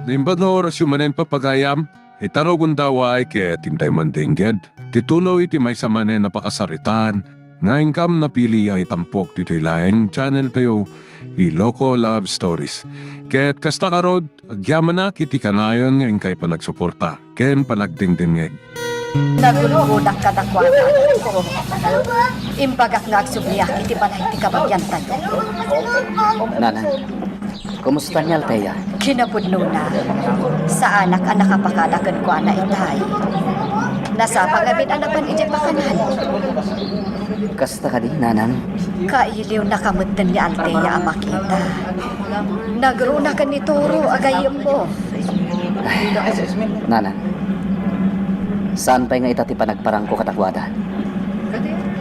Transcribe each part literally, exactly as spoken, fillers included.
Naimbag nga orasyo manen, pagayam, ita rugonda, uray ket intay mandengngeg ti tuloy ti maysa manen a pakasaritaan nga inkam napili a itampok ditoy laeng channel tayo, Iloko Love Stories. Ket kasta ngarud, agyamanak iti kanayon nga inkay panagsuporta ken panagdengdengngeg. Nagulgudak kadakuada, anakko. Imbagak nga agsubliak iti balay ti kabagiantayo. Nanang, kumusta ni Althea? Kinapudnona, saanak a nakapakada kenkuana itay. Nasapa ngamin a napan idiay pakanan. Kasta kadi, Nanang? Kailiwnaka metten ni Althea a makita. Nagruna ken ni Toro a gayyemmo. Nanang, saan pay nga ita ti panagparangko kadakuada?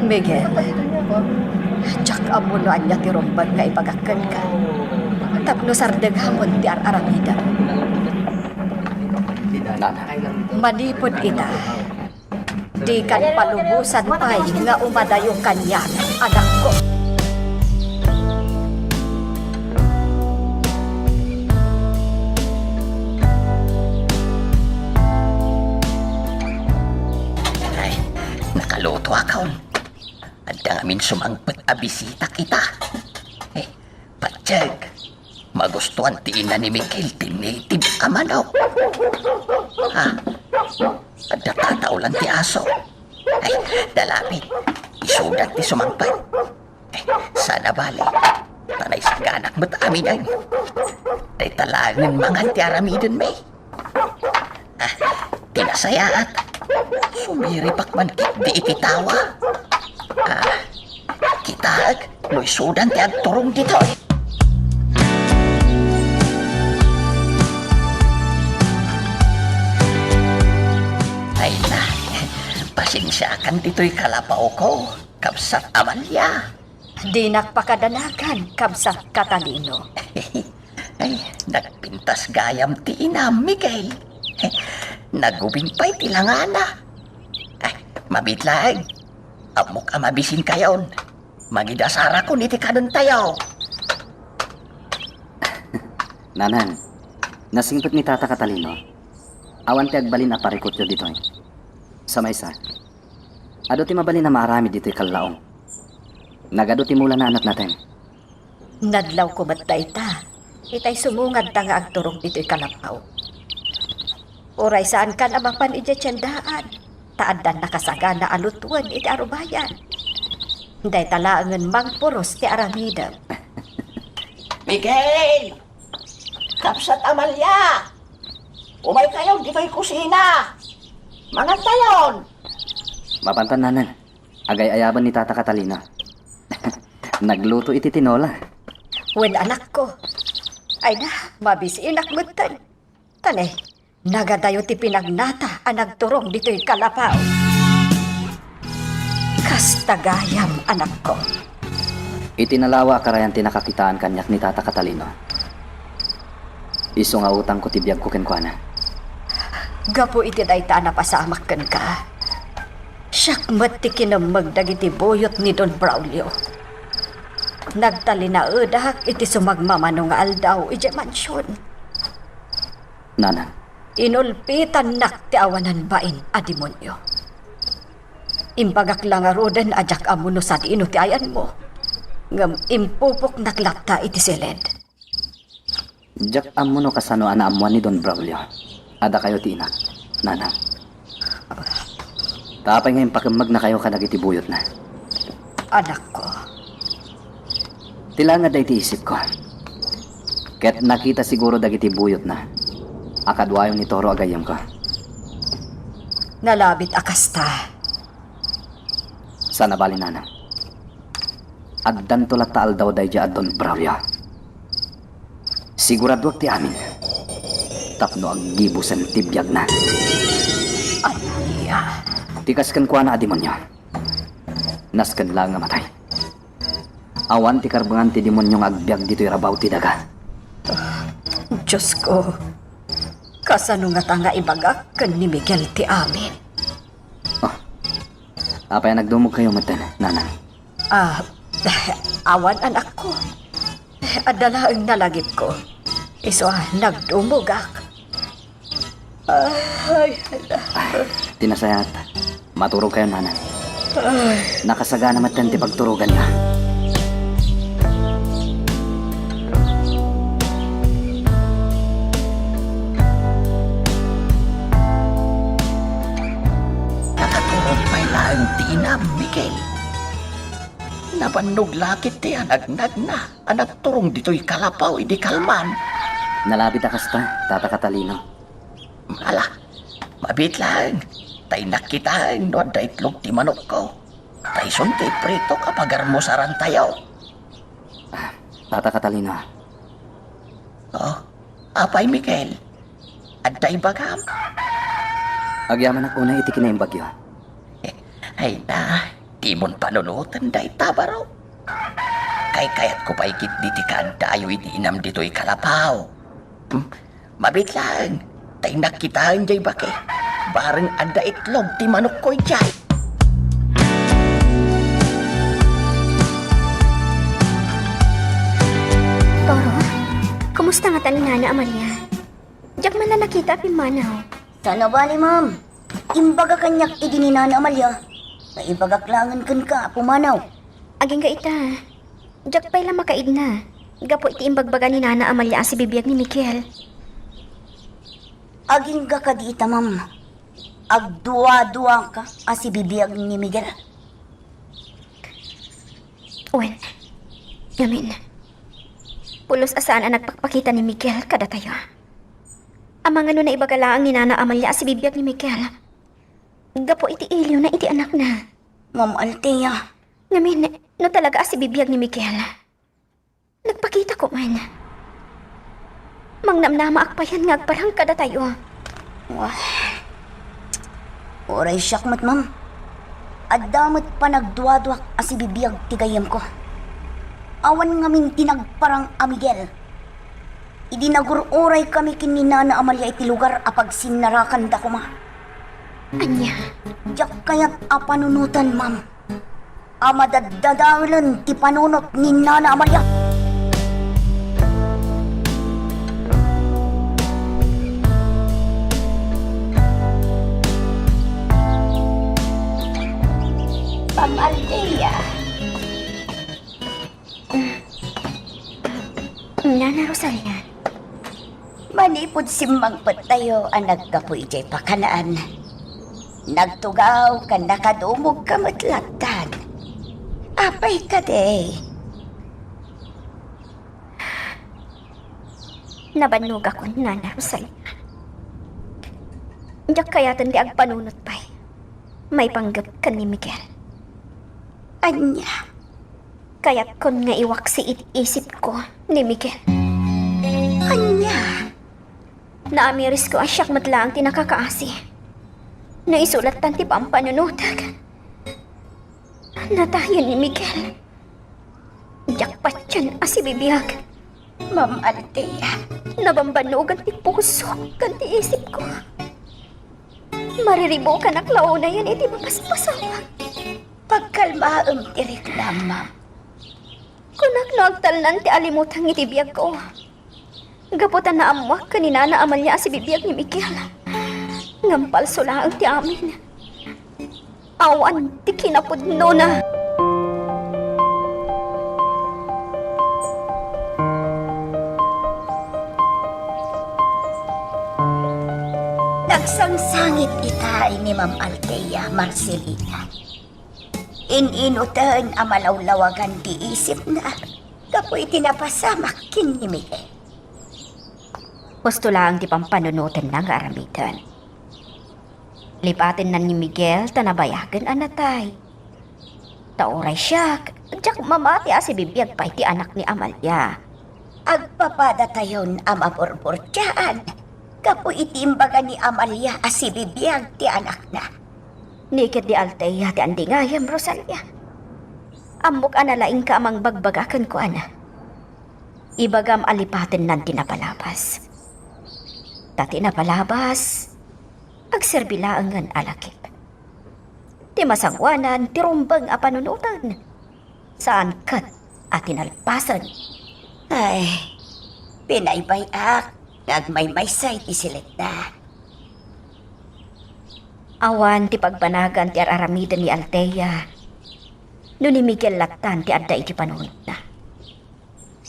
Miguel, diak ammo no ania ti rumbeng nga ibagak kenka tapno sardenghamon ti ar-aramidem. Nanang. Manipud ita, dikan palubosan pay nga umadayo kaniak, anakko. Ay, nakalutoakon. Adda ngamin sumangpet a bisita ita. Eh, patiek. Magustuan ti ina ni Miguel ti native a manok. Ha? Adda tataolan ti aso. Ay, dalapit. Isuda ti sumangpet. Ay, saan a bale. Tanay saganak met aminen. Dayta laengen mangan ti aramidenmi. Ah, ti nasayaat. Sumiripak man ketdi iti tawa. Ah, kitaek no isudan ti agturong ditoy. Ay na, pasensiakan ditoy kalapaw ko, Kabsat Amalia. Dinak pakadanagan, Kabsat Catalino. Ay, nagpintas gayam ti inam, Miguel. Nagubing pay ti langana. Ay, mabiit laeng. Ammok a mabisinkayon. Mangidasarakon iti kanentayo. Nanang, nasingpet ni Tata Catalino. Awan ti agbalin a parikutyo ditoy. Sa maysa, adu ti mabalin a maaramid ditoy kallaong. Nagadu ti mulana a natnatem. Nadlawko met dayta, itay sumungadta nga agturong ditoy kalapaw. Uray saankan a mapan idiay tiendaan, ta addan nakasagana a lutuen iti arubayan. Dayta laengen mangpuros ti aramidem. Miguel! Kabsat Amalia! Umaykayon ditoy kusina! Mangantayon! Mapantan, Nanang. Agay-ayaban ni Tata Catalina. Nagluto iti tinola. Wen, anakko. Ay na, mabisinak metten. Tane, nagadayo ti pinagnata a nagturong ditoy kalapaw. Kasta gayam, anakko. Iti nalawa a karayan ti nakakitaan kaniak ni Tata Catalina. Isu nga utangko ti biagko kenkuana. Gapu iti dayta a napasamak kenka, siak met ti kinemmeg dagiti buyot ni Don Braulio. Nagtalinaedak iti sumagmamano nga aldaw idiay mansion. Nanang. Inulpitannak ti awanan bain a demonio. Imbagak la ngaruden a diak ammo no sadino ti ayanmo, ngem impupoknak latta iti siled. Diak ammo no kasano a naammoan ni Don Braulio a dakayo ti inak, Nanang. Ta apay nga impakemegnakayo kadagiti buyotna? Anakko. Ti langad daydi isipko. Ket nakita siguro dagiti buyotna a kaduayo ni Toro a gayyemko. Nalabit a kasta. Saan a bale, Nanang. Addanto latta aldaw daydiay a Don Braulio. Siguraduak ti amin tapno aggibusen ti biagna. Ania? Ti kas kenkuana a demonio, nasken laeng a matay. Awan ti karbengan ti demonio nga agbiag ditoy rabaw ti daga. Diosko, kasano ngata nga ibagak ken ni Miguel ti amin? Oh, apay a nagdumogkayo metten, Nanang? Ah, awan, anakko. Adda laeng nalagipko. Isu a nagdumogak. Ay, ala. Ay, ti nasayaat. Maturogkayo, nanay. Ay. Nakasagana met ti pagturoganna. Nakaturog pay laeng ti inam, Miguel. Nabannog la ketdi a nagnagna a nagturong ditoy kalapaw idi kalman. Nalabit a kasta, Tata Catalino. Ala, mabiit laeng. Ta innak kitaen no adda itlog ti manokko. Ta isunto ipritok a pagarmusarantayo. Ah, Tata Catalino. Oh, apay, Miguel? Adda ibagam? Agyamanak unay iti kinaimbagyo. Ay na, dimon panunoten dayta baro. Kaykayatko pay ketdi ti kaaddayo iti inam ditoy kalapaw. Hmm? Mabiit laeng, ta innak kitaen jay bake. Bareng adda itlog ti manokko idiay. Toro, kumusta ngata ni Nana Amalia? Diak man la nakita a pimmanaw. Saan a bali, ma'am. Imbaga kaniak idi ni Nana Amalia. Naibagak laengen kenka a pumanaw. Agingga ita, diak pay la makaidna gapu iti imbagbaga ni Nana Amalia a sibibiag ni Miguel. Agingga kadi ita, ma'am. Agduaduaka a sibibiag ni Miguel. Wen, ngamin, pulos a saan a nagpakpakita ni Miguel kadatayo. Amangan no naibaga laeng ni Nana Amalia a sibibiag ni Miguel gapu iti iliwna iti anakna. Ma'am Althea. Ngamin, no talaga a sibibiag ni Miguel, nagpakita koma. Mangnamnamaak payen nga agparang kadatayo. Wah. Uray siak met, ma'am. Adda met panagduaduak a sibibiag ti gayyemko. Awan ngamin ti nagparang a Miguel. Idi nagur-uray kami ken ni Nana Amalia iti lugar a pagsinnarakanda koma. Ania? Diak kayat a panunoten, ma'am. A madaddadaelen ti panunot ni Nana Amalia. Ma'am Althea. Nana Rosalia. Manipud simmangpettayo a naggapu idiay pakanaan, nagtugaw ken nakadumogka met lattan. Apay kadi? Nabannogakon, Nana Rosalia. Diak kayaten ti agpanunot pay maipanggep ken ni Miguel. Ania? Kayatkon nga iwaksi iti isipko ni Miguel. Ania? Naamirisko a siak met laeng ti nakakaasi. No isu lattan ti pampanunotek, natayen ni Miguel. Diak patien a sibibiag. Ma'am Althea. Nabambannogan ti pusok ken ti isipko. Mariribukanak la unayen iti mapaspasamak. Pagkalmaem ti riknam, ma'am. Kunak no agtalnan ti alimutang iti biagko. Gapu ta naammoak ken ni Nana Amalia a sibibiag ni Miguel. Ngem palso laeng ti amin. Awan ti kinapudnona. Nagsangsangit itay ni Ma'am Althea, Marcelina. In-inuten a malawlawagan ti isipna gapu iti napasamak ken ni Miguel. Husto laeng ti pampanunotenna nga aramiden. Lipatenna ni Miguel ta nabayagen a natay. Ta uray siak, diak mamati a sibibiag pay ti anak ni Amalia. Agpapadatayon a maburburtiaan gapu iti imbaga ni Amalia a sibibiag ti anakna. Ni ketdi Althea ti andingayem, Rosalia. Ammok a nalaingka a mangbagbaga kenkuana. Ibagam a lipatennan ti napalabas. Ta ti napalabas, agserbi laengen a lakip. Ti masangoanan ti rumbeng a panunoten, saan ket a tinalpasen. Ay, binaybay-ak nga agmaymaysa iti silekna. Awan ti pagbanagan ti ar-aramiden ni Althea. No ni Miguel lattan ti adda iti panunotna.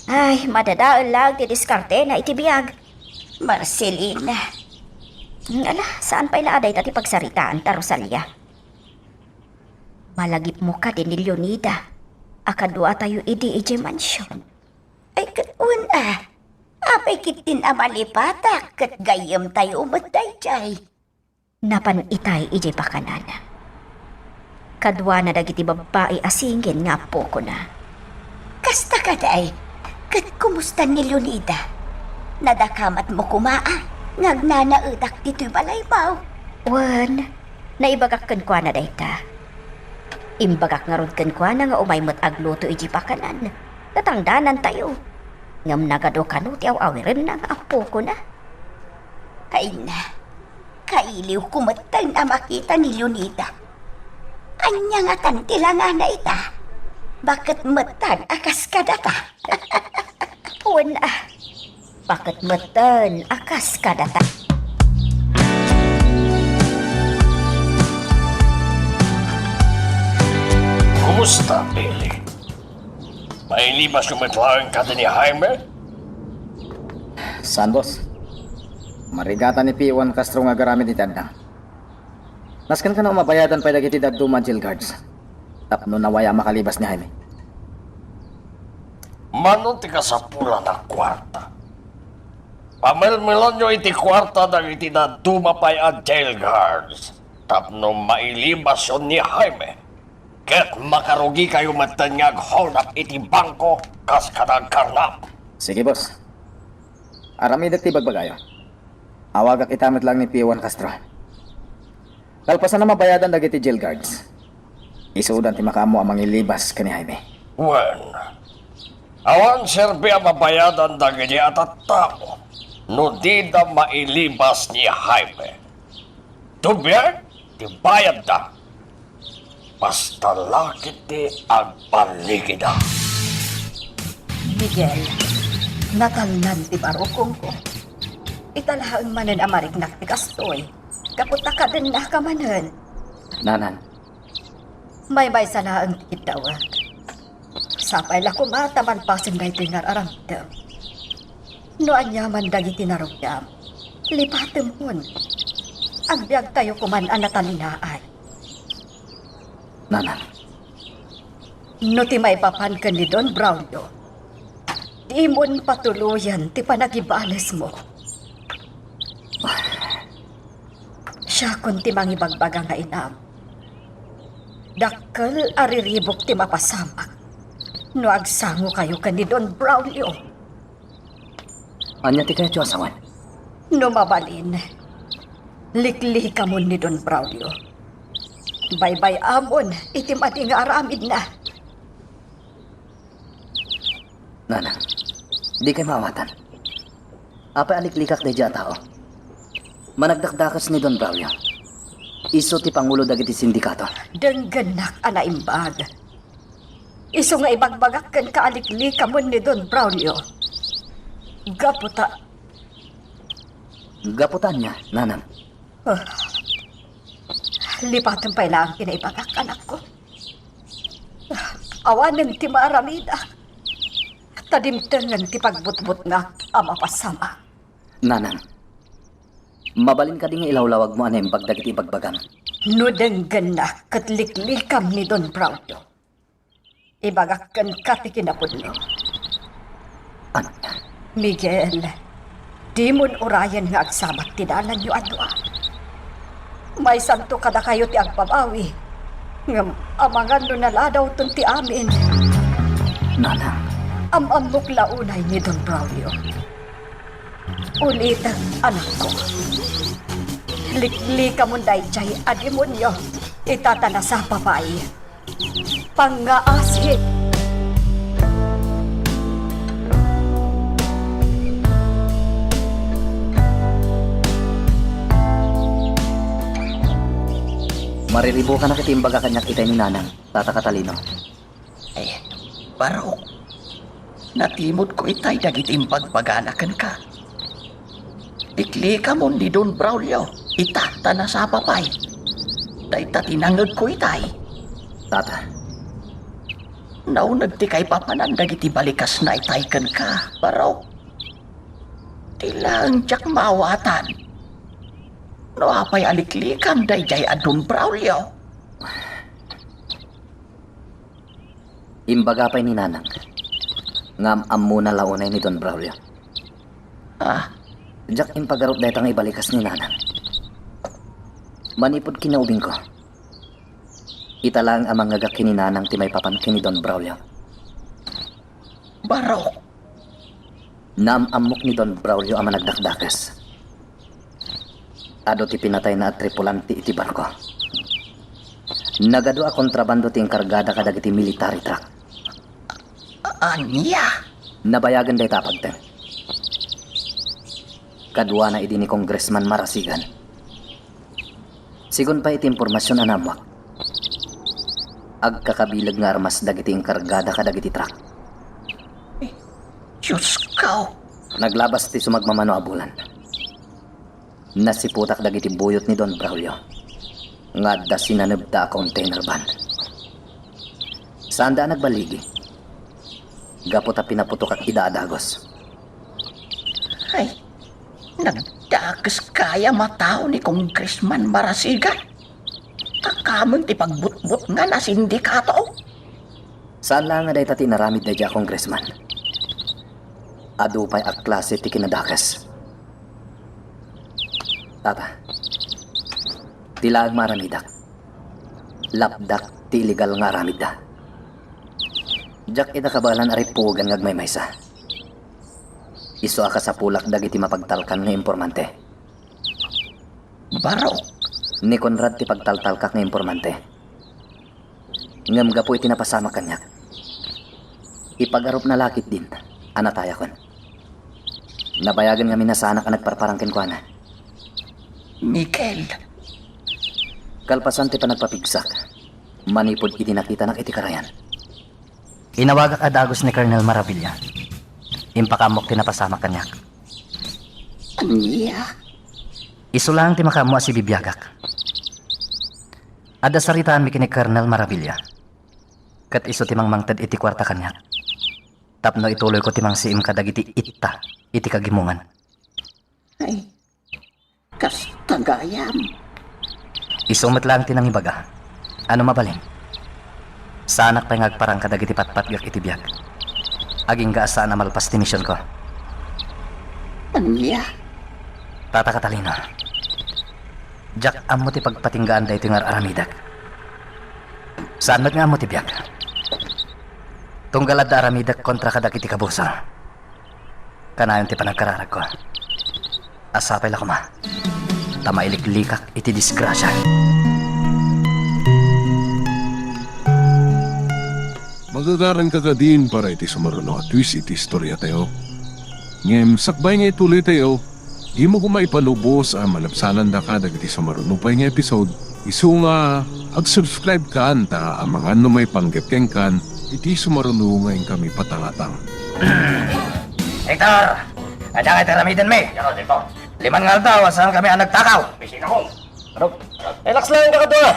Ay, madadael laeng ti diskartena iti biag. Marcelina. Ala, saan pay la a dayta ti pagsaritaanta, Rosalia? Malagipmo kadi ni Leonida a kaduatayo idi idiay mansion? Ay, ket wen a. Apay ketdin a malipatak ket gayyemtayo met daydiay? Napan itay idiay pakanan. Kaduana dagiti babbai a singin nga appokona. Kasta kadi, ket kumusta ni Leonida? Nadakamatmo koma a nga agnanaedak ditoy balaymo? Wen, naibagak kenkuana dayta. Imbagak ngarud kenkuana nga umay met agluto idiay pakanan. Tatangdanantayo. Ngem nagadu kano ti aw-awirenna nga appokona. Ay na, kailiwko metten a makita ni Leonida. Ania ngatan ti langana ita? Baket metten a kas kadata. Wen a, baket metten a kas kadata. Kumusta, Billy? Mailibasyo met laeng kadi ni Jaime? Saan, boss. Marigatan ni P one Castro nga agaramid iti adda. Nasken kano a mabayadan pay dagiti dadduma a jail guards tapno nawaya a makalibas ni Jaime. Mano ti kasapulan a kuarta? Pamelmelanyo iti kuarta dagiti dadduma pay a jail guards tapno mailibasyo ni Jaime. Ket makarugikayo metten nga ag-hold up iti bangko kas kada agkarnap. Sige, boss. Aramidek ti ibagbagayo. Awagak ita met laeng ni P one Castro. Kalpasan a mabayadan dagiti jail guards, isudan ti makaammo a mangilibas ken ni Jaime. Wen, awan serbi a mabayadan dagiti a tattao no dida mailibas ni Jaime. Tubiag ti bayadda. Basta la ketdi agballigida. Miguel, natalnan ti barukongko. Ita laeng manen a mariknak ti kastoy, gapu ta kadennaka manen. Nanang. Maymaysa laeng ti kiddawek. Sapay la koma ta malpasen daytoy nga ar-aramidem. No aniaman dagiti narugiam, lipatemon. Agbiagtayo koman a natalinaay. Nanang. No ti maipapan ken ni Don Braulio, dimon patuloyen ti panagibalesmo. Siakon ti mangibagbaga nga inam. Dakkel a riribuk ti mapasamak no agsangokayo ken ni Don Braulio. Ania ti kayatyo a sawen? No mabalin, liklikamon ni Don Braulio. Baybay-amon iti madi nga aramidna. Nanang, dikay maawatan. Apay a liklikak daydiay a tao? Managdakdakes ni Don Braulio. Isu ti pangulo dagiti sindikato. Denggennak a naimbag. Isu nga ibagbagak kenka a liklikamon ni Don Braulio. Gapu ta... Gapu ta ania, Nanang? Ah, lipatem pay laeng ti naibagak, anakko. Awanen ti maaramidak. Ta dimtengen ti pagbutbutngak a mapasamak. Nanang, mabalin kadi nga ilawlawagmo a naimbag dagiti ibagbagam? No denggennak ket liklikam ni Don Braulio, ibagak kenka ti kinapudno. Ania? Miguel, dimon urayen nga agsamak ti dalanyo a dua. Maysanto kadakayo ti agbabawi, ngem amangan no naladawton ti amin. Nanang. Am-ammok la unay ni Don Braulio. Ulitek, anakko. Liklikamon daydiay a demonio. Ita ta nasapa pay. Pangngaasi. Mariribukanak iti imbaga kaniak itay ni Nanang, Tata Catalino. Eh, barok. Natimudko itay dagiti imbagbagana kenka. Liklikamon ni Don Braulio, ita ta nasapa pay. Dayta ti nangngegko itay. Tata. Nauneg ti kaipapanan dagiti balikasna itay kenka, Barok. Ti laeng diak maawatan. No apay a liklikam daydiay a Don Braulio? Imbaga pay ni Nanang nga am-ammona la unay ni Don Braulio. Ah? Diak impagarup dayta nga ibalikas ni Nanang. Manipud kinaubingko, ita laeng a mangngegak ken ni Nanang ti maipapan ken ni Don Braulio. Barok. Naam-ammok ni Don Braulio a managdakdakes. Adu ti pinatayna a tripulante iti barko. Nagadu a kontrabando ti inkargada kadagiti military truck. Ania? Nabayagen dayta a pagteng. Kaduana idi ni Congressman Marasigan. Sigun pay iti impormasion a naammuak, agkakabileg nga armas dagiti inkargada kadagiti truck. Diosko! Naglabas ti sumagmamano a bulan. Nasiputak dagiti buyot ni Don Braulio nga adda sinanebda a container van. Saanda a nagballigi gapu ta pinaputokak ida a dagus. Ay, nagdakes kaya matao ni Congressman Marasigan. Takamen ti pagbutbutngan a sindikato. Saan laeng a dayta ti inaramid daydiay a congressman. Adu pay a klase ti kinadakes. Tata, ti laeng maaramidak, lapdak ti illegal nga aramidda. Diak ida kabaelan a rippuogan nga agmaymaysa. Isu a kasapulak dagiti mapagtalkan nga impormante. Barok. Ni Conrad ti pagtaltalkak nga impormante. Ngem gapu iti napasamak kaniak, ipagarupna la ketdin a natayakon. Nabayagen ngamin a saanak a nagparparang kenkuana. Miguel. Kalpasan ti panagpapigsak, manipud idi nakitanak iti karayan, inawagak a dagus ni Colonel Maravilla. Impakaammok ti napasamak kaniak. Ania? Isu laeng ti makaammo a sibibiagak. Adda saritaanmi ken ni Colonel Maravilla. Ket isu ti mangmangted iti kuarta kaniak tapno ituloyko ti mangsiim kadagiti itta iti kagimongan. Ay, kasta gayam. Isu met laeng ti nangibaga. Ano mabalin? Saanak pay nga agparang kadagiti patpatgek iti biag. Agingga a saan a malpas ti misionko. Ania? Tata Catalino, diak ammo ti pagpatinggaan daytoy nga ar-aramidek. Saan met nga ammo ti biag. Tunggal adda aramidek kontra kadagiti kabusor. Kanayon ti panagkararagko. Sapay la koma ta mailiklikak iti disgrasia. Magagaran ka kadin para iti sumaruno a twist iti istoriatayo. Ngem sakbay nga ituloytayo, dimo koma ipalubos a malabsanandaka dagiti sumaruno pay nga episode. Isu nga, ag-subscribe kan ta amangan no maipanggep kenkan iti sumaruno nga inkami patangatang. Hector! Adda nga ti aramidenmi? Ano, Tito? Liman nga aldaw a saankami a nagtakaw. Bisita ko. Ano? Relax lang ka kadua.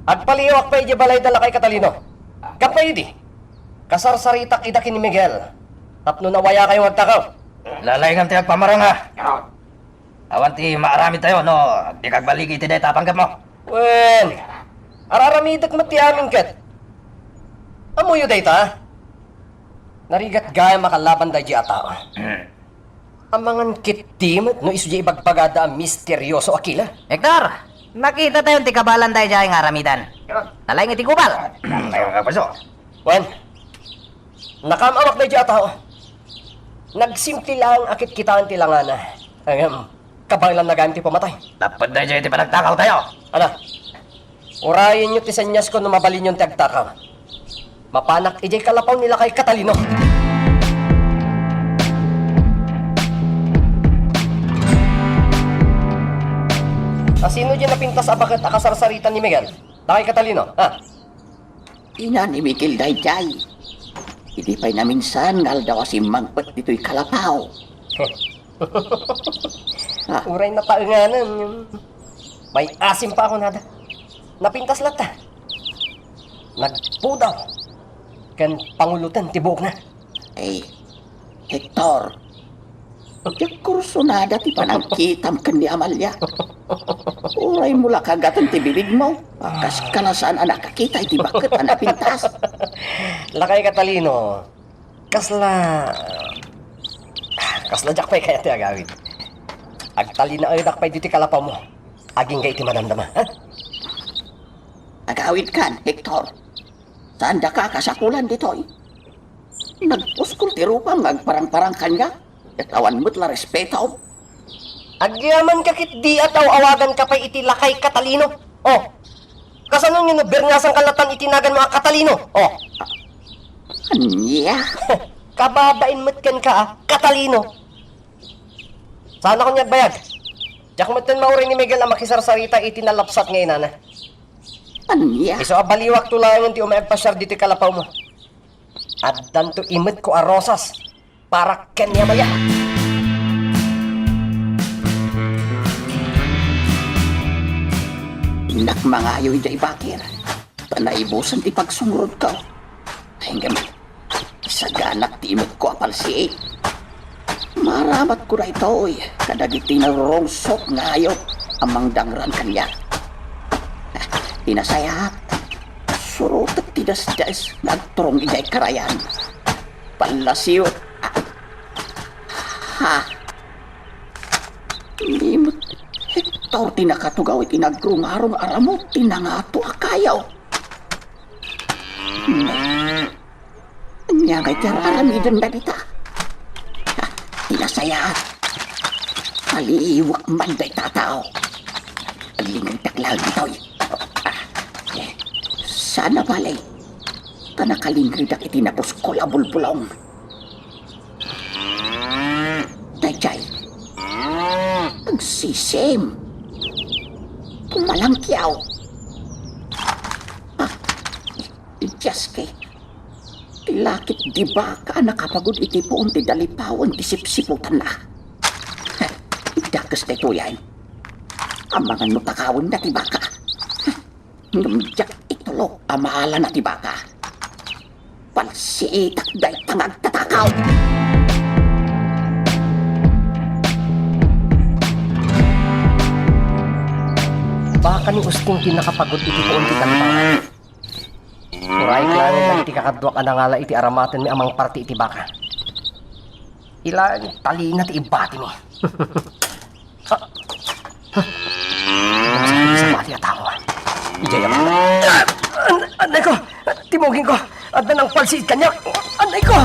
Agpaliiwak pay idiay balayda lakay Catalino. Kappay idi, kasarsaritak ida ken ni Miguel tapno nawayakayo nga agtakaw. Lalaingan ti agpamaranga. Ano? Awan ti maaramidtayo no di kagballigi iti dayta a panggepmo. Wen, ar-aramidek met ti amin ket. Ammoyo dayta? Narigat gayam a kalaban daydiay a tao. Hmm. Amangan ketdi met no isu diay ibagbagada a misterioso a kila. Hector, nakitatayon ti kabalan daydiay nga aramidan. Nalaing iti gubal. Ay, kapaso. Wen, nakaam-amak daydiay a tao. Nagsimple laeng a kitkitaen ti langana. Ngem, kabaelanna gayam ti pamatay. Tapno daydiay ti panagtakawtayo. Ala, urayenyo ti senyas ko no mabalinyon ti agtakaw. Mapanak idiay kalapaw ni lakay Catalino. A sino diay napintas a baket a kasarsarita ni Miguel? Lakay Catalino, ha? Ina ni Miguel daydiay. Idi pay naminsan nga aldaw a simmangpet ditoy kalapaw. Ah. Uray napaenganan, may asim pa ako nada. Napintas latta. Nagpudaw ken panguloten ti buokna. Ay, Hector, diak kursunada ti panagkitam ken ni Amalia. Uraymo la kagatan ti bibigmo. Kas kalasan a nakakita iti baket a napintas. Lakay Catalino, kasla, kasla diak pay kayat ti agawid. Agtalinaedak pay ditoy kalapawmo. Agingga iti madamdama, ha? Agawidkan, Hector. Saandaka a kasapulan ditoy. Nagpuskol ti rupam nga agparangparang kaniak, ket awan met la respetom. Agyamanka ketdi a aw-awaganka pay iti lakay Catalino. Oh, kasano nga no bernasanka latta iti naganmo a Catalino? Oh. Ania? Kababain met kenka a Catalino. Saan a kaniak agbayag? Diak metten mauray ni Miguel a makisarsarita iti nalapsat nga inana. Ania? Isu a baliwakto laengen ti umay agpasiar ditoy kalapawmo. Addanto imetko a rosas para ken ni Amalia. Innak mangayo idiay bakir, ta naibusan ti pagsungrodko. Ay, ngem, isaganak ti imetko a palsiit. Maaramatko daytoy kadagiti narurungsot nga hayop a mangdangran kaniak. Ti nasayaat, surotek ti desdes nga agturong idiay karayan. Pallasiw. Ha? Ni met Hector ti nakatugaw iti nagrungarong a ramut ti nangato a kayo. Ania ngay ti ar-aramiden dagita? Ah, ti nasayaat. Paliiwak man dayta a tao. Aglingedak laeng ditoy. Ah, eh, sana bale. Ta nakalingedak iti napuskol a bulbulong. Daydiay. Agsisim. Pumalangkiaw. Ah, idiaske. Ti lakit di baka a nakapagud iti puon ti dalipawen ti sipsiputanna. Dakes daytoyen. Amangan no takawenna ti baka. Ngem diak itulok a maalana ti baka. Palsiitak dayta nga agtatakaw. Baka ni Usting ti nakapagud iti puon ti dalipawen. Uray laeng dagiti kakaduak a nangala iti aramatenmi a mangparti iti baka. Ilaeng talina ti ibatimi. Ah. Sabali a tao. Idiay a baka. An-, anay ko! Timugingko! Adda nangpalsiit kaniak! Anay ko!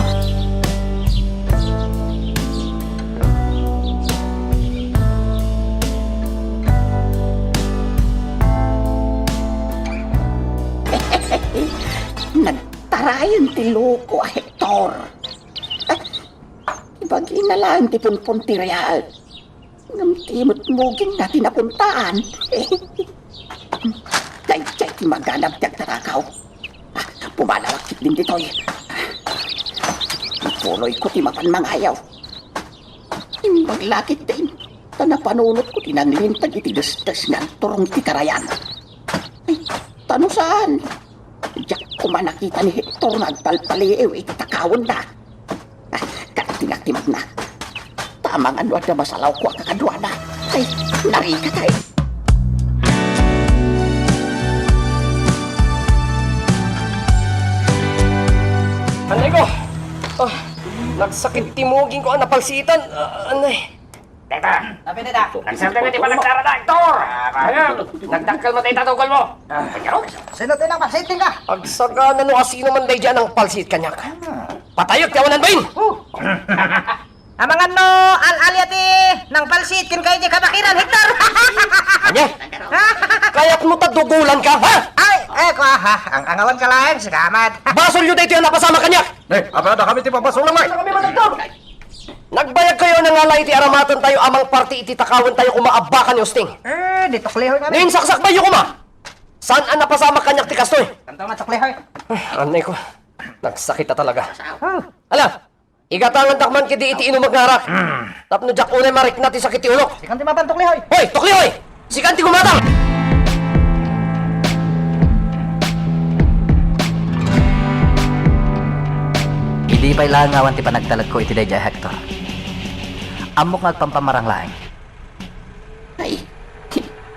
Nagtarayan ti loko a Hector. Ibagina laeng ti punpon ti Real. Ngem ti met mugingna ti napuntaan. Daydiay ti maganab ti agtatakaw. Ah, pumalawak ketdin ditoy. Ipuloyko ti mapan mangayaw. Imbag la ketdin, ta napanunotko ti nanglintag iti desdes nga agturong iti karayan. Ay, ta no saan, diak koma nakita ni Hector nga agpalpaliiw iti takawenna. Ah, ket tinaktimakna. Tama nga no adda masalawko a kakaduana. Ay, narikatay. Anay ko! Ah, nagsakit ti mugingko a napalsiitan. Ah, anay. Dayta. Napin dayta. Nagsardeng ti panagdara, Doktor. Ah, ayun. Nagdakkel man dayta tungkol mo. Ah. Panyarok. Sino ti nangpalsiit kenka? Agsagana no asino man daydiay a nangpalsiit kaniak. Ah. Patayek ti awanan bain. Oh. Amangan no al-alia ti nangpalsiit kenka idiay kabakiran, Hector. Ania? Kayatmo ta dugolanka, ha? Ay, eh, kua, ha? Ang angawan ka laeng, sikamat. Basolyo daytoy a napasamak kaniak. Eh, apay adda kami ti pabasolem, eh? Nagbayagkayo a nangala iti aramatentayo a mangparti iti takawentayo koma a baka ni Usting. Eh, di tuklihoy nga. Ni insaksakbayyo koma. Saan a napasamak kaniak ti kastoy? Tanto nga tuklihoy. Ah, anay ko. Nagsakit a talaga. Oh. Ala, igatangandak man ketdi iti inumek nga arak. Hmm. Tapno diak unay marikna ti sakit ti ulok. Sikan ti mapan tuklihoy. Hoy, tuklihoy! Sikan ti gumatang! Di pay laeng awan ti panagtalekko iti daydiay a Hector. Ammok nga agpampamarang laeng. Ay,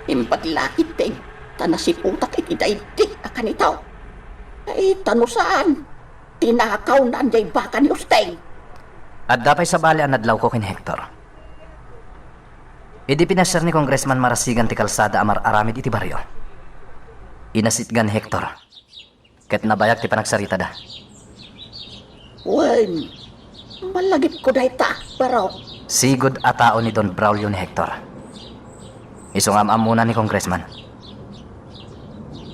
imbag la ketdin, ta nasiputak iti daydi a kanitaw. Ay, ta no saan, tinakawnan diay baka ni Usteng. Adda pay sabali a nadlawko ken Hector. Idi pinasiar ni Congressman Marasigan ti kalsada a mar-aramid iti barrio, inasitgan ni Hector. Ket nabayag ti panagsaritada. Wen, malagipko dayta, Barok. Sigud a tao ni Don Braulio ni Hector. Isu nga am-ammona ni Congressman.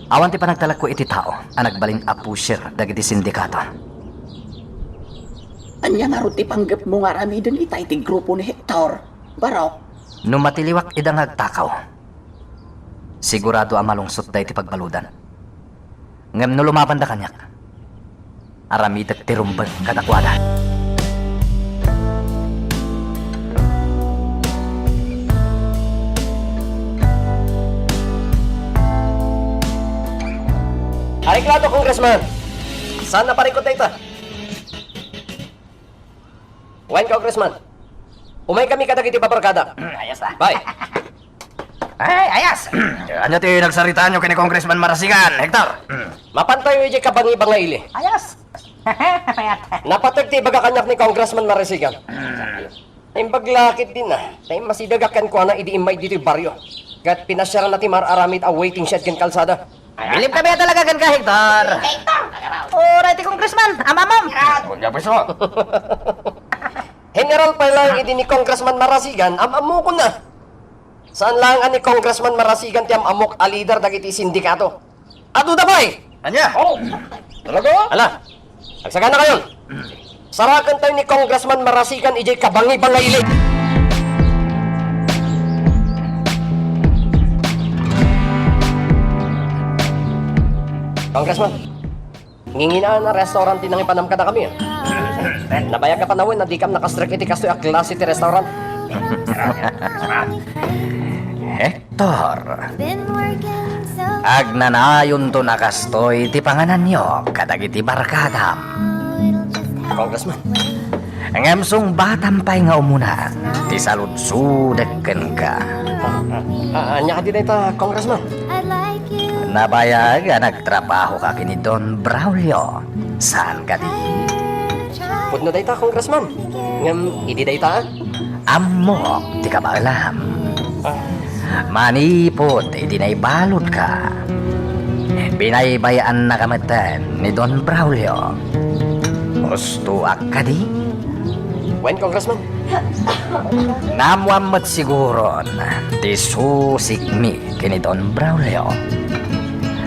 Awan ti panagtalekko iti tao a nagbalin a pusher dagiti sindikato. Ania ngarud ti panggepmo nga aramiden ita iti grupo ni Hector, Barok? No matiliwak ida nga agtakaw, sigurado a malungsotda iti pagbaludan. Ngem no lumabanda kaniak, aramidek ti rumbeng kadakuada. Ariklado, Congressman! Saan a parikut dayta? Wen, Congressman. Umaykami kadagiti babarkada. Ayos, ah. Bye. Ay, ayos. Ania ti nagsaritaanyo ken ni Congressman Marasigan, Hector? Mapantayo idiay kabangi-bangaili. Ayos. Napateg ti ibaga kaniak ni Congressman Marasigan. Imbag la ketdin, ah, ta immasidegak kenkuana idi immay ditoy barrio. Ket pinasiarna ti mar-aramid a waiting shed ken kalsada. Bilib kami a talaga kenka, Hector. Hector! Uray ti Congressman, am-amam. Huwag nga pwesto. General pay laeng idi ni Congressman Marasigan, am-ammokon na. Saan laeng a ni Congressman Marasigan ti am-ammok a lider dagiti sindikato. Aduda pay! Ania? Oh, talaga? Ala, agsaganakayon. Sarakentayo ni Congressman Marasigan idiay kabangi-bangaili. Congressman, nginginaan a restaurant ti nangipanam kadakami, ah. Nabayag a panawen a dikam nakastrek iti kastoy a klase ti restaurant. Hector, agnanayonton a kastoy ti pangananyo kadagiti barkadam. Congressman. Ngem sungbatam pay nga umuna ti saludsodek kenka. Ah, ah, ania kadi dayta, Congressman? Nabayag a nagtrabahoka ken ni Don Braulio. Saan kadi? Pudno dayta, Congressman. Ngem idi dayta, ah? Ammok ti kabaelam. Ah. Manipud idi naibaludka, binaybay-annaka metten ni Don Braulio. Hustoak kadi? Wen, Congressman. Naammoam met siguron ti susikmi ken ni Don Braulio.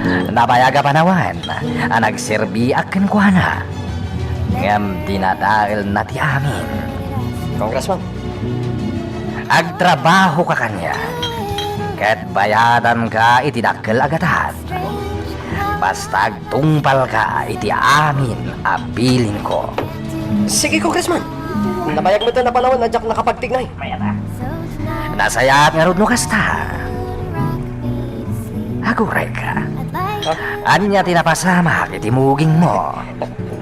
Nabayag a panawen a nagserbiak kenkuana, ngem dinadaelna ti amin. Congressman. Agtrabahoka kaniak, ket bayadanka iti dakkel a gatad. Basta agtungpalka iti amin a bilinko. Sige, Congressman. Nabayag met a panawen a diak nakapagtignay. Nasayaat ngarud no kasta. Agurayka. Ha? Ania ti napasamak iti mugingmo?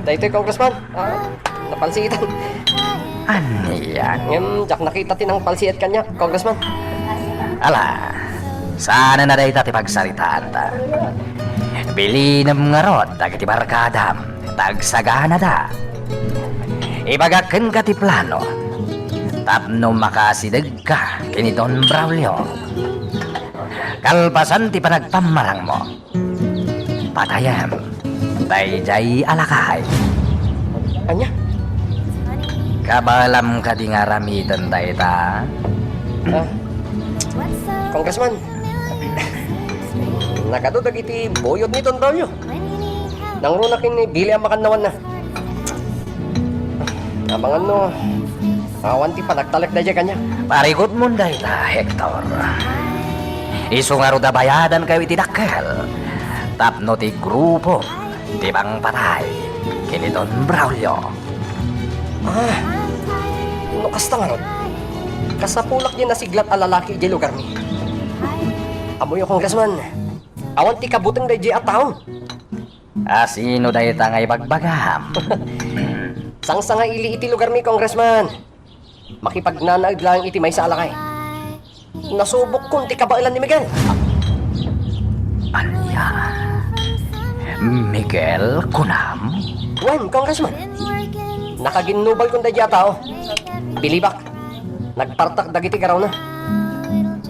Daytoy, Congressman. Ah, napalsiitan. Ania? Ngem, diak nakita ti nangpalsiit kaniak, Congressman. Ala, saanen a dayta ti pagsaritaanta. Bilinem ngarud dagiti barkadam, ta agsaganada. Ibagak kenka ti plano tapno makaasidegka ken ni Don Braulio. Kalpasan ti panagpammarangmo, patayem daydiay a lakay. Ania? Kabaelam kadi nga aramiden dayta? Ah, Congressman, nagadu dagiti buyot ni Don Braulio. Nangruna ken ni Billy a makannawanna. Amangan no awan ti panagtalek daydiay kaniak. Parikutmon dayta, Hector. Isu ngarud a bayadankayo iti dakkel tapno ti grupo ti mangpatay ken ni Don Braulio. Ah, no kasta ngarud, kasapulak diay nasiglat a lalaki idiay lugarmi. Ammoyo, Congressman, awan ti kabuteng daydiay a tao. A sino dayta nga ibagbagam? Sangsangaili iti lugarmi, Congressman. Makipagnanaed laeng iti maysa a lakay. Nasubokkon ti kabaelan ni Miguel. Ania? Miguel, kunam? Wen, Congressman. Nakaginnubalkon daydiay a tao. Bilibak. Nagpartak dagiti garawna.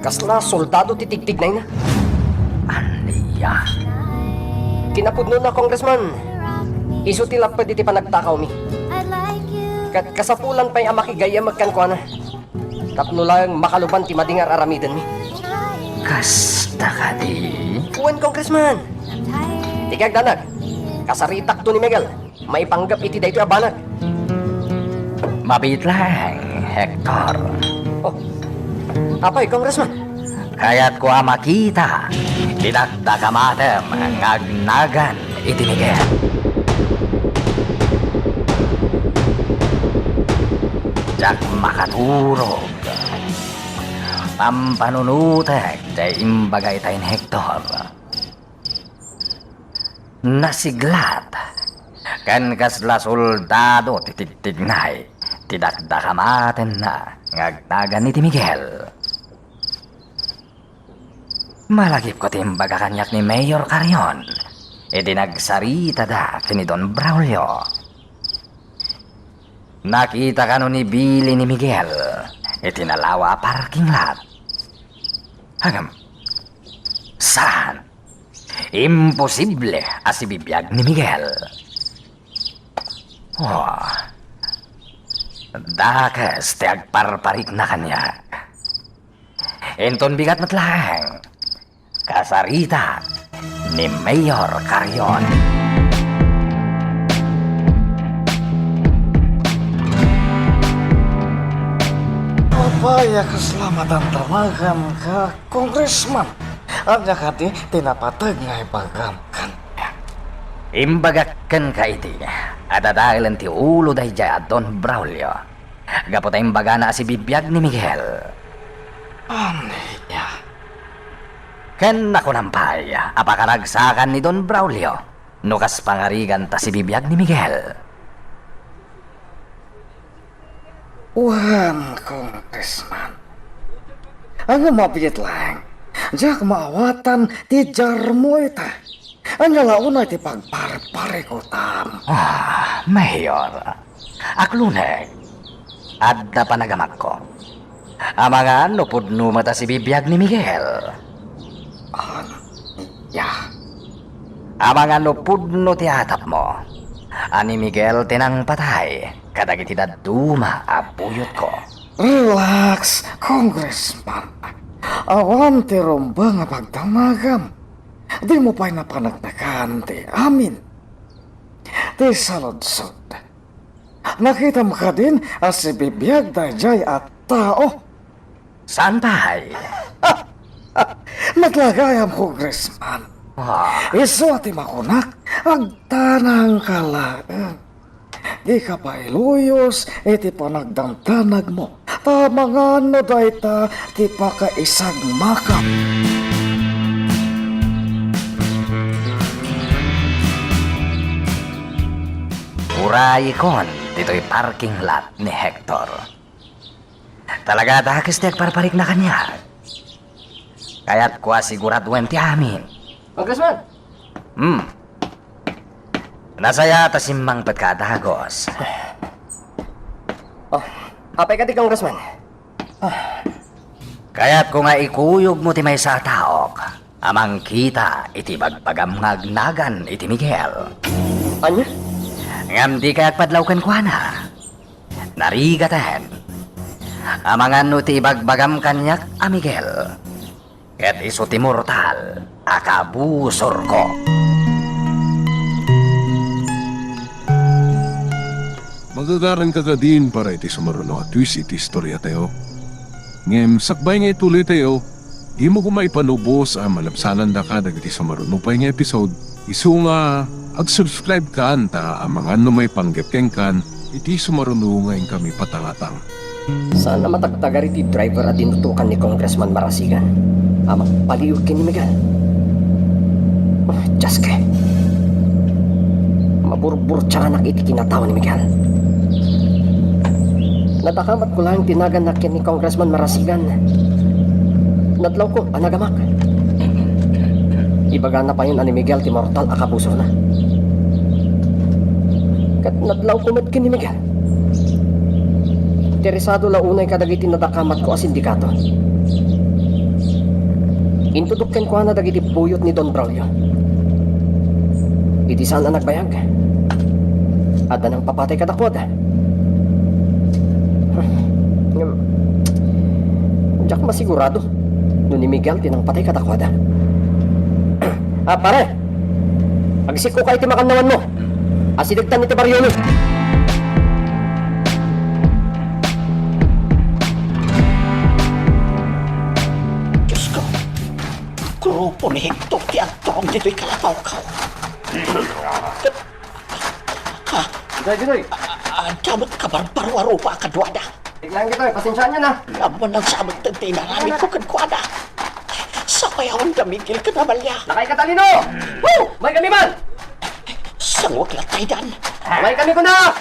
Kasla soldado ti tigtignayna. Ania? Kinapudnona, Congressman, isu ti lapped iti panagtakawmi. Ket kasapulan pay a makigayyamek kenkuana tapno laeng makaluban ti madi nga ar-aramidenmi. Kasta kadi? Wen, Congressman. Ti kagdanag, kasaritakto ni Miguel maipanggep iti daytoy a banag. Mabiit laeng, Hector. Oh, apay, Congressman? Kayatko a makita ti dakdakamatem nga agnagan iti Miguel. Diak makaturog. Pampanunotek ti imbaga ita ni Hector. Nasiglat ken kasla soldado ti tigtignay ti dakdakamatenna nga agnagan iti Miguel. Malagipko ti imbaga kaniak ni Mayor Carrion idi nagsaritada ken ni Don Braulio. Nakita kano ni Billy ni Miguel iti nalawa a parking lot. Ngem, saan. Imposible a sibibiag ni Miguel. Oh, dakes ti agparparikna kaniak. Inton bigat met laeng, kasarita ni Mayor Carrion. Apay a kasla matantanagem ka, Congressman? Ania kadi ti napateg nga ibagam kaniak? Imbagak kenka iti, adadaelen ti ulo daydiay a Don Braulio. Gapu ta imbagana a sibibiag ni Miguel. Ania? Ken nakunam pay a pakaragsakan ni Don Braulio no kas pangarigan ta sibibiag ni Miguel. Wen, Congressman. Ania, mabiit laeng. Diak maawatan ti diarmo ita. Ania la unay ti pagparparikutam? Ah, Mayor. Akloneg. Adda panagamakko. Amangan no pudno met a sibibiag ni Miguel. Ania? Amangan no pudno ti atapmo a ni Miguel ti nangpatay kadagiti dadduma a buyotko. Relax, Congressman. Awan ti rumbeng a pagdamagam. Dimo pay napaneknekan ti amin. Ti saludsod. Nakitam kadin a sibibiag daydiay a tao? Saan pay? Met la gayam, Congressman. Ah. Isu a ti makunak, agtanangka laeng. Dika pay luyos iti panagdandanagmo. Ta amangan no dayta ti pakaisagmakam. Urayekon ditoy parking lot ni Hector. Talaga a dakes ti agparparikna kaniak. Kayatko a siguraduen ti amin. Congressman! Hmm. Nasayaat a simmangpetka a dagus. Oh, apay kadi, Congressman? Kayatko nga ikuyogmo ti maysa a taok a mangkita iti bagbagam nga agnagan iti Miguel. Ania? Ngem dikay agpadlaw kenkuana. Narigaten. Amangan no ti ibagbagam kaniak a Miguel. Ket isu ti mortal a kabusorko. Magagaranka kadin para iti sumaruno a twist iti istoriatayo. Ngem sakbay nga ituloytayo, dimo koma ipanubos a malabsanandaka dagiti sumaruno pay nga episode. Isu nga, ag-subscribe kan ta amangan no maipanggep kenkan iti sumaruno nga inkami patangatang. Saan a matagtagar iti driver a dinutokan ni Congressman Marasigan a magpaliw ken ni Miguel. Ah, Dios ko. Maburburtianak iti kinatao ni Miguel. Nadakamatko laeng ti nagannak ken ni Congressman Marasigan. Nadlawko a nagamak. Ibagana payen a ni Miguel ti mortal a kabusorna. Ket nadlawko met ken ni Miguel. Interesado la unay kadagiti nadakamatko a sindikato. Intudok kenkuana dagiti buyot ni Don Braulio. Iti saan a nagbayag, adda nangpapatay kadakuada. Ngem, diak masigurado no ni Miguel ti nangpatay kadakuada. Ah, pare, agsikkoka iti makannawanmo. Asidegtan iti bariomi. Diyos ko, grupo ni Hector ti agturong ditoy kalapawko. Ha? Ditoy, ditoy. A-, a-, adda met kabarbaro a rupa a kaduada. Tiklang kita, eh. Pasensiaan niyo na. Awan nang sabet ti inaramidko kenkuana. Sapayawan da Miguel ken Amalia. Lakay Catalino! Oh! Umaykami man! Sangwek latta idan. Umaykami kuna!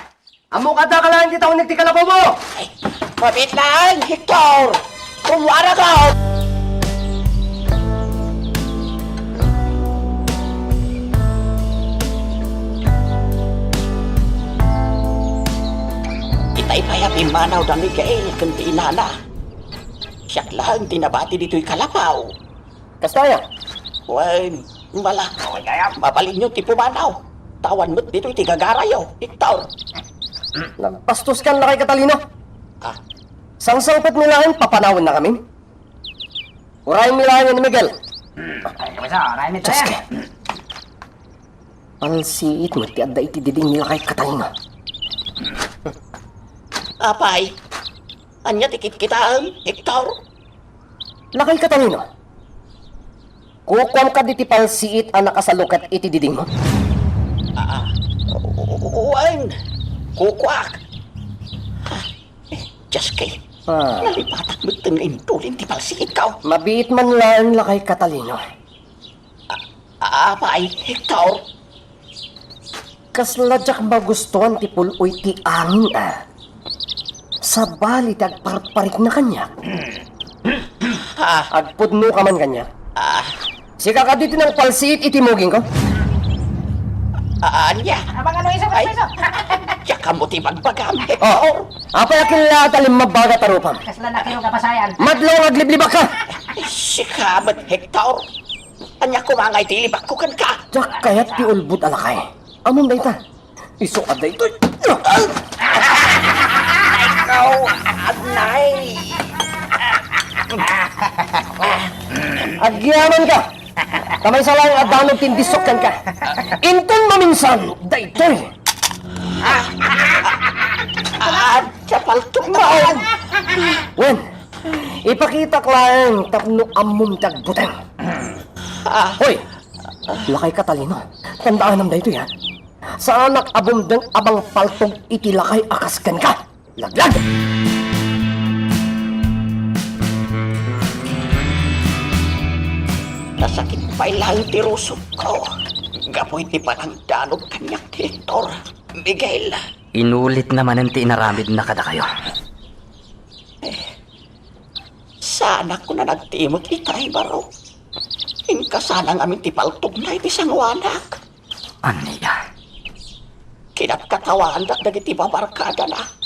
Ammok adda ka laeng ti taon ti kalapawmo! Ay, mabit laeng, Hector! Kumuaraka! Itay pay a pimmanaw da Miguel ken ti inana. Siak laeng ti nabati ditoy kalapaw. Kasta aya? Wen, mala. Mabalinyo ti pumanaw. Tawan met ditoy ti gagarayo, Hector. Nagbastos kan lakay Catalino. Ah. Sangsangpet mi laeng papanawennakami. Urayen mi laeng ni Miguel. Ay, kabisa, urayen mi tayo. Palsiit met ti adda iti diding ni lakay Catalino. Apay, ania ti kitkitaem, Hector? Lakay Catalino, kukuam kadi ti palsiit a nakasaluket iti didingmo? Ah, ah, wen, kukuak. Ah, eh, Dios kay, ah, nalipatak met nga indulin ti palsiitko. Mabiit man laeng, lakay Catalino. A-, apay, Hector? Kasla diak magustuan ti pul-oy ti angin, a. Sabali ti agparparikna kaniak. Ah. Agpudno ka man kaniak. Ah. Sika kadi ti nangpalsiit iti mugingko? Ah, ania? Abang ano iso, ay, iso? Diak ammo ti bagbagam, Hector. Oh. Apay a kinlaat a limmabbaga ta rupam? Kasla nakiro ka pasayan. Madlaw nga agliblibak ka. Sika met, Hector. Ania koma nga iti ilibakko kenka? Diak kayat ti ulbod a lakay. Ammom dayta. Isu a daytoy. Ikaw, anay. Agyaman ka. Ta maysa laeng a danog ti indisok kenka. Inton maminsan, daytoy. Ah, ah, ah, paltok na. Wen, ipakitak laeng tapno ammom ti agbuteng. Ah. Hoy, lakay Catalino, tandaanam daytoy, ha? Saanak a bumdeng a mangpaltog iti lakay a kas kenka. Laglag! Nasakit pay laeng ti rusokko gapu iti panangdanog kaniak ti Hector, Miguel. Inulitna manen ti inaramidna kadakayo. Saanak koma nagtimut itay baro. Inka sana ngamin ti paltogna iti sangoanak. Ania? Kinatkawaandak dagiti babarkadana.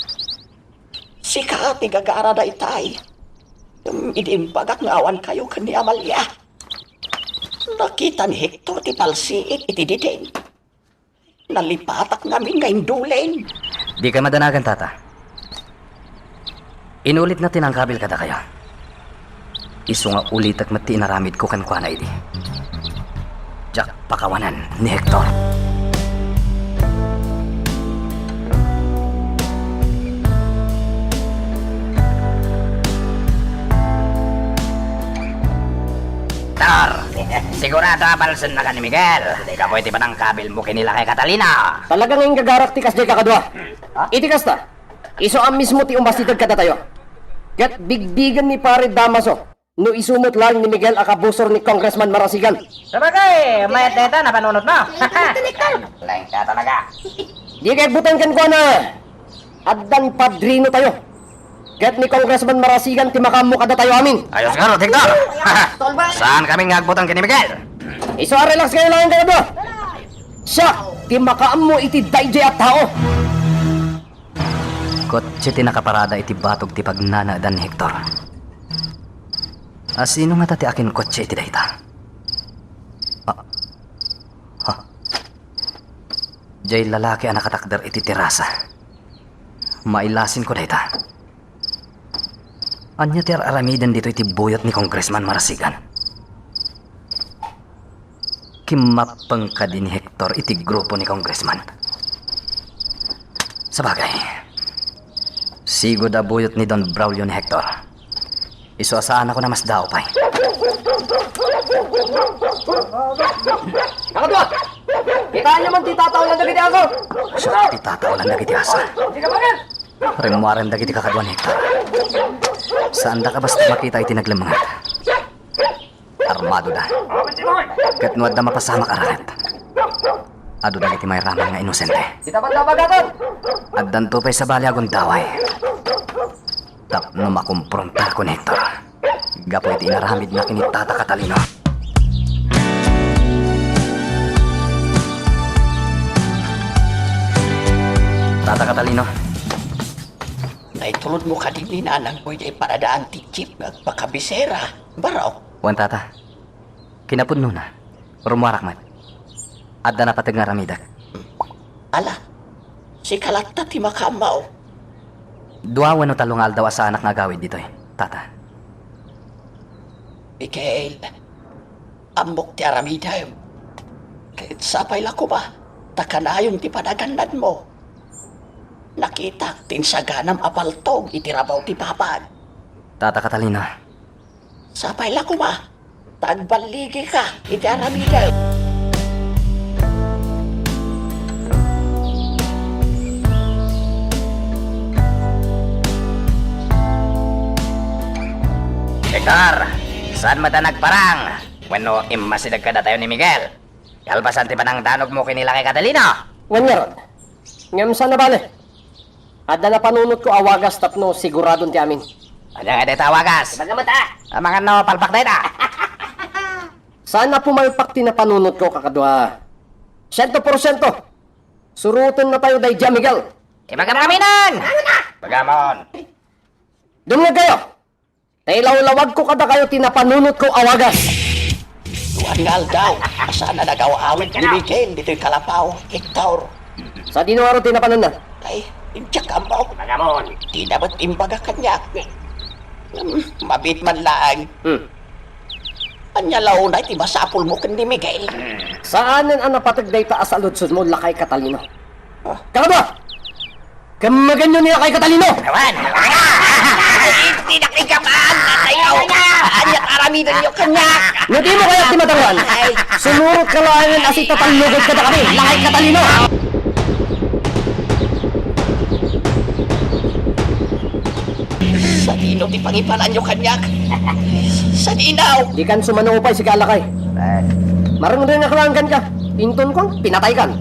Sika ti gagarada itay. Idi imbagak nga awan kayo ken ni Amalia. Nakita ni Hector ti palsiit iti diding. Nalipatak ngamin nga indulin. Dika madanagan, tata. Inulitna ti nangkabil kadakayo. Isu nga ulitek met ti inaramidko kenkuana idi. Diak pakawanen ni Hector. Tar, sigurado a palsennaka ni Miguel. Dika pwede panangkabilmo ken ni lakay Catalina. Talaga nga inggagarak ti kasdiay kakadua. Iti kasta, isu a mismo ti umasideg kadatayo. Ket bigbigen ni Pare Damaso no isu met laeng ni Miguel a kabusor ni Congressman Marasigan. Sabagay, mayat dayta napanunotmo. Laeng ka talaga. Dika agbuteng kenkuana. Addan padrinotayo. Ket ni Congressman Marasigan ti makaammo kadatayo amin. Ayos ngarud, Hector. Saan kami nga agbutang ken ni Miguel? Isu a relax kayo lang, kakadua. Siak ti makaammo iti daydiay a tao. Kotse ti nakaparada iti batog ti pagnanaedan ni Hector. A sino ngata ti akinkotse iti dayta? Ah. Ha. Jay lalaki a nakatakder iti terasa. Mailasinko dayta. Ania ti ar-aramiden ditoy ti buyot ni Congressman Marasigan? Kimmappeng kadi ni Hector iti grupo ni Congressman? Sabagay, sigud a buyot ni Don Braulio ni Hector. Isu a saanakon a masdaaw pay. Kakadua! Kitaenyo man ti tataolan dagiti aso! Siak ti tataolan dagiti aso. Rimmuaren dagiti kakadua ni Hector. Saandaka basta makita iti naglemmenget. Armadoda. Ket no adda mapasamak a raket, adu dagiti mairaman nga inosente. Addanto pay sabali a gundaway tapno makomprontarko ni Hector gapu iti inaramidna ken ni Tata Catalino. Tata Catalino. Naitulodmo kadi ni nanangmo idiay paradaan ti jeep nga agpakabisera, baro? Wen, Tata. Kinapudnona, rummuarak met. Adda napateg nga aramidek. Ala, sika latta ti makaammo. Dua wenno tallo nga aldaw a saanak nga agawid ditoy, Tata. Miguel, ammok ti aramidem. Ket sapay la koma ta kanayon ti panagannadmo. Nakitak ti insaganam a paltog iti rabaw ti papag. Tata Catalina. Sapay la koma ta agballigika iti aramidem. Hector, saan met a nagparang wenno immasideg kadatayo ni Miguel? Kalpasan ti panangdanogmo ken ni Lakay Catalino? Wen ngarud. Ngem saan a bale. Adda napanunotko a wagas tapno siguradon ti amin. Ania nga dayta a wagas? Ibaga met, a? Amangan no palpak dayta. Saan a pumalpak ti napanunotko, kakadua. Siento porsiento. Surotennatayo daydiay a Miguel. Ibagam aminen! Ibagamon. Dumngegkayo. Ta ilawlawagko kadakayo ti napanunotko a wagas. Duan nga aldaw a saan a nagaw-awid ni Miguel ditoy Calapao, Hector. Sadino ngarud ti napanunna? Ay, diak ammo. Ibagamon. Dina met imbaga kaniak. Hmm, mabiit man laeng. Hmm. Ania la unay ti masapulmo ken ni Miguel? Saanen a napateg dayta a saludsodmo, Lakay Catalino. Kakadua! Kemmegenyo ni Lakay Catalino! Awan! Iti nakikamaan na tayo! Aniat aramidenyo kaniak! No dimo kayat ti matangan, sumurot ka laengen a sitatalloged kadakami, Lakay Catalino! Sadino ti pangipalanyo kaniak? Sadino? Dikan sumano pay, sika a lakay. Marengrengak laeng kenka. Inton kuan, pinataykan.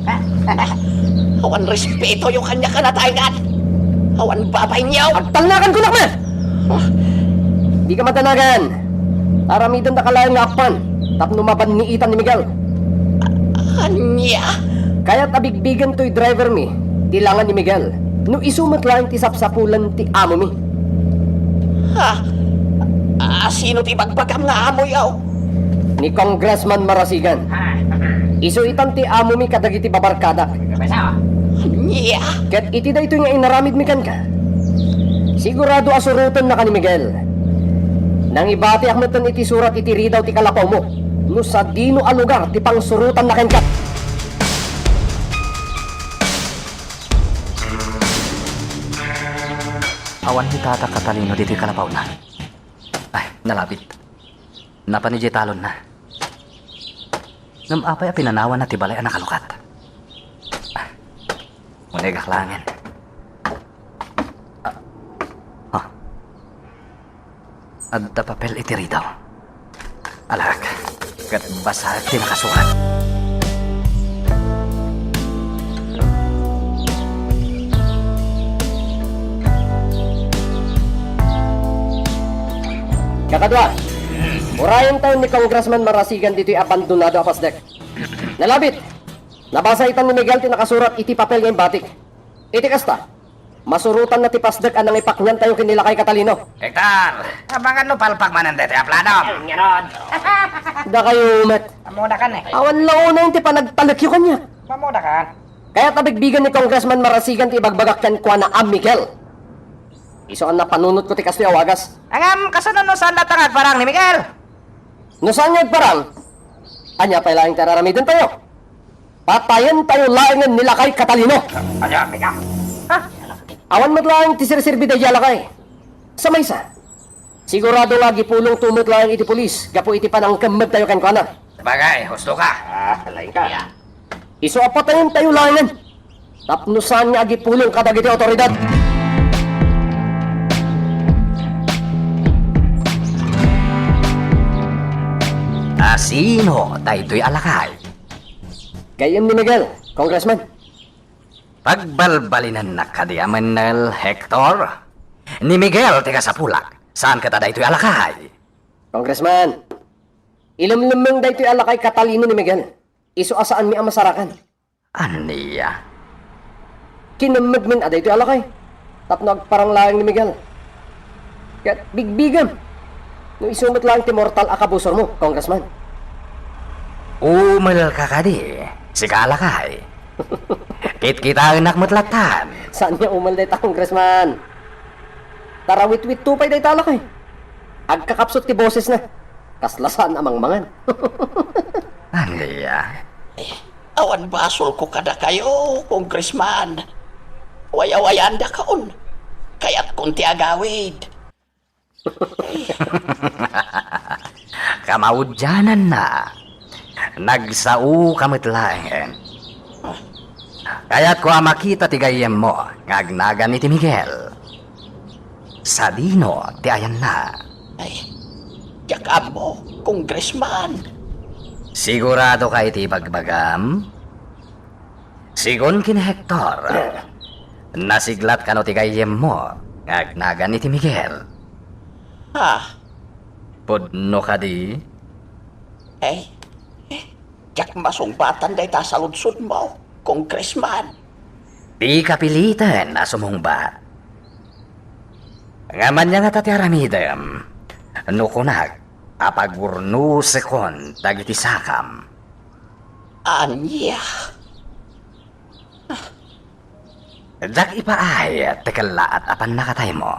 Awan respetoyo kaniak a nataykan. Awan babainyo. Agtalnakanko, nak, ma! Dika matanagan. Aramidendaka laeng nga appan tapno mabanniitan ni Miguel. Ania? Kayat a bigbigen toy driver mi ti langan ni Miguel. No isu met laeng ti sapsapulan ti amo mi. Ha? A, sino ti bagbagam nga amoyo? Ni Congressman Marasigan. Isu itan ti amo mi kadagiti babarkadak. Ania? Ket iti daytoy nga inaramid mi kenka, sigurado a surotennaka ni Miguel. Nangibatiak metten iti surat iti ridaw ti kalapawmo no sadino a lugar ti pangsurotanna kenka. Awan ni Tata Catalino ditoy kalapawna. Ay, nalabit. Napan idiay talonna. Ngem apay a pinanawanna ti balay a nakalukat? Ah, unegak laengen. Ah, ha? Adda papel iti ridaw. Alak, ket basaek ti nakasurat. Kadua, urayentayo ni Congressman Marasigan ditoy abandonado a pasdek. Nalabit, nabasa itan ni Miguel ti nakasurat iti papel nga imbatik. Iti kasta, masurotanna ti pasdek a nangipakniantayo ken ni Lakay Catalino. Hector, amangan no palpak manen daytoy a plano. Dakayo met. Amoda kan eh. Awan la unay ti panagtalekyo kaniak. Amoda kan. Kayat a bigbigen ni Congressman Marasigan ti ibagbagak kenkuana a Miguel. Isu a napanunotko ti kastoy a wagas. Ngem, kasano no saan latta nga agparang ni Miguel? No saan nga agparang, ania pay laeng ti ar-aramidentayo? Patayentayo laengen ni Lakay Catalino. Ania, Miguel? Ha? Awan met laeng ti serserbi daydiay a lakay. Sa maysa, sigurado nga agipulongto met laeng iti pulis gapu iti panangkemmegtayo kenkuana. Sabagay, husto ka. Ah, laeng ka. Isu a patayentayo laengen tapno saan nga agipulong kadagiti awtoridad. Asino daytoy a lakay? Gayyem ni Miguel, Congressman. Pagbalbalinennak kadi a Mennel, Hector? Ni Miguel ti kasapulak, saan ket a daytoy a lakay. Congressman, ilemlemmeng daytoy a lakay Catalino ni Miguel. Isu a saanmi a masarakan. Ania? Kinemmegmin a daytoy a lakay tapno agparang laeng ni Miguel. Ket bigbigem no isu met laeng ti mortal a kabusormo, Congressman. Umelka kadi, sika a lakay? Kitkitaennak met lattan. Saan nga umel dayta, Congressman? Tarawitwitto pay dayta a lakay. Agkakapsut ti bosesna. Kasla saan a mangmangan. Ania? Awan basolko kadakayo, Congressman. Wayawayaandakon. Kayatkon ti agawid. Kamaudiananna, nagsaoka met laeng. Kayatko a makita ti gayyemmo nga agnagan iti Miguel. Sadino ti ayanna? Ay, diak ammo, Congressman. Siguradoka iti ibagbagam? Sigun ken Hector, nasiglat kano ti gayyemmo nga agnagan iti Miguel? Ah. Pudno kadi? Eh, eh, diak masungbatan dayta saludsodmo, Congressman. Dika piliten a sumungbat. Ngem ania ngata ti aramidem no kunak a pagurnusekon dagiti sakam? Ania? Diak ipaay ti kellaat a pannakataymo.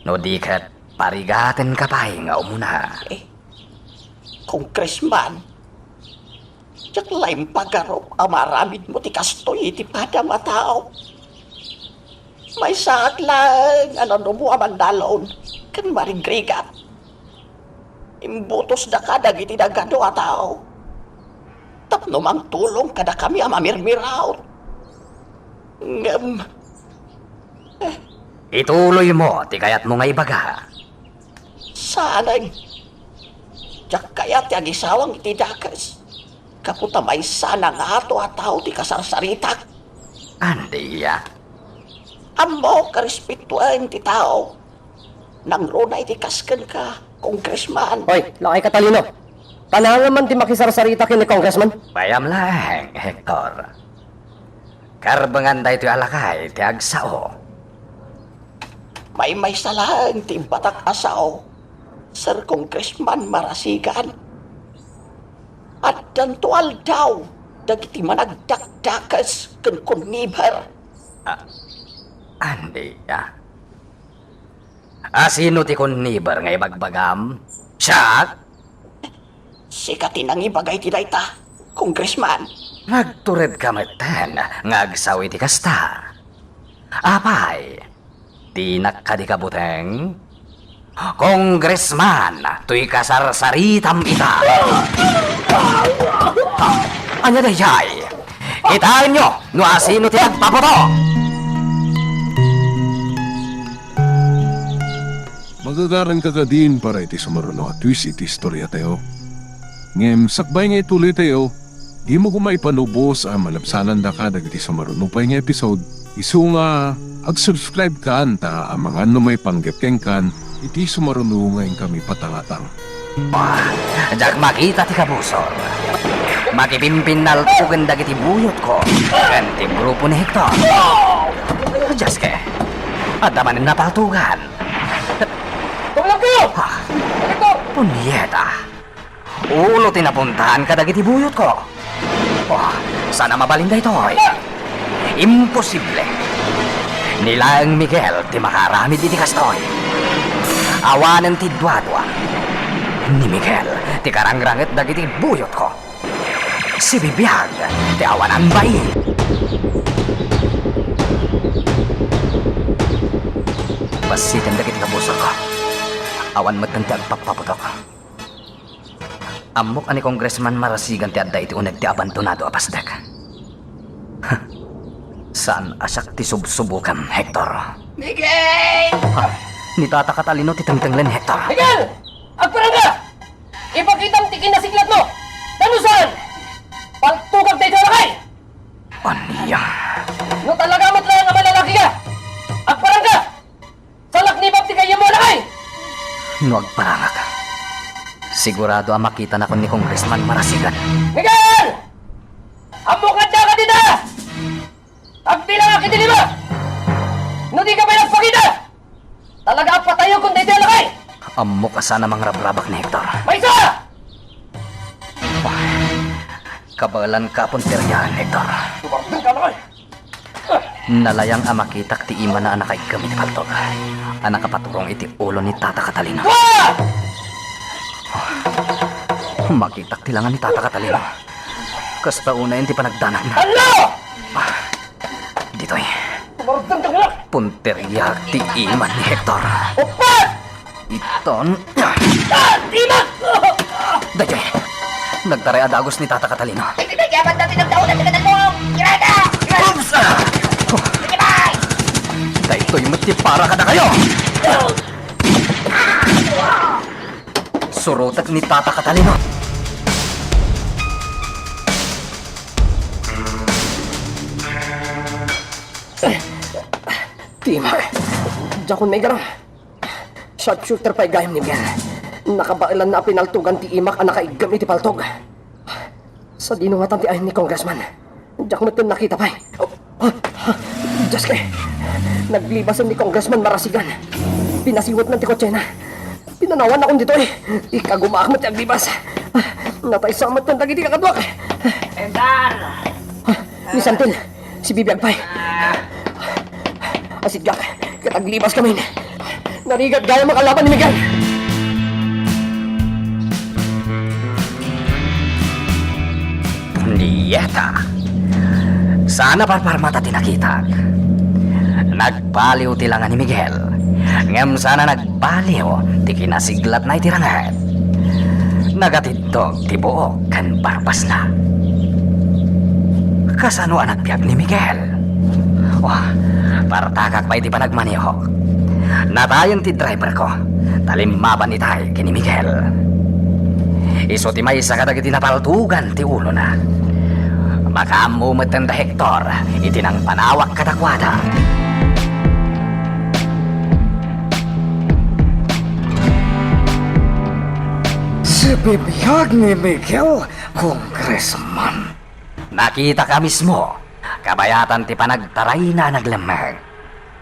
No di ket, parigatenka pay nga umuna. Eh, Congressman, diak la impagarup a maaramidmo ti kastoy iti padam a tao. Maysaak laeng a nanumo a mandalon ken marigrigat. Imbutosdaka dagiti nagadu a tao tapno mangtulong kadakami a mamirmiraut. Ngem, eh, ituloymo ti kayatmo nga ibaga. Saan. Diak kayat ti agisawang iti dakes. Gapu ta maysa a nangato a tao ti kasarsaritak. Andia? Ammok a respetuen ti tao. Nangruna iti kas kenka, Congressman. Hoy, Lakay Catalino. Kananga man ti makisarsarita ken ni Congressman? Bayam laeng, Hector. Karbengan daytoy a lakay ti agsao. Maymaysa laeng ti imbatak a sao, Sir Congressman Marasigan. Addanto aldaw dagiti managdakdakes ken konniber. A-, andia? Asino ti konniber nga ibagbagam? Siak? Sika ti nangibaga iti dayta, Congressman. Nagturedka metten nga agsao iti kasta. Apay, dinak kadi kabuteng? Congressman, toy kasarsaritam ita. Ania daydiay? Kitaenyo no asino ti nagpaputo! Magagaranka kadin para iti sumaruno a twist iti istoriatayo. Ngem sakbay nga ituloytayo, dimo koma ipanubos a malabsanandaka dagiti sumaruno pay nga episode. Isu nga, ag-subscribe kan ta amangan no maipanggep kenkan Iti sumaruno nga inkami patangatang. Ah, diak makita ti kabusor. Makipinpinnaltugen dagiti buyotko ken ti grupo ni Hector. Dios ke, adda manen napaltugan. Tumulong kayo! Ah, Hector! Punyeta! Ulo ti napuntahan kadagiti buyotko. Oh, saan a mabalin daytoy? Imposible! Ni laeng Miguel ti makaaramid iti kastoy. Awanen ti duadua. Ni Miguel ti karangranget dagiti buyotko. Sibibiag ti awanan bai. Bassiten dagiti kabusorko. Awan metten ti agpappaputok. Ammok a ni Congressman Marasigan ti adda iti uneg ti abandonado a pastek. Saan a siak ti subsubukan, Hector. Miguel! Ah, ni Tata Catalino ti tengtenglen, Hector. Miguel! Agparangka! Ipakitam ti kinasiglatmo! Tano saan? Paltugak daytoy a lakay! Ania? No talaga met laeng a malalaki ka, agparangka! Salaknibam ti gayyemmo a lakay! No agparangak, sigurado a makitanakon ni Congressman Marasigan. Miguel! Ammok nga addaka dita! Agbilangak iti lima! No dika pay nagpakita, talaga a patayekon daytoy a lakay! Ammok a saan a mangrabrabak ni Hector. Maysa! Kabaelanka a punteriaan, Hector. Tumangteng ka, lakay! Nalayang a makitak ti imana a nakaiggem iti paltog a nakapaturong iti ulo ni Tata Catalino. Dua! Makitak ti langa ni Tata Catalino. Kasta unayen ti panagdanagna. Tallo! Ah, ditoy. Tumardeng ka, anak! Punteriak ti iman ni Hector. Upat! Iton. Ah, timak! Daytoy. Nagtaray a dagus ni Tata Catalino. Daytoy, daytoy, apat na tinagdaon at nagdalong. Kirada! Oops! Ah! Sige, bye! Daytoy met ti para kadakayo. Surotek ni Tata Catalino. Timak. Diakon maigaram. Sharpshooter pay gayam ni Miguel. Nakabaelanna a pinaltugan ti imak a nakaiggem iti paltog. Sadino ngatan ti ayan ni Congressman? Diak metten nakita pay. Oh, ah, ah, Dios ke! Naglibasen ni Congressman Marasigan. Pinasiwetna ti kotsena. Pinanawannakon ditoy. Ikagumaak met ti aglibas. Nataysa metten dagiti kakaduak. Entar! Ah, ni Santil, sibibiag pay. Asidgak, ket aglibas kami. Narigat gayam a kalaban ni Miguel. Punyeta! Saan a parparmata ti nakitak. Nagbaliw ti langa ni Miguel, ngem saan a nagbaliw ti kinasiglatna iti ranget. Nagatiddog ti buok ken barbasna. Kasano a nagbiag ni Miguel? Wah, partakak pay ti panagmanihok. Natayen ti driverko, ta limmaban itay ken ni Miguel. Isu ti maysa kadagiti napaltugan ti ulona. Makaammo metten da Hector iti nangpanawak kadakuada. Sibibiag ni Miguel, Congressman. Nakitak a mismo, kabayatan ti panagtarayna a naglemmeng.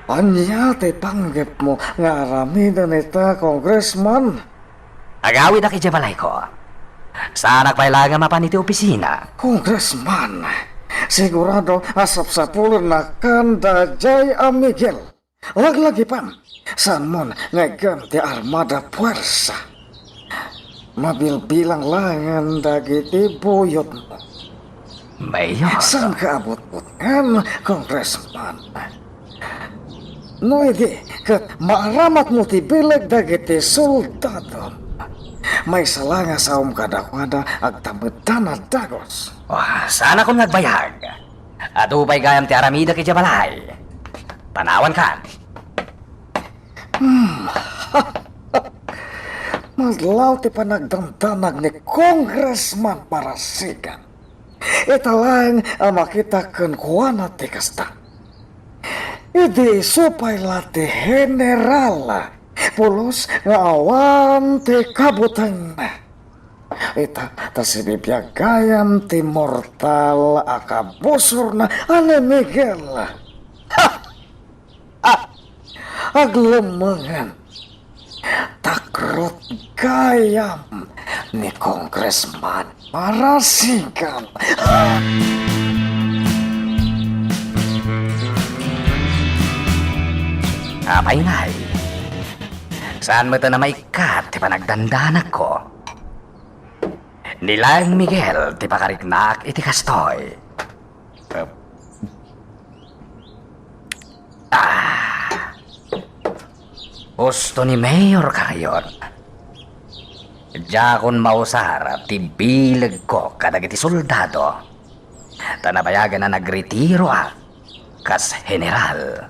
Ania ti panggepmo nga aramiden ita, Congressman? Agawidak idiay balayko. Saanak pay laeng a mapan iti opisina. Congressman, sigurado a sapsapulennakan daydiay a Miguel. Laglagipan, saanmon nga iggem ti armada puersa. Mabilbilang laengen dagiti buyotmo. Mayor. Saanka a butbutngen, Congressman. No idi ket maaramatmo ti bileg dagiti soldado, maysa la nga saom kadakuada agtameddan a dagus. Oh, saanakon nga agbayag. Adu pay gayam ti aramidek idiay balay. Panawankan. Hmm. Madlaw ti panagdandanag ni Congressman Marasigan. Ita laeng a makita kenkuana ti kasta. Idi isu pay la ti General pulos nga awan ti kabutengna. Ita, ta sibibiag gayam ti mortal a kabusorna a ni Miguel. Ha! Ah! Aglemmengen. Takrot gayam ni Congressman Marasigan. Apay ngay? Saan met a maikkat ti panagdandanagko? Ni laeng Miguel ti pakariknak iti kastoy. Ah! Husto ni Mayor Carion. Diakon mausar ti bilegko kadagiti soldado. Ta nabayagen a nagretiroak kas general.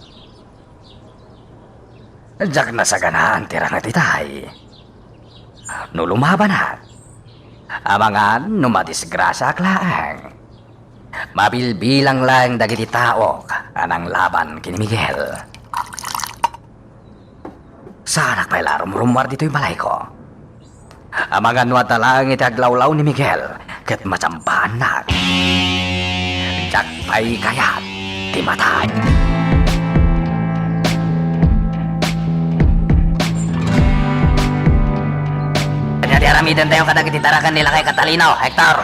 Diak nasaganaan ti ranget itay. No lumabanak, amangan no madisgrasiaak laeng. Mabilbilang laeng dagiti taok a nanglaban ken ni Miguel. Saanak pay la rumrumuar ditoy balayko. Amangan no adda laeng iti aglawlaw ni Miguel ket matsambaannak. Diak pay kayat ti matay. Ania ti aramidentayo kadagiti daraken ni Lakay Catalino, Hector?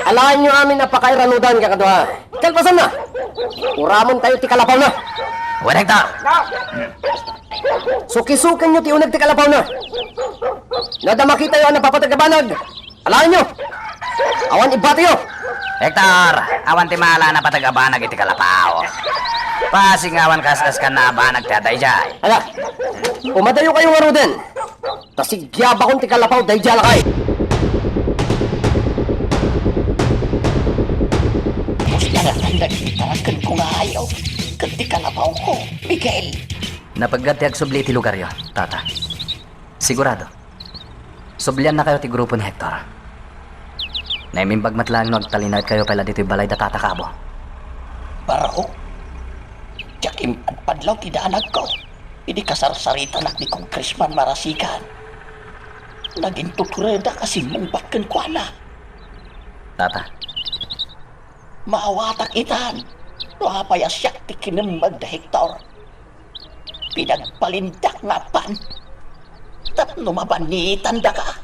Alaenyo amin a pakairanudan, kakadua. Kalpasanna, uramentayo ti kalapawna. Wen, Hector! Sukisukenyo ti uneg ti kalapawna. No adda makitayo a napapateg a banag, alaenyo. Awan ibbatiyo. Hector, awan ti maala a napateg a banag iti kalapaw. Pasingawan kas-, kas-, kas-, kanna a banag ti adda idiay. Ala, umadayokayo ngaruden. Ta sigyabakon ti kalapaw daydiay a lakay. Pusta nga tanda dita ken kungayo ken ti kalapawko, Miguel. Napeggad ti agsubli iti lugaryo, Tata. Sigurado. Subliannakayo ti grupo ni Hector. Naimimbag met laeng no agtalinaedkayo pay la ditoy balay da Tata Cabo. Barok, diak impadpadlaw ti danagko idi kasarsaritanak ni Congressman Marasigan. Nagintuturedak a simmungbat kenkuana. Tata. Maawatak itan no apay a siak ti kinemmeg da Hector. Pinagbalindak nga apan tapno mabanniitandaka.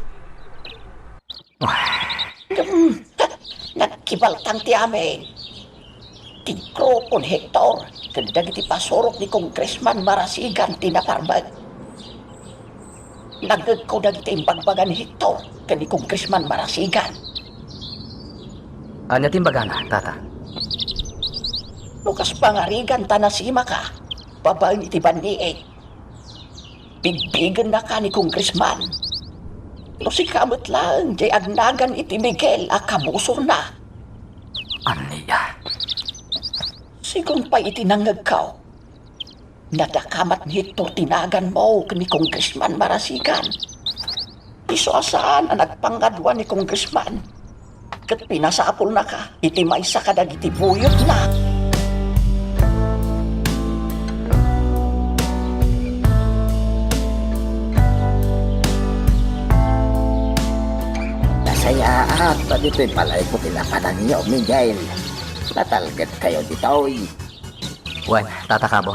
Ngem, nagkibaltang ti amin. Ti grupo ni Hector ken dagiti pasurok ni Congressman Marasigan ti naparmek. Nangngegko dagiti imbagbaga ni Hector ken ni Congressman Marasigan. Ania ti imbagana, Tata? No kas pangarigan ta nasimaka babaen iti banniit, bigbigennaka ni Congressman. No sika met laeng diay agnagan iti Miguel a kabusorna. Ania? Sigun pay iti nangngegko, nadakamat ni Hector ti naganmo ken ni Congressman Marasigan. Isu a saan a nagpangadua ni Congressman ket pinasapulnaka iti maysa kadagiti buyotna. Nasayaat ta ditoy balayko ti napananyo, Miguel. Natalgedkayo ditoy. Wen, Tata Cabo.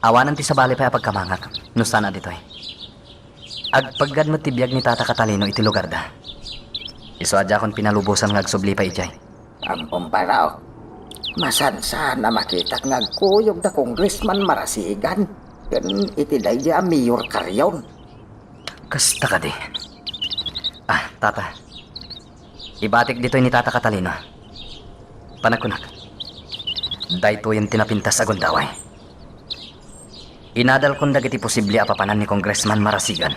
Awanen ti sabali pay a pagkamangak no saan a ditoy. Agpeggad met ti biag ni Tata Catalino iti lugarda. Isu a diakon pinalubosan nga agsubli pay idiay. Ammom, Barok, masansan a makitak nga agkuyog da Congressman Marasigan ken iti daydiay a Mayor Carion. Kasta kadi. Ah, Tata. Ibatik ditoy ni Tata Catalino. Panagkunak, daytoyen ti napintas a gundaway. Inadalkon dagiti posible a papanan ni Congressman Marasigan.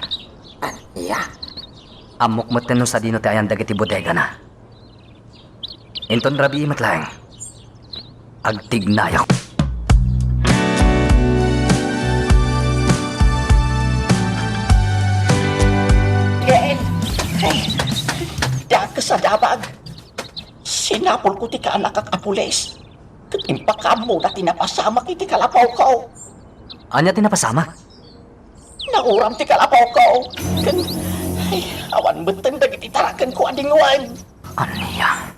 Ania? Ammok metten no sadino ti ayan dagiti bodegana. Inton rabii met laeng, agtignayo. Ken, diak sadabag. Sinapulko ti kaanakak a pulis. Ket impakaammoda ti napasamak iti kalapawko. Ania ti napasamak? Nanguram ti kalapawko. Ken, ay, awan metten dagiti tarakenko a dingwen. Ania?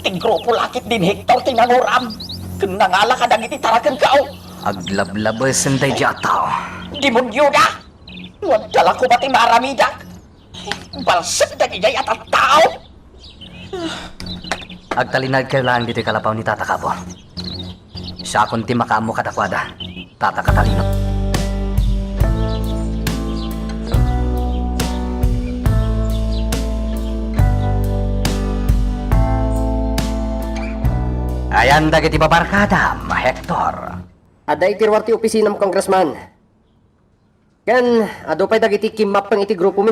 Ti grupo la ketdin Hector ti nanguram. Ken nangala kadagiti tarakenko. Aglablabesen daydiay a tao. Demonioda! No adda la koma ti maaramidak, balsek dagijay a tattao! Agtalinaedkayo laeng ditoy kalapaw ni Tata Kabo. Siakon ti makaammo kadakuada, Tata Catalino. Ayan dagiti babarkadam, Hector. Adda iti ruar ti opisinam, Congressman. Ken, adu pay dagiti kimmappeng iti grupomi.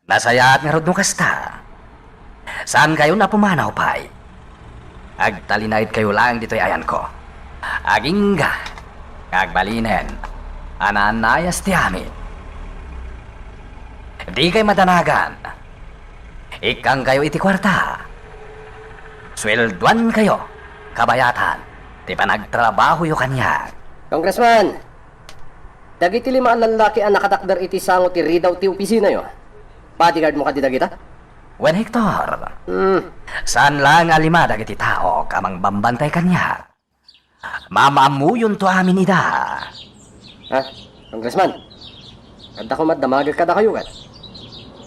Nasayaat ngarud no kasta. Saankayon a pumanaw pay. Agtalinaedkayo laeng ditoy ayanko. Agingga nga agbalinen a naannayas ti amin. Dikay madanagan. Ikkangkayo iti kuarta. Sueldoankayo kabayatan ti panagtrabahoyo kaniak. Congressman, dagiti lima a lallaki a nakatakder iti sango ti ridaw ti opisinayo, bodyguardmo kadi dagita? Wen, Hector. Hmm. Saan laeng a lima dagiti taok a mangbambantay kaniak. Maammoyonto amin ida. Ha? Congressman, adda koma damagek kadakayo ket?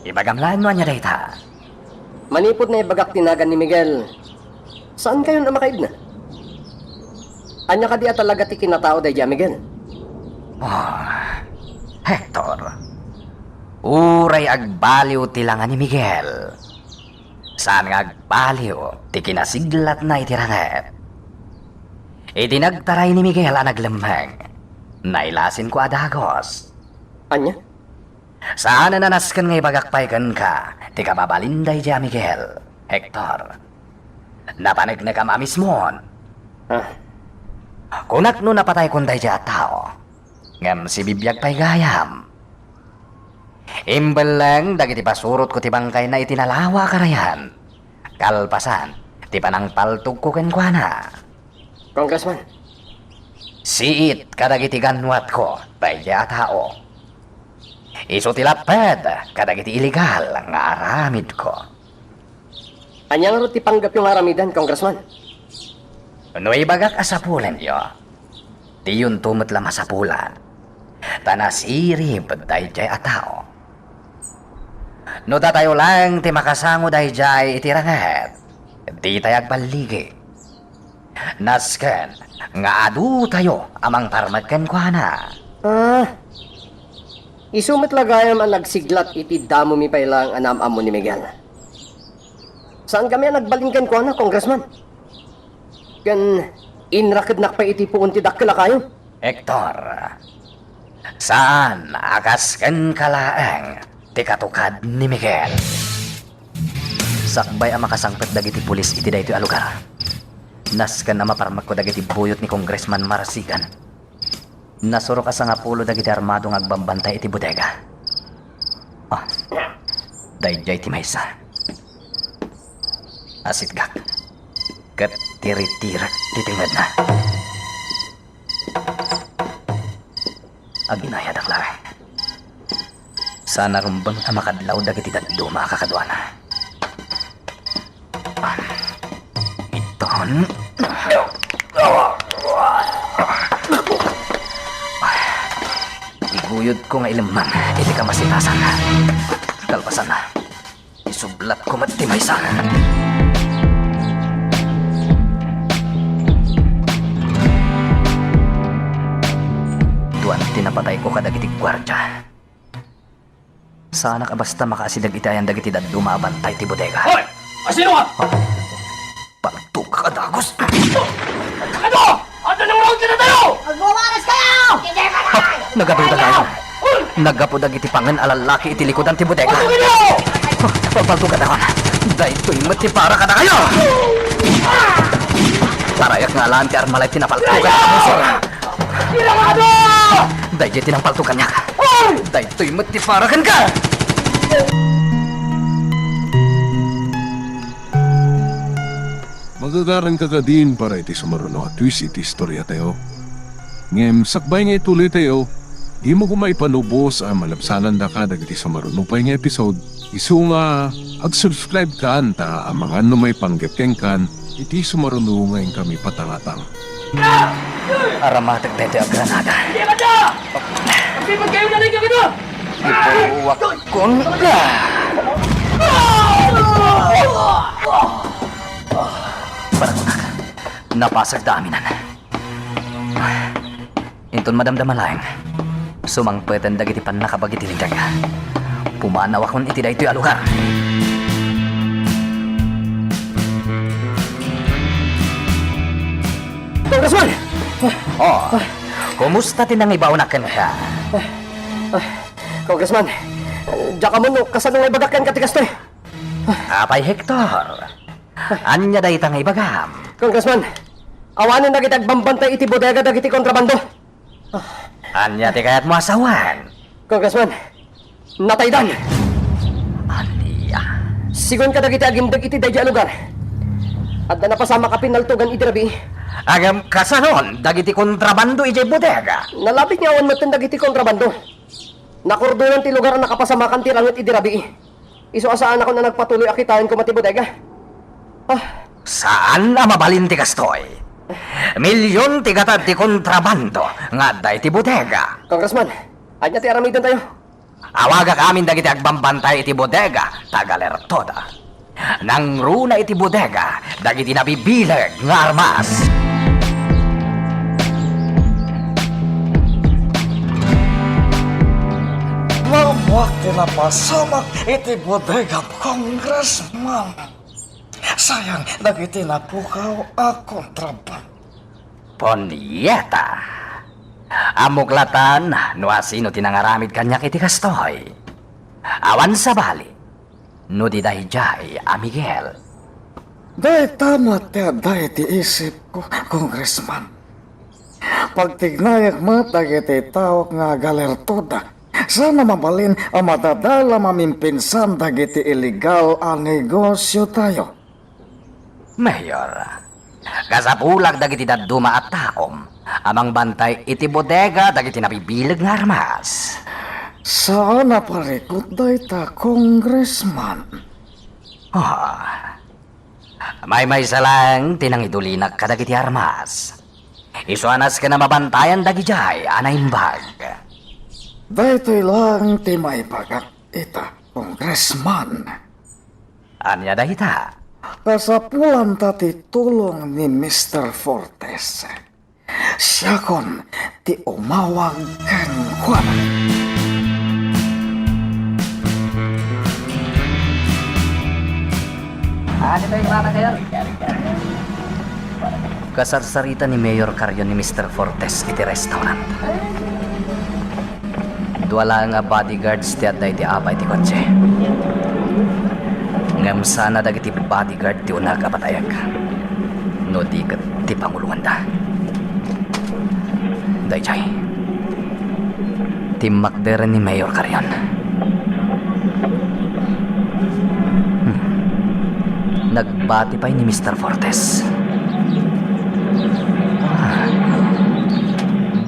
Ibagam laeng no ania dayta. Manipud naibagak ti nagan ni Miguel, saankayon a makaidna? Ania kadi a talaga ti kinatao daydiay a Miguel? Oh, Hector, uray agbaliw ti langa ni Miguel, saan nga agbaliw ti kinasiglatna iti ranget. Iti nagtaray ni Miguel a naglemmeng, nailasinko a dagus. Ania? Saan a nasken nga ibagak pay kenka ti kababalin daydiay a Miguel, Hector. Napaneknekam a mismon. Ah. Kunak no napataykon daydiay a tao, ngem sibibiag pay gayam. Imbelleng dagiti pasurotko ti bangkayna iti nalawa a karayan. Kalpasan ti panangpaltogko kenkuana. Congressman. Siit kadagiti gannuatko daydiay a tao. Isu ti lapped kadagiti illegal nga aramidko. Ania ngarud ti panggepyo nga aramidan, Congressman? No ibagak a sapulenyo, diyonto met la masapulan, ta nasirib daydiay a tao. No datayo laeng ti makasango daydiay iti ranget, ditay agballigi. Nasken nga adutayo a mangparmek kenkuana. Ah, isu met la gayam a nagsiglat iti damomi pay laeng a naam-ammo ni Miguel. Saankami a nagbalin kenkuana, Congressman. Ken inrakednak pay iti puon ti dakkel a kayo. Hector, saan a kas kenka laeng ti katukad ni Miguel. Sakbay a makasangpet dagiti pulis iti daytoy a lugar, nasken a maparmekko dagiti buyot ni Congressman Marasigan. Nasurok a sangapulo dagiti armado nga agbambantay iti bodega. Ah, daydiay ti maysa. Asitgak ket tiritirek ti tengngedna. Aginayadak laeng. Saan a rumbeng a makadlaw dagiti dadduma a kakaduana. Iton. Iguyodko nga ilemmang iti kamasitasan. Kalpasanna, isublatko met ti maysa. Duan ti napatayko kadagiti guardia. Saanak a basta makaasideg iti ayan dagiti dadduma a bantay ti bodega. Hoy! Asino ka? Paltog ka, dagus. Ano? Ano nang wrong ka na tayo? Agwawaras kayo! Hindi ka na! Nagaduda kayo. Naggapu dagiti pangen a lallaki iti likudan ti bodega. Paltog ka, dagus. Daytoy met ti para kadakayo. Parayak nga alaan ti armalay ti napaltogan a musor. Pirangado! Daydiay ti nangpaltogan niya. Hoy! Daytoy met ti para kenka! Magagaranka kadin para iti sumaruno a twist iti istoriatayo. Ngem sakbay nga ituloytayo, Dimo koma ipanubos a malabsanandaka dagiti sumaruno pay nga episode, isu nga ag-subscribe kan ta amangan no maipanggep kenkan iti sumaruno nga inkami patangatang. Aramatek daytoy a granada. Ipuruakkon la. Barakunak. Napasagda aminan. Inton madamdama laeng, sumangpeten dagiti pannakabagi ti linteg. Pumanawakon iti daytoy a lugar. Congressman! Oh, kumusta ti nangibaonak kenka? Congressman, diak ammo no kasano nga ibagak kenka ti kastoy. Apay, Hector? Ania dayta nga ibagam? Congressman, awanen dagiti agbambantay iti bodega dagiti kontrabando. Ania ti kayatmo a sawen? Congressman, nataydan. Ania? Sigun kadagiti agindeg iti daydiay a lugar, adda napasamak a pinaltogan idi rabii. Ngem kasanon dagiti kontrabando idiay bodega? Nalabit nga awan metten dagiti kontrabando. Nakordonan ti lugar a nakapasamakan ti ranget idi rabii. Isu a saanakon a nagpatuloy a kitaen koma ti bodega. Ah. Saan a mabalin ti kastoy. Milion ti gatad ti kontrabando nga adda iti bodega. Congressman, ania ti aramidentayo? Awagak amin dagiti agbambantay iti bodega, tagalertoda. Nangruna iti bodega dagiti nabibileg nga armas. Naammoak ti napasamak iti bodegam, Congressman. Sayang dagiti napukaw a kontrabando. Punyeta! Ammok latan no asino ti nangaramid kaniak iti kastoy. Awan sabali, no di daydiay a Miguel. Dayta met ti adda iti isipko, Congressman. Pagtignayek met dagiti taok nga agalertoda, saan a mabalin a madadala mamimpinsan dagiti illegal a negosiotayo. Mayor, kasapulak dagiti dadduma a taom a mangbantay iti bodega dagiti nabibileg nga armas. Saan a parikut dayta, Congressman. Ah, maymaysa laeng ti nangidulinak kadagiti armas. Isu a nasken a mabantayan dagidiay a naimbag. Daytoy laeng ti maibagak ita, Congressman. Ania dayta? Kasapulanta ti tulong ni Mister Fortes. Siakon ti umawag kenkuana. Ania dayta, Mayor? Kasarsarita ni Mayor Carion ni Mister Fortes iti restaurant. Dua laeng a bodyguards ti adda iti abay ti kotse. Ngem saan a dagiti bodyguard ti uneg a patayek, no di ket ti panguloanda. Daydiay, timmakder ni Mayor Carion. Hmm. Nagbati pay ni Mister Fortes.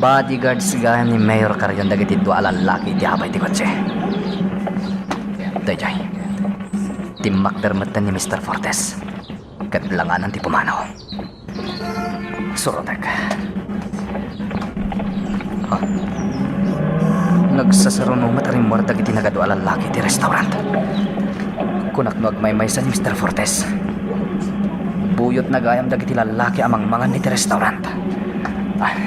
Bodyguards gayam ni Mayor Carion dagiti dua a lallaki iti abay ti kotse. Daydiay, timmakder metten ni Mister Fortes ket langanan ti pumanaw. Surotek. Ah. Nagsasaruno met a rimmuar dagiti nagadua a lallaki iti restaurant. Kunak no agmaymaysa ni Mister Fortes. Buyotna gayam dagiti lallaki a mangmangan iti restaurant. Ah,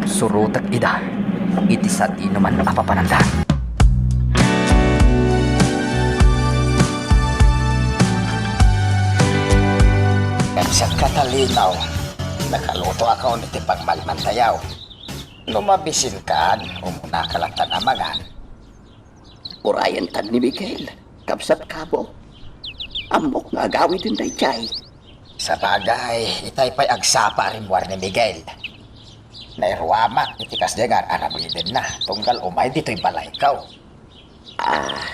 surotek ida iti sadinoman a papananda. Ngem siak, Catalino, nakalutoakon iti pagmalmantayo. No mabisinkan, umunaka latta a mangan. Urayentan ni Miguel, kabsat Cabo. Ammok nga agawiden daydiay. Sabagay, itay pay agsapa a rimmuar ni Miguel. Nairuamak iti kasdiay nga ar-aramidenna, tunggal umay ditoy balayko. Ah,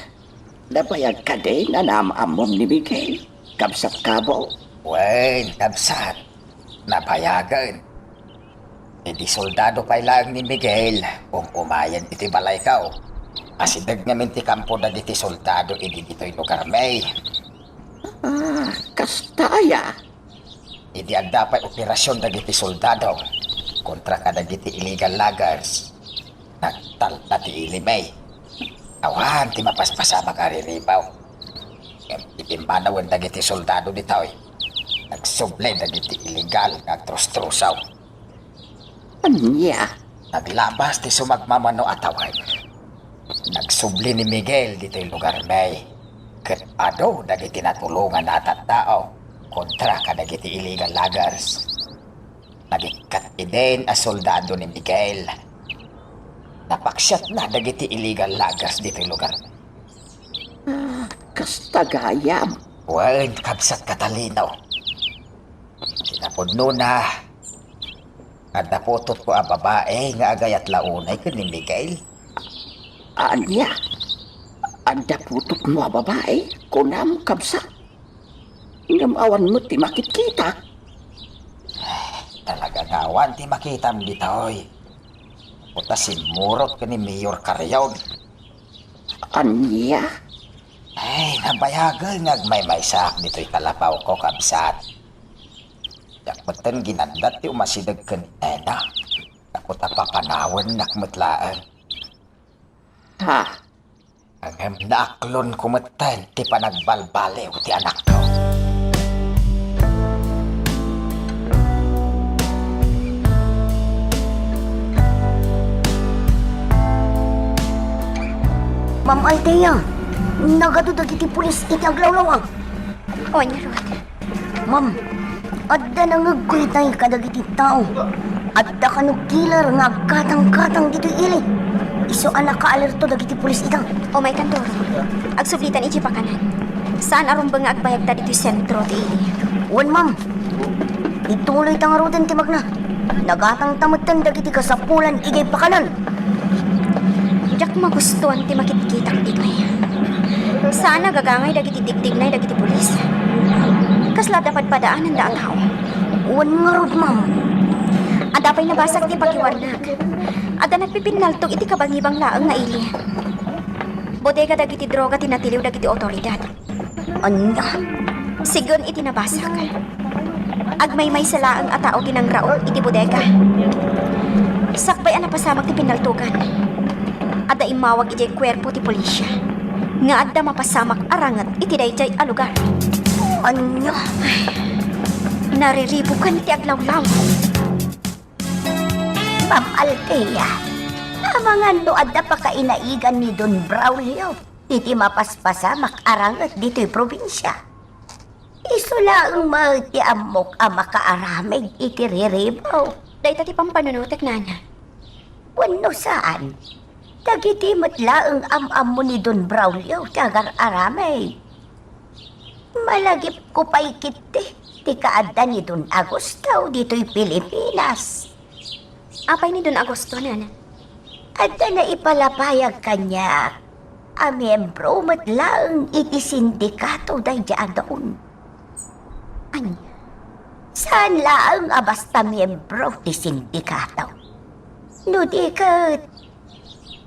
nabayag kadi a naam-ammom ni Miguel, kabsat Cabo? Wen, kabsat, nabayagen. Idi soldado pay laeng ni Miguel, um-umayen iti balayko. Asideg ngamin ti kampo dagiti soldado idi ditoy lugarmi. Ah, kasta aya? Idi adda pay operasion dagiti soldado kontra kadagiti illegal loggers, nagtalna ti ilimi. Awan ti mapaspasamak a riribaw. Ngem ti pimmanawen dagiti soldado ditoy, nagsubli dagiti illegal nga agtrustrosaw. Ania? Naglabas ti sumagmamano a tawen. Nagsubli ni Miguel ditoy lugarmi ket adu dagiti natulonganna a tattao kontra kadagiti illegal loggers. Nagikkat idin a soldado ni Miguel. Napaksiatna dagiti illegal loggers ditoy lugarmi. Ah, kasta gayam. Wen, kabsat Catalino. Kinapudnona, adda putotko a babai nga agayat la unay ken ni Miguel. Ania? Adda putotmo a babai? Kunam, kabsat? Ngem awan met ti makitkitak. Talaga nga awan ti makitam ditoy. Apo ta simmurot ken ni Mayor Carrion. Ania? Ay, nabayagen nga agmaymaysaak ditoy kalapawko, kabsat. Diak metten ginaddat ti umasideg ken ni Nena. Apo ta papanawennak met laeng. Ha? Ngem naaklonko metten ti panagbalbaliw ti anakko. Ma'am Althea, nagadu dagiti pulis iti aglawlaw, a. Wen ngarud. Ma'am, adda nangegko itay kadagiti tao. Adda kano killer nga agkatangkatang ditoy ili. Isu a nakaalerto dagiti pulis ita. Umaykan, Doro. Agsublitan idiay pakanan. Saan a rumbeng nga agbayagta ditoy sentro ti ili. Wen, ma'am. Ituloyta ngaruden ti magna. Nagatangta metten dagiti kasapulan idiay pakanan. Diak magustuan ti makitkitak ditoy. Saan a gagangay dagiti tigtignay dagiti pulis. Kasla adda padpadaananda a tao. Wen ngarud, ma'am. Adda pay nabasag iti pakiwannak. Adda nagpipinnaltog iti kabangibang laeng nga ili. Bodega dagiti droga ti natiliw dagiti otoridad. Ania? Sigun iti nabasag, agmaymaysa laeng a tao ti nangraog iti bodega. Sakbay a napasamak ti pinnaltogan, adda immawag idiay kuerpo ti pulisya nga adda mapasamak a ranget iti daydiay a lugar. Ania? Nariribukan ti aglawlaw. Ma'am Althea, amangan no adda pakainaigan ni Don Braulio iti mapaspasamak a ranget ditoy probinsia. Isu laeng met ti ammok a makaaramid iti riribaw. Dayta ti pampanunotek, nana. Wenno saan, dagiti met laeng am-ammo ni Don Braulio ti agar-aramid. Malagipko pay ketdi ti kaadda ni Don Augusto ditoy Pilipinas. Apay ni Don Augusto, nana? Adda naipalapayag kaniak a miyembro met laeng iti sindikato daydiay a Don. Ania? Saan laeng a basta miyembro ti sindikato. No di ket,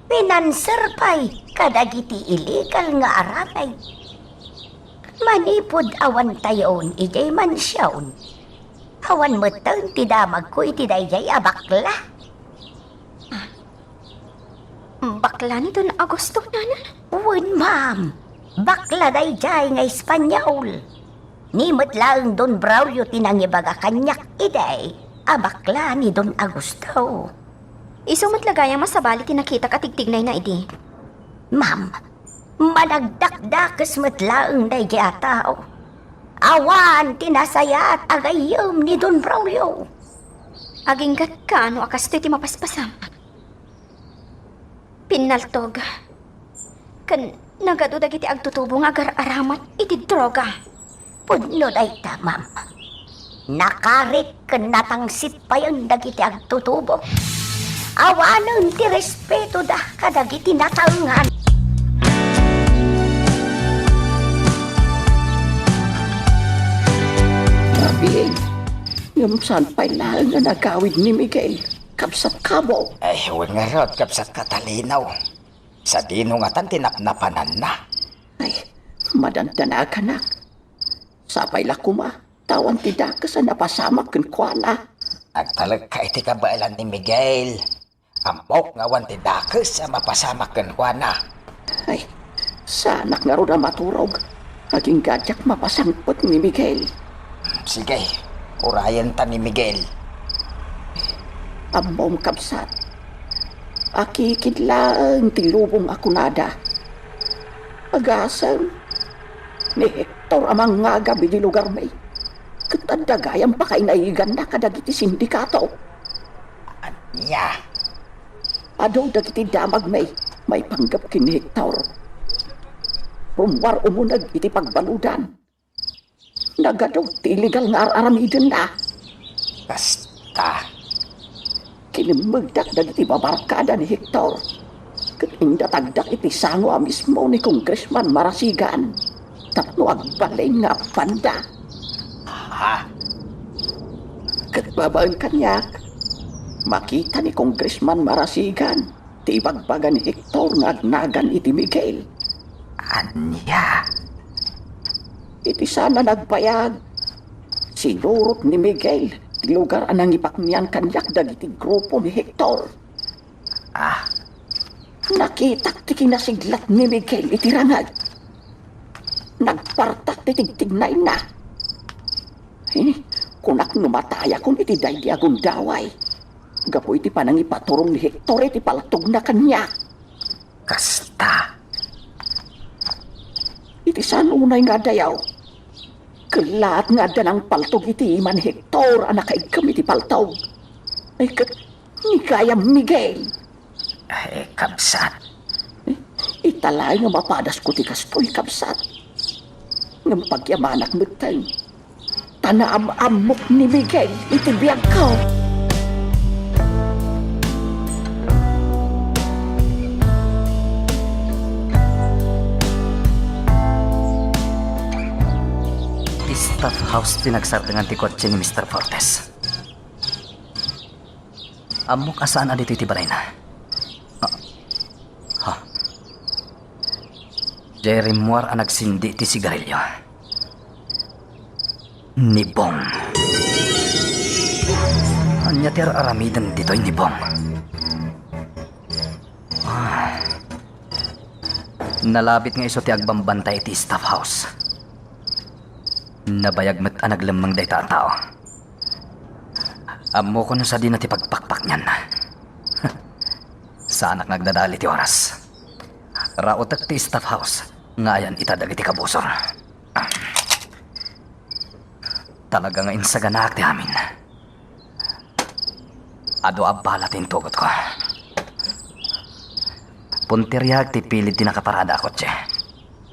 pinanser pay kadagiti illegal nga aramid. Manipud awantayon idiay mansion, awan metten ti damagko iti daydiay a bakla. Ah, bakla ni Don Augusto, nana? Wen, ma'am. Bakla daydiay nga Espanyol. Ni met laeng Don Braulio ti nangibaga kaniak idi a bakla ni Don Augusto. Isu met la gayam a sabali ti nakitak a tigtignayna idi. Ma'am, managdakdakes met laeng daydiay a tao. Awan ti nasayaat a gayyem ni Don Braulio. Aginggatka no a kastoy ti mapaspasamak. Pinnaltog ken nagadu dagiti agtutubo nga agar-aramat iti droga. Pudno dayta, ma'am. Nakarit ken natangsit payen dagiti agtutubo. Awanen ti respetoda kadagiti nataengan. Abi, ngem saan pay laeng nga nagawid ni Miguel? kabsat Kabo. Ay, wen ngarud, kabsat Katalino. Sadino ngatan ti napnapananna? Ay, madandanaganak. Sapay la koma, ta awan ti dakes a napasamak kenkuana. Agtalekka iti kabaelan ni Miguel. Ammok nga awan ti dakes a mapasamak kenkuana. Ay, saanak ngarud a maturog. Agingga diak mapasangpet ni Miguel. Sige, urayenta ni Miguel. Ammom, kabsat, akikid laeng ti lubong a kunada. Agasem, ni Hector a mangngagab iti lugarmi. Ket adda gayam pakainaiganna kadagiti sindikato. Ania? Adu dagiti damagmi maipanggep ken ni Hector. Rummuar umuneg iti pagbaludan. Nagadu ti illegal nga ar-aramidenna. Kasta. Kinemmegdak dagiti babarkada ni Hector. Ket indatagdak iti sango a mismo ni Congressman Marasigan tapno agbalin nga appanda. Ha? Ket babaen kaniak, makita ni Congressman Marasigan ti ibagbaga ni Hector nga agnagan iti Miguel. Ania? Iti saan a nagbayag, sinurot ni Miguel ti lugar a nangipaknian kaniak dagiti grupo ni Hector. Ah. Nakitak ti kinasiglat ni Miguel iti rangag. Nagpartak ti tigtignayna. Eh, kunak no matayakon iti daydi a gundaway gapu iti panangipaturong ni Hector iti paltogna kaniak. Kasta. Iti saan unay nga adayo, kellaat nga adda nangpaltog iti ima ni Hector a nakaigkem iti paltog. Ay, ket ni gayam Miguel. Ay, kabsat. Eh, ita laeng nga mapadasko ti kastoy, kabsat. Ngem pagyamanak metten. Ta naam-ammok ni Miguel iti biagko. Ti staff house ti nagsardengan ti kotse ni Mister Fortes. Ammok a saan a ditoy ti balayna. Ah. Ha? Diay rimmuar a nagsindi ti sigarilio. Ni Bong. Ania ti ar-aramiden ditoy ni Bong? Ah. Nalabit nga isu ti agbambantay iti staff house. Nabayag met a naglemmeng dayta a tao. Ammokon no sadino ti pagpakpaknianna. Saanak nga agdadael iti oras. Raotek ti staff house nga ayan ita dagiti kabusor. Talaga nga insaganaak ti amin. Adu a bala ti intugotko. Punteriaak ti pilid ti nakaparada a kotse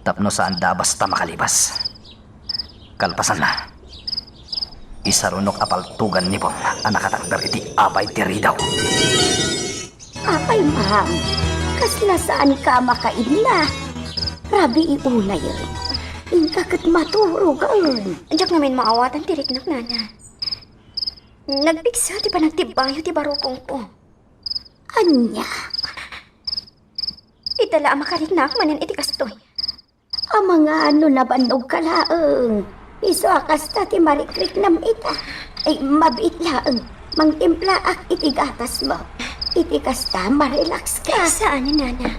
tapno saanda a basta makalibas. Kalpasanna, isarunok a paltogan ni Bong a nakatakder iti abay ti ridaw. Apay, ma'am, kasla saanka a makainna? Rabii unayen. Inka ket maturogen. Diak ngamin maawatan ti riknak, nana. Nagpigsa ti panagtibbayo ti barukongko. Ania? Ita la a makariknak manen iti kastoy. Amangan no nabannogka laeng. Isu a kasta ti marikriknam ita. Ay, mabiit laeng. Mangtimplaak iti gatasmo. Iti kasta, marelax ka. Ay, saan, nana.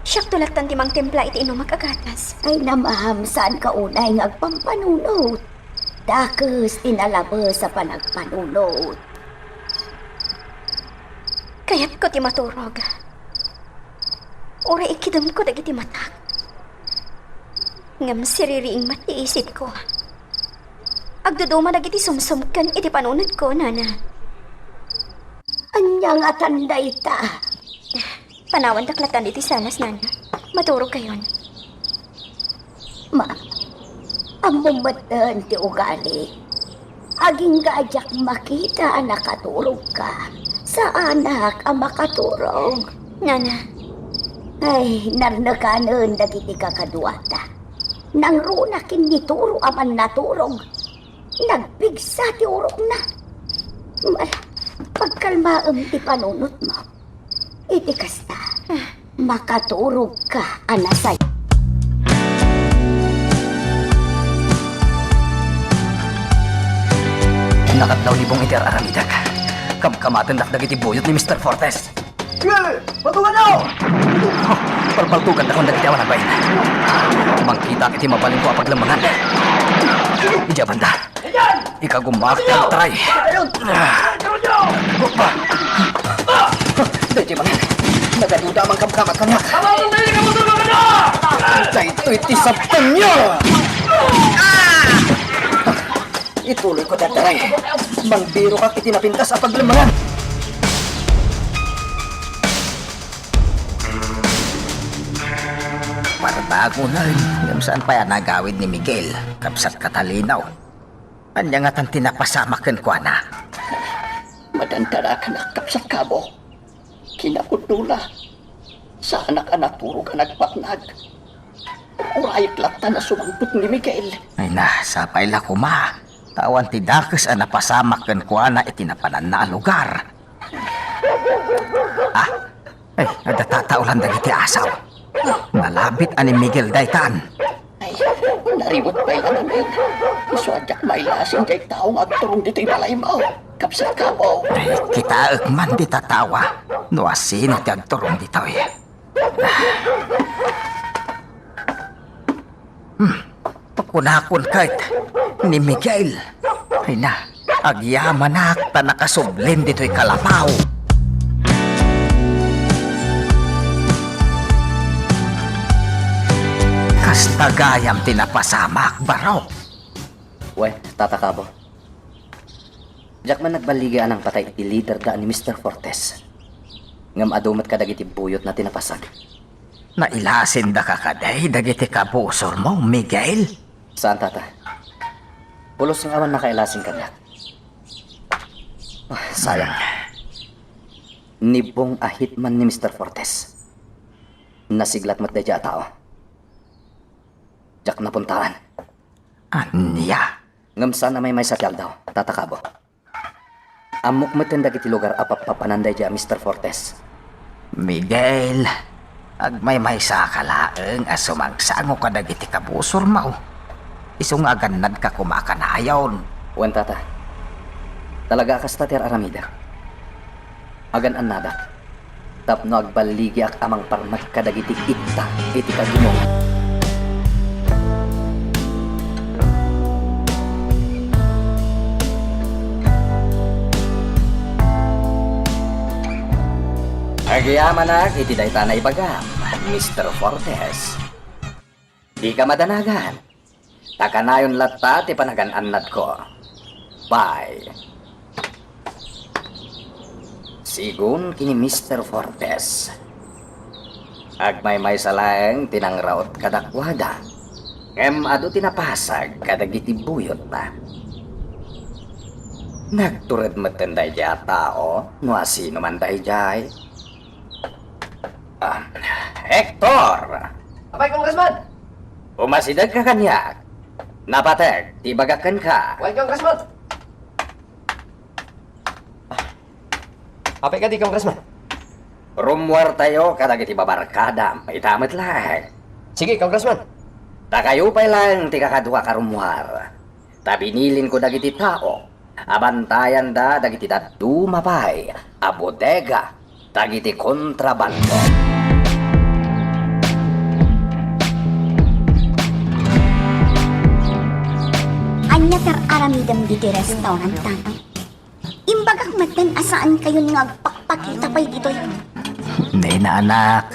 Siakto lattan ti mangtimpla iti inumak a gatas. Ay, namam, saanka unay nga agpampanunot? Dakes ti nalabes a panagpanunot. Kayatko ti maturog. Uray ikidemko dagiti matak. Ngem siririing met ti isipko. Agduduma dagiti sumsumken iti panunotko, nana. Ania ngatan dayta? Panawandak lattan iti salas, nana. Maturogkayon. Ma, ammom metten ti ugali. Agingga a diak makita a nakaturogka. Saanak a makaturog. Nana. Ay, narnekanen dagiti kakaduata. Nangruna ken ni Turo a mannaturog. Nagpigsa ti urokna. Mal-, pag-, Kalmaem ti panunotmo. Iti kasta, makaturogka a nasay. Nakadlaw ni Bong iti ar-aramidek. Kamkamatendak dagiti buyot ni Mister Fortes. Sige! Patungan niyo! Palpaltugandakon dagiti awan a bain. Mangkitak iti mabalinko a paglemmengan. Idiay banda. Ikagumaak ti agtaray. Daytoy man. Nagaduda man kamkamat kaniak. Daytoy ti sabtenyo! Ituloyko ti agtaray. Mangbirokak iti napintas a paglemmengan. Parbagonen, ngem saan pay a nagawid ni Miguel, kabsat Catalino. Ania ngatan ti napasamak kenkuana? Madandarakenak, kabsat Cabo. Kinakudnona. Saanak a naturog a nagbaknag. Urayek latta a sumangpet ni Miguel. Ay na, sapay la koma. Ta awan ti dakes a napasamak kenkuana iti napananna a lugar. Ah, ay, adda tataolan dagiti asaw. Nalabit a ni Miguel daytan. Ay, nariwet pay la ngamin. Isu a diak mailasin diay tao nga agturong ditoy balaymo. Kabsat Cabo. Ay, kitaek man ti tatawa. No asino ti agturong ditoy. Hmm, kunakon ket ni Miguel. Ay na, agyamanak ta nakasublim ditoy kalapaw. Kasta gayam ti napasamak, barok. Wen, Tata Cabo. Diak man nagballigi a nangpatay iti liderda a ni Mister Fortes. Ngem adu met kadagiti buyotna ti napasag. Nailasindaka kadi dagiti kabusormo, Miguel? Saan, Tata. Pulos nga awan nakailasin kaniak. Ah, sayang. Ni Bong a hitman ni Mister Fortes. Nasiglat met daydiay a tao. Diak napuntaan. Ania? Ngem saan a maymaysa ti aldaw, Tata Cabo. Ammok metten dagiti lugar a pappapanan daydiay a Mister Fortes. Miguel, agmaymaysaka laeng a sumangsango kadagiti kabusormo. Isu nga agannadka koma a kanayon. Wen, Tata. Talaga a kasta ti ar-aramidek. Agan-annadak tapno agballigiak a mangparmek kadagiti itta iti kaginungan. Agyamanak iti dayta naibagam, Mister Fortes. Dika madanagan. Ta kanayon latta ti panagan-annadko. Bye. Sigun ken ni Mister Fortes, agmaymaysa laeng ti nangraut kadakuada, ngem adu ti napasag kadagiti buyotna. Nagtured metten daydiay a tao, no asino man daydiay. Ah, Hector! Apay, Congressman! Umasidegka kaniak. Napateg ti ibagak kenka. Wen, Congressman! Apay kadi, Congressman? Rummuartayo kadagiti babarkadam ita met laeng. Sige, Congressman. Ta kayo pay laeng ti kakaduak a rummuar. Ta binilinko dagiti tao a bantayanda dagiti dadduma pay a bodega dagiti kontrabando. Ania ti ar-aramidem ditoy restaurant, Tatang? Imbagak metten a saankayon nga agpakpakita pay ditoy. Nina, anak,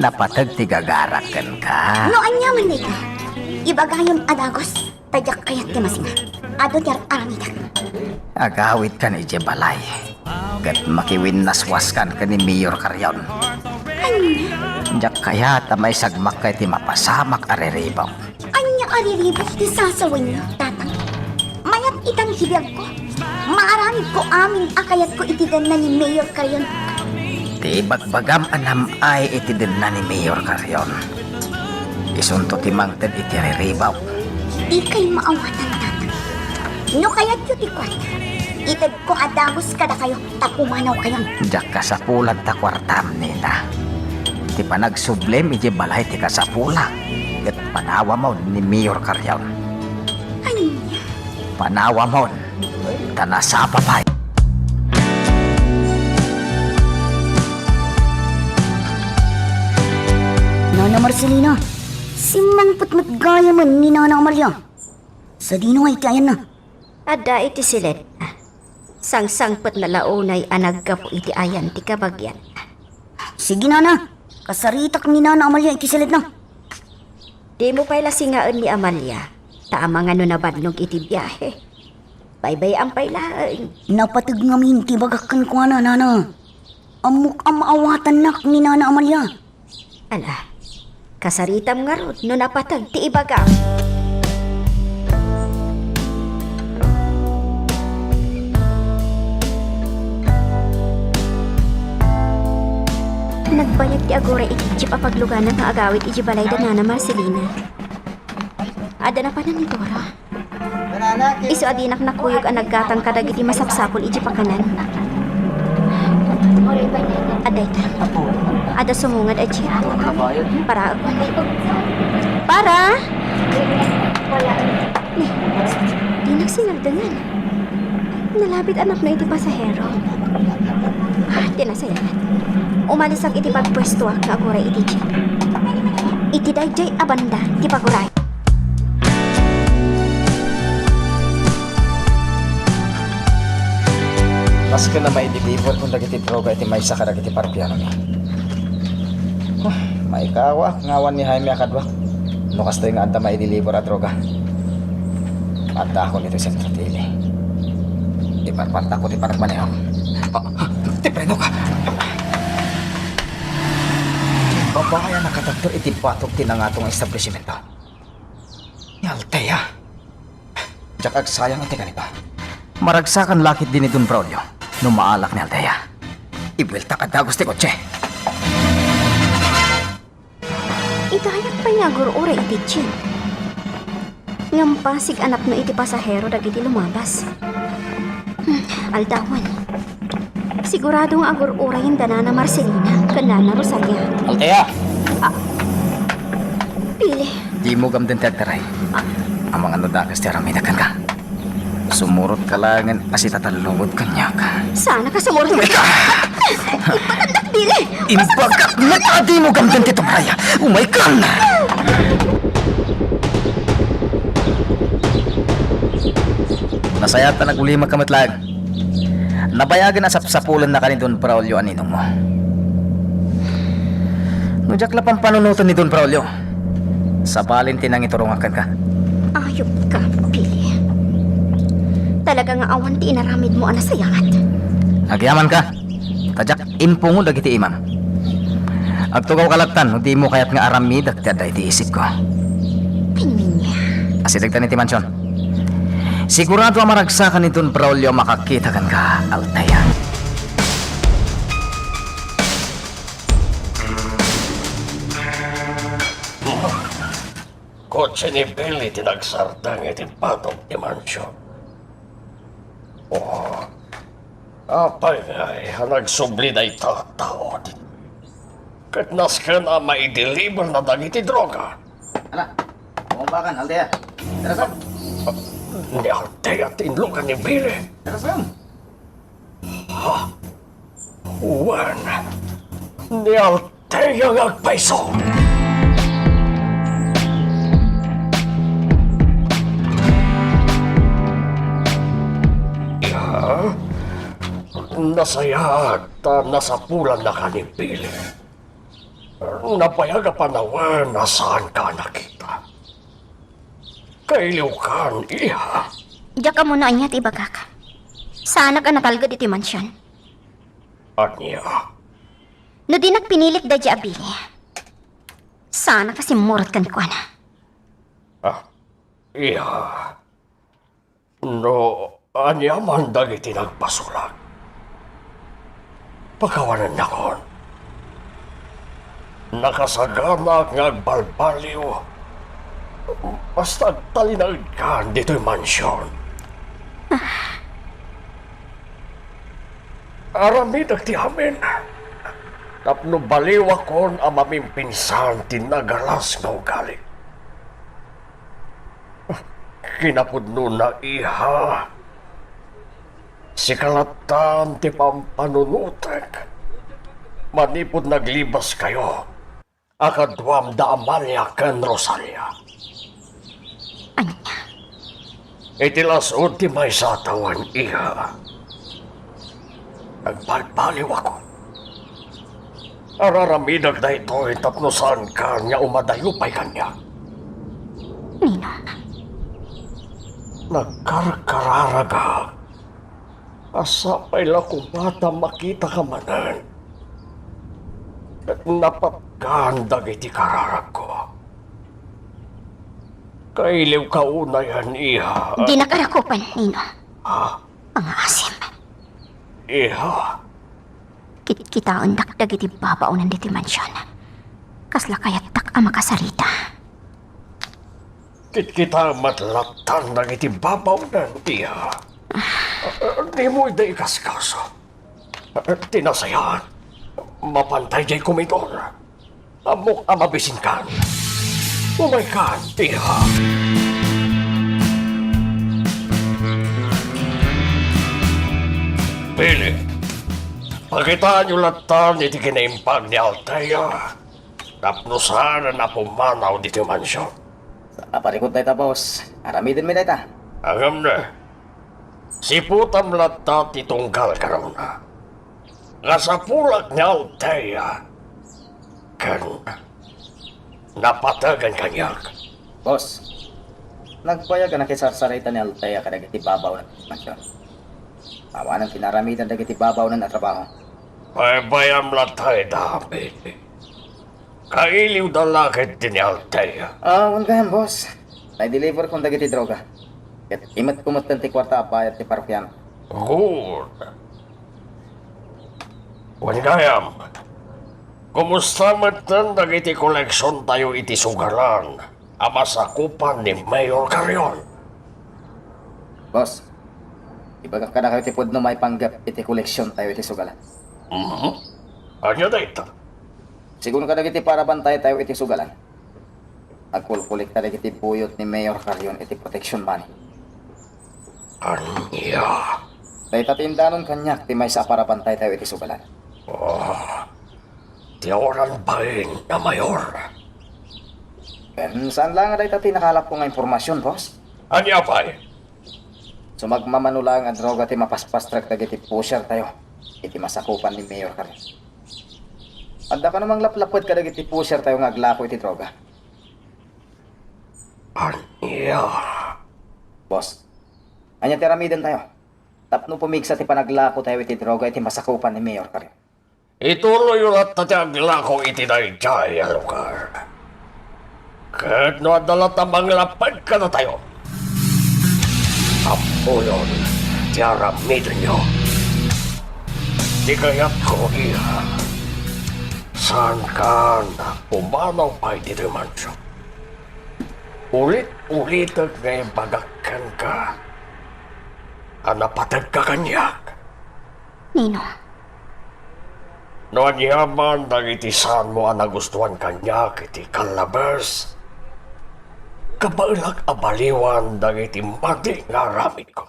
napateg ti gagarak kenka. No ania man dayta, ibagayem a dagus, ta diak kayat ti masinga. Adu ti ar-aramidek. Agawidkan idiay balay, ket makiwinnaswaskan ken ni Mayor Carrion. Ania? Diak kayat a maisagmakka iti mapasamak a riribuk. Ania a riribuk ti sasawenyo, Tatang? Mayat itan ti biagko. Maaramidko amin a kayatko iti denna ni Mayor Carrion. Ti ibagbagam a nam-ay iti denna ni Mayor Carrion. Isunto ti mangted iti riribuk. Dikay maawatan, Tatang. No kayatyo ti kuarta, Itedko a dagus kadakayo ta pumanawkayon. Diak kasapulan ta kuartam, Nina. Ti panagsublim iti balay ti kasapulak, ket panawamon ni Mayor Carrion. Ania? Panawamon, ta nasapa pay. Nana Marcelina, simmangpet met gayamen ni Nana Amalia. Sadino nga iti ayanna? Adda iti siledna. Sangsangpetna la unay a naggapu iti ayan ti kabagianna. Sige, nana. Kasaritak ni Nana Amalia iti siledna. Dimo pay la singaen ni Amalia, ta amangan no nabannog iti biahe. Baybay-am pay laeng. Napateg ngamin ti ibagak kenkuana, nana. Ammok a maawatannak ni Nana Amalia. Ala, kasaritam ngarud no napateg ti ibagam. Nagbayag ti aguray iti jeep a pagluganan nga agawid iti balay da Nana Marcelina. Adda napanan ni Dora. Isu a dinak nakuyog a naggatang kadagiti masapsapul iti pakanan. Adda ita. Adda sumungad a jeep. Para agwan. Para! Ni, dinak sinaldengan. Nalabit anakna iti pasahero. Ah, ti nasayaat. Umalisak iti pagpuestoak nga aguray iti jeep. Iti daydiay a banda ti paguray. Masken a maideliver kon dagiti droga iti maysa kadagiti parbianmi. Ah, maikawa nga awan ni Jaime a kaduak. No kastoy nga adda maideliver a droga, addaakon iti Centro Tele. Iparpartakon ti panagmaneho. Ah, ti prenok. Babaen a nakatagder iti batok ti nangato nga establishmento. Ni Althea. Diak agsayang iti kanito. Maragsakan la ketdi ni Don Braulio no maalak ni Althea. Ibueltak a dagus ti kotse. Idayag pay nga agur-uray iti jeep. Ngem pasig anakna iti pasahero dagiti lumabas. Hmm, aldawen. Sigurado nga agur-urayen da Nana Marcelina ken Nana Rosalia. Althea! Ah, Billy. Dimo gamden ti agtaray. Ah. Amangan no dakes ti aramidek kenka. Sumurotka laengen a sitatallogot kaniak. Saanak a sumurot. Umayka! Ipatandak, Billy! Imbagak met a dimo gamden ti tumray. Umaykan! Nasayaat ta nagulimakka met laeng. Nabayagen a sapsapulennaka ni Don Braulio a ninongmo. No diak la pampanunoten ni Don Braulio, sabalin ti nangiturongak kenka. Ayupka, Billy. Talaga nga awan ti inaramidmo a nasayaat. Agyamanka, ta diak impungol dagiti imam. Agtugawka lattan no dimo kayat nga aramidek ti adda iti isipko. Ania? Asidegtan iti mansion. Sigurado a maragsakan ni Don Braulio a makakita kenka, Althea. Kotse ni Billy ti nagsardeng iti batok ti mansion. Oh, apay ngay a nagsubli dayta a tao? Ket nasken a maideliverna dagiti droga. Ala, bumabakan, Althea. Tara, Sam. Ni Althea ti inlugan ni Billy. Tara, Sam. Ha? Wen, ni Althea nga agpayso. Ya, nasayaat ta nasapulannaka ni Billy. Nabayag a panawen a saanka a nakita. Kailiwkan, iha. Diak ammo no ania ti ibagak. Saanak a natalged iti mansion. Ania? No dinak pinilik daydiay a Billy, saanak a simmurot kenkuana. Ah, iha. No ania man dagiti nagbasolak, pakawanennakon. Nakasaganaak nga agbalbaliw basta agtalinaedkan ditoy mansion. Aramidek ti amin tapno baliwakon a mamimpinsan ti nagalas nga ugali. Kinapudnona, iha, sika lattan ti pampanunotek manipud naglibaskayo a kaduam da Amalia ken Rosalia. Ania? Iti las-ud ti maysa a tawen, iha, nagbalbaliwakon. Araramidek daytoy tapno saankan nga umadayo pay kaniak. Ninong. Nagkarkararagak a sapay la koma ta makitaka manen ket napatgan dagiti kararagko. Kailiwka unayen, iha. Dinak arakupen, Ninong. Ha? Pangaasim. Iha. Kitkitaendak dagiti babaonen ditoy mansion. Kasla kayattak a makasarita. Kitkitaem met lattan dagiti babaonen, iha. Dimo ida ikaskaso. Ti nasayaat, mapantay diay komedor. Ammok a mabisinkan. Umaykan, iha. Billy, pakitaanyo lattan iti kinaimbag ni Althea tapno saanen a pumanaw ditoy mansion. Sa-, aparikut dayta, boss. Aramidenmi dayta. Ngem ne, siputam latta ti tunggal kanamna. Nasapulak ni Althea ken napategan kaniak. Boss, nagbayag a nakisarsarita ni Althea kadagiti babaonen ti mansion. Awanen ti naaramidan dagiti babaonen a trabaho. Baybayam latta, David. Kailiwda la ketdi ni Althea. Ah, wen gayam, boss. Naideliverkon dagiti droga. Ket imetko metten ti kuarta a bayad ti parokiano. Good. Wen gayam, kumusta metten dagiti koleksiontayo iti sugalan a masakupan ni Mayor Carrion? Boss, ibagak kadakayo ti pudno maipanggep iti koleksiontayo iti sugalan. Mhm. Ania dayta? Sigun kadagiti parabantaytayo iti sugalan, agkolkolekta dagiti buyot ni Mayor Carrion iti protection money. Ania? Dayta ti indanon kaniak ti maysa a parabantaytayo iti sugalan. Oh, ti awanan bain a mayor. Ken saan la nga dayta ti nakalapko nga impormasion, boss? Ania pay? Sumagmamano laeng a droga ti mapaspastrek dagiti pushertayo iti masakupan ni Mayor Carrion. Adda kano manglaplaped kadagiti pushertayo nga aglako iti droga. Ania? Boss, ania ti aramidentayo tapno pumigsa ti panaglakotayo iti droga iti masakupan ni Mayor Carrion? Ituloyyo latta ti aglako iti daydiay a lugar. Ket no adda latta manglapped kadatayo, ammoyon ti aramidenyo. Ti kayatko, iha, saankan pumanaw pay ditoy mansion. Ulit-ulitek nga ibagak kenka a napategka kaniak. Ninong. No aniaman dagiti saanmo a nagustuan kaniak iti kallabes, kabaelak a baliwan dagiti madi nga aramidko.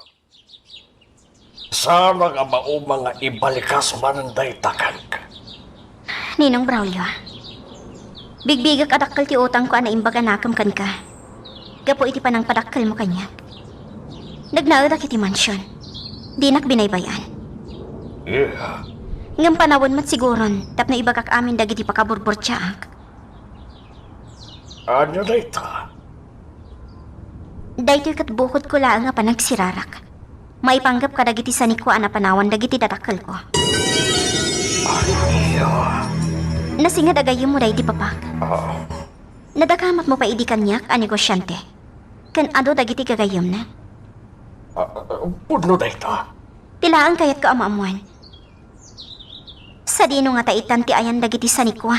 Saanak a mauma nga ibalikas manen dayta kenka. Ninong Braulio, bigbigak a dakkel ti utangko a naimbag a nakem kenka gapu iti panangpadakkelmo kaniak. Nagnaedak iti mansion. Dinak binaybay-an. Yeah. Ngem panawen met siguron tapno ibagak amin dagiti pakaburburtiaak. Ania dayta? Daytoy ket bukodko laeng a panagsirarak. Maipanggep kadagiti sanikua a napanawan dagiti dadakkelko. Ania? Nasinged a gayyemmo daydi papak. Ah. Nadakamatmo pay idi kaniak a negosiante. Ken adu dagiti gagayyemna. Ah, ah, pudno dayta. Ti laeng kayatko a maammoan. Sadino ngata itan ti ayan dagiti sanikua?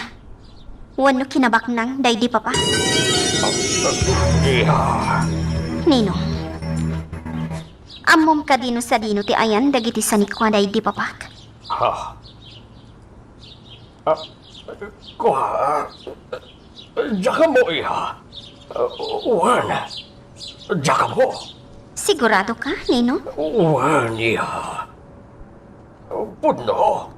Wenno kinabaknang daydi papak? Ah, ah, iya. Ninong, ammom kadi no sadino ti ayan dagiti sanikua daydi papak? Ha? Ah, kua, ah, diak ammo, iha. Ah, wen, diak ammo. Sigurado ka, Nino? Wen, iha. Pudno.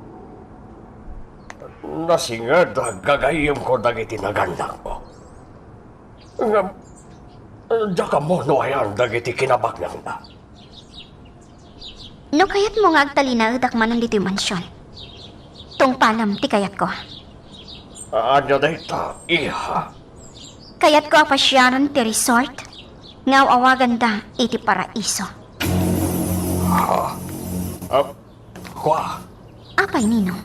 Nasinged a gagayyemko dagiti nagannakmo. Ngem, diak ammo no ayan dagiti kinabaknangna. No kayatmo nga agtalinaedak manen ditoy mansion, tungpalem ti kayatko. Ania dayta, iha? Kayatko a pasiaren ti resort nga aw-awaganda iti Paraiso. Ha? Ah, kua? Apay, Nino?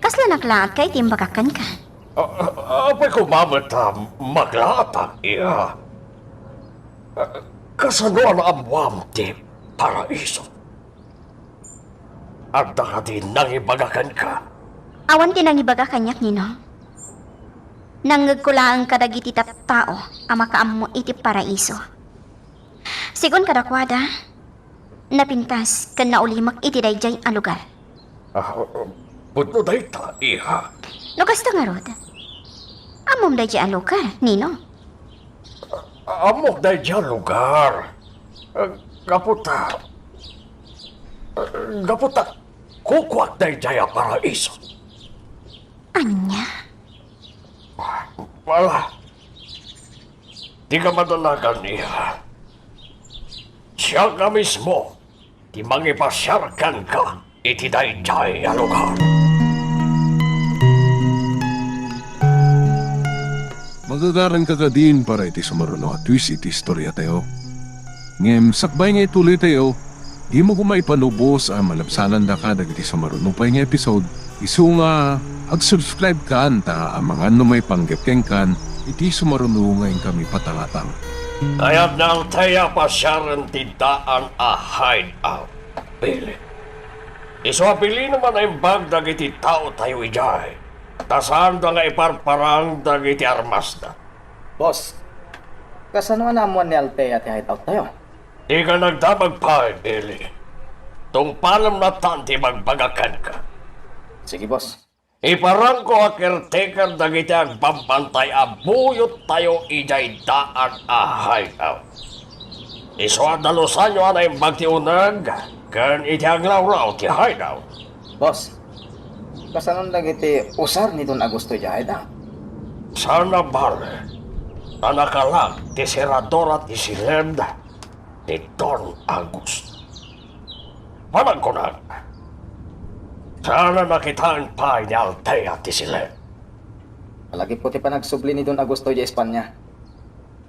Kaslanak laeng ket ti imbagak kenka? Ah, ah, apay koma met a maglaatak, iha? Ah, kasano a naammoam ti Paraiso? Adda kadi nangibaga kenka? Awan ti nangibaga kaniak, Nino. Nangngegko laeng kadagiti tattao a makaammo iti Paraiso. Sigun kadakuada, napintas ken naulimek iti daydiay a lugar. Ah, pudno dayta, iha. No kasta ngarud, ammom daydiay a lugar, Nino? Ammok daydiay a lugar. Ah, gapu ta, ah, gapu ta kukuak daydiay a Paraiso. Ania? Wala. Dika madanagan, iha. Siak a mismo ti mangipasiar kenka iti daydiay a lugar. Magagaranka kadin para iti sumaruno a twist iti istoriatayo. Ngem sakbay nga ituloytayo, dimo koma ipanubos a malabsanandaka dagiti sumaruno pay nga episode, isu nga ag-subscribe kan ta amangan no maipanggep kenkan iti sumaruno nga inkami patangatang. Kayat ni Althea a pasiaren ti daan a hideout, Billy. Isu a bilinen a naimbag dagiti taotayo idiay, ta saanda nga iparparang dagiti armasda. Boss, kasano a naammoan ni Althea ti hideout tayo? Dika nagdamag pay, Billy. Tungpalem lattan ti ibagbagak kenka. Sige, boss. Iparangko a caretaker dagiti agbambantay a buyottayo idiay daan a hideout. Isu a dalusanyo a naimbag ti uneg ken iti aglawlaw ti hideout. Boss, kasanon dagiti usar ni Don Augusto idiay hideout? Saan a bale, ta nakalag ti seradura ti siled ni Don Augusto. Panagkunak, saan a nakitaen pay ni Althea ti siled. Alagipko ti panagsubli ni Don Augusto idiay Espanya.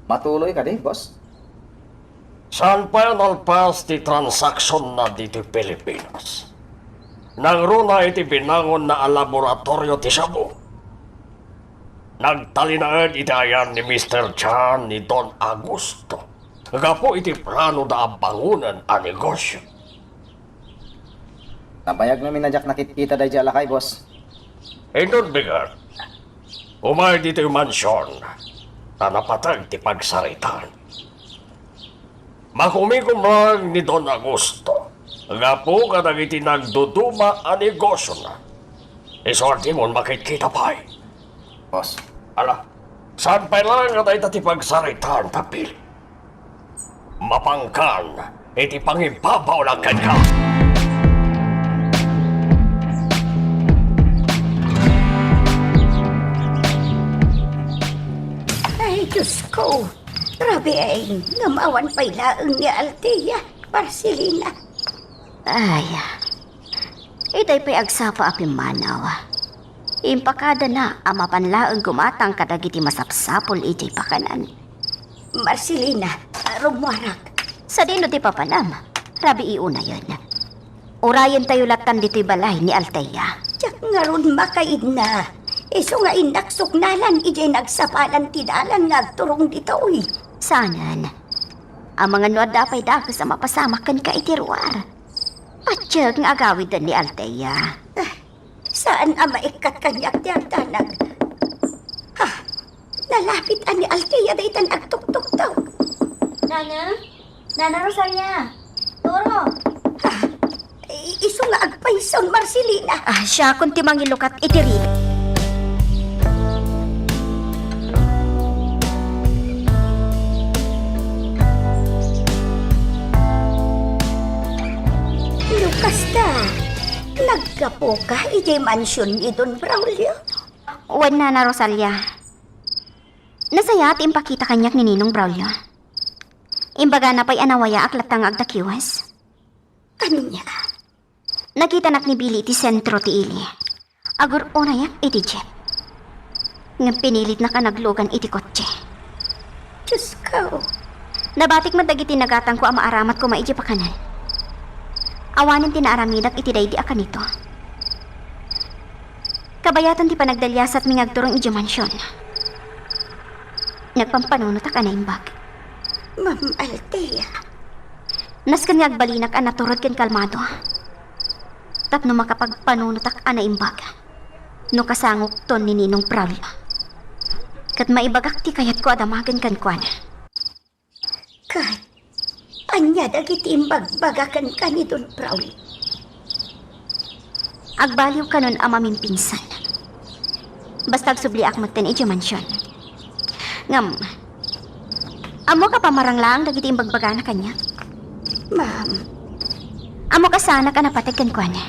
Matuloy kadi, boss? Saan pay a nalpas ti transaksionna ditoy Pilipinas. Nangruna iti binangonna a laboratorio ti shabu. Nagtalinaed iti ayan ni Mister Chan ni Don Augusto gapu iti planoda a bangonen a negosio. Nabayag ngamin a diak nakitkita daydiay a lakay, boss. Inton bigat, umay ditoy mansion, ta napateg ti pagsaritaan. Makumikom laeng ni Don Augusto gapu kadagiti nagduduma a negosiona. Isu a dingon makitkita pay. Boss. Ala, saan pay laeng a dayta ti pagsaritaan, Billy? Mapankan iti pangibabaw kenka. Ay, Diyos ko! Grabe ay, ngem awan pay laeng ni Althea, Marcelina. Ay, itay pay agsapa a pimmanaw. Impakadana a mapan laeng gumatang kadagiti masapsapul idiay pakanan. Marcelina, rummuarak. Sadino ti papanam? Rabii unayen. Urayentayo lattan ditoy balay ni Althea. Diak ngarud makaidna. Isu nga innak suknalan idiay nagsapalan ti dalan nga agturong ditoy. Saanen. Amangan no adda pay dakes a mapasamak kenka iti ruar. Patiek nga agawiden ni Althea. Ah, saan a maikkat kaniak ti agdanag. Ha, nalapit a ni Althea daytan agtuktuktok. Nana? Nana Rosalia? Turo! Ha, I-, isu nga agpayson, Marcelina. Ah, siakon ti mangilukat iti rili. No kasta, naggapuka idiay mansion ni Don Braulio? Wen, Nana Rosalia. Nasayaat ti impakita kaniak ni Ninong Braulio. Imbagana pay a nawayaak latta nga agdakiwes. Ania? Nakitanak ni Billy iti sentro ti ili. Agur-unayak iti jeep. Ngem pinilitnak a naglugan iti kotse. Diosko! Nabatik met dagiti nagatangko a maaramat koma iti pakanen. Awanen ti naaramidak iti daydi a kanito. Kabayatan ti panagdaliasatmi nga agturong idiay mansion. Nagpampanunotak a naimbag. Ma'am Althea. Nasken nga agbalinak a naturod ken kalmado. Tapno makapagpanunotak a naimbag no kasangokton ni Ninong Braulio. Ket maibagak ti kayatko a damagen kenkuana. Ket ania dagiti imbagbaga kenka ni Don Braulio? Agbaliw kanon a mamimpinsan. Basta agsubliak metten idiay mansion. Ngem, ammok a pamarang laeng dagiti imbagbagana kaniak? Ma'am. Ammok a saanak a napateg kenkuana.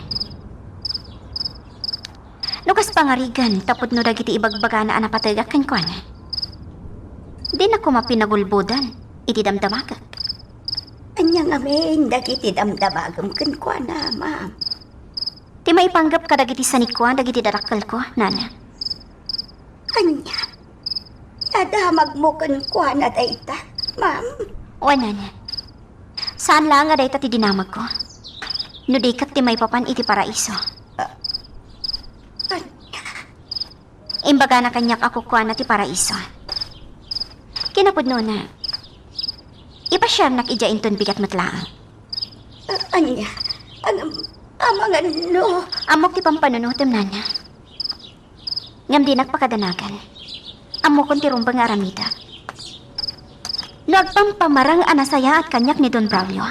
No kas pangarigan, tapno dagiti ibagbagana a napategak kenkuana, dinak koma pinagulbodan iti damdamagek. Ania ngamin dagiti damdamagem kenkuana, ma'am? Ti maipanggep kadagiti sanikua dagiti dadakkelko, Nana. Ania? Nadamagmo kenkuana dayta, ma'am? Wen, Nana. Saan laeng a dayta ti dinamagko. No di ket ti maipapan iti paraiso. Ah, ania? Imbagana kaniak a kukuana ti paraiso. Kinapudnona, ipasiarnak idiay inton bigat met laeng. Ah, ania? Ang, amangan no? Ammok ti pampanunotem, Nana. Ngem dinak pakadanagan. Ammokon ti rumbeng nga aramidek. No agpampamarang a nasayaat kaniak ni Don Braulio,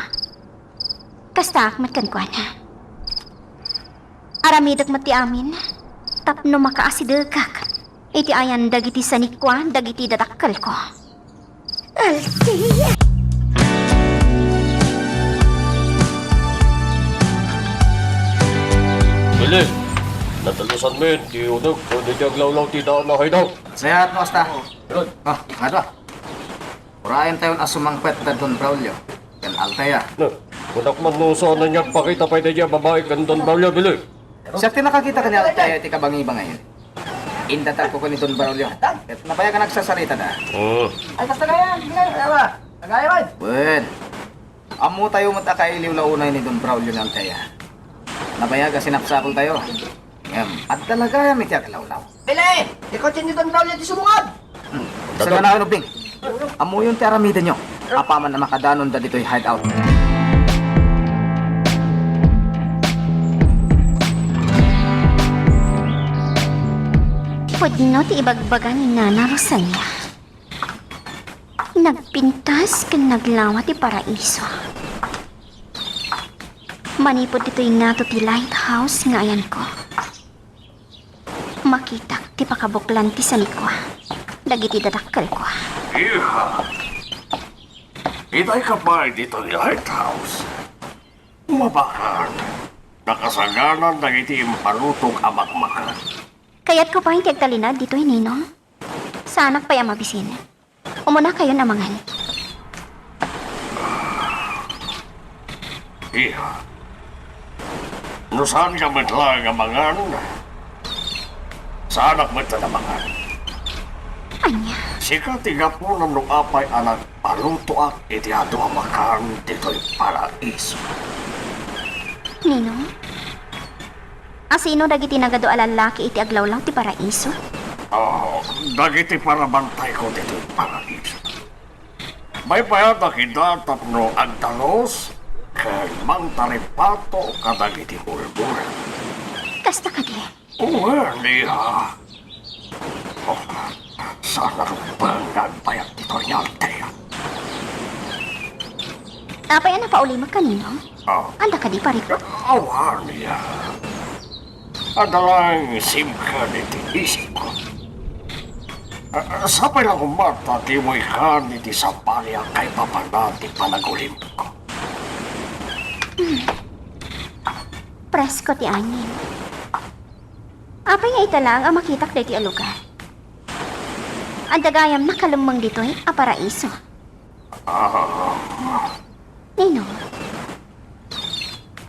kastaak met kenkuana. Aramidek met ti amin tapno makaasidegak iti ayan dagiti sanikua dagiti dadakkelko. Althea! Bili, natalusanmi ti uneg ken iti aglawlaw ti daan a hideout. Sayaat no kasta. Good. Ah, nga dua. Urayen tayon a sumangpet da Don Braulio ken Althea. No, kunak man no saan a agpakita pay daydiay a babai ken Don Braulio, Bili. Siak ti nakakita ken ni Althea iti kabangibangayen. Indatagko ken ni Don Braulio. Ket nabayag a nagsasaritada. Hmm. Ay, kasta gayam, sige, awa. Gayam, ay. Wen. Ammotayo met a kailiwlaw unay ni Don Braulio ni Althea. Nabayag a sinapsakoltayo. Ngem, adda la gayam iti aglawlaw. Bili! Ti kotse ni Don Braulio ti sumungod! Hmm. Saganayon, Ubbing. Ammoyon ti aramidenyo. Apaman a makadanon dagitoy hideout. Pudno ti ibagbaga ni Nana Rosalia. Nagpintas ken naglawa ti paraiso. Manipud ditoy ngato ti lighthouse nga ayanko. Makitak ti pakabuklan ti sanikua dagiti dadakkelkua. Iha, itayka pay ditoy lighthouse. Mabakan, nakasaganan dagiti impalutok a makmakan. Kayatko pay ti agtalinaed ditoy, Ninong. Saanak pay a mabisin. Umunakayon a mangan. Iha, no saanka met laeng a mangan, saanak met a mangan. Ania? Sika ti gapuna no apay a nagpalutoak iti adu a makan ditoy paraiso. Ninong? Asino dagiti nagadu a lallaki iti aglawlaw ti paraiso? Oh, dagiti parabantayko ditoy paraiso. Maypayadak ida tapno agtalus ken mangtaripato kadagiti bulbulak. Kasta kadi? Wen, iha. Oh, saan a rumbeng nga agbayag ditoy ni Althea. Apay a napaulimek kanino? Ah. Anda kadi, pare ko? Awan, ya. Adda laeng simken iti isipko. Ah, sapay la koma ta timuy kan iti sabali a kaipapanan ti panagulimko. Presko ti angin. Apay nga ita laeng a makitak daytoy a lugar? Adda gayam nakalemmeng ditoy a paraiso. Ah. Nino?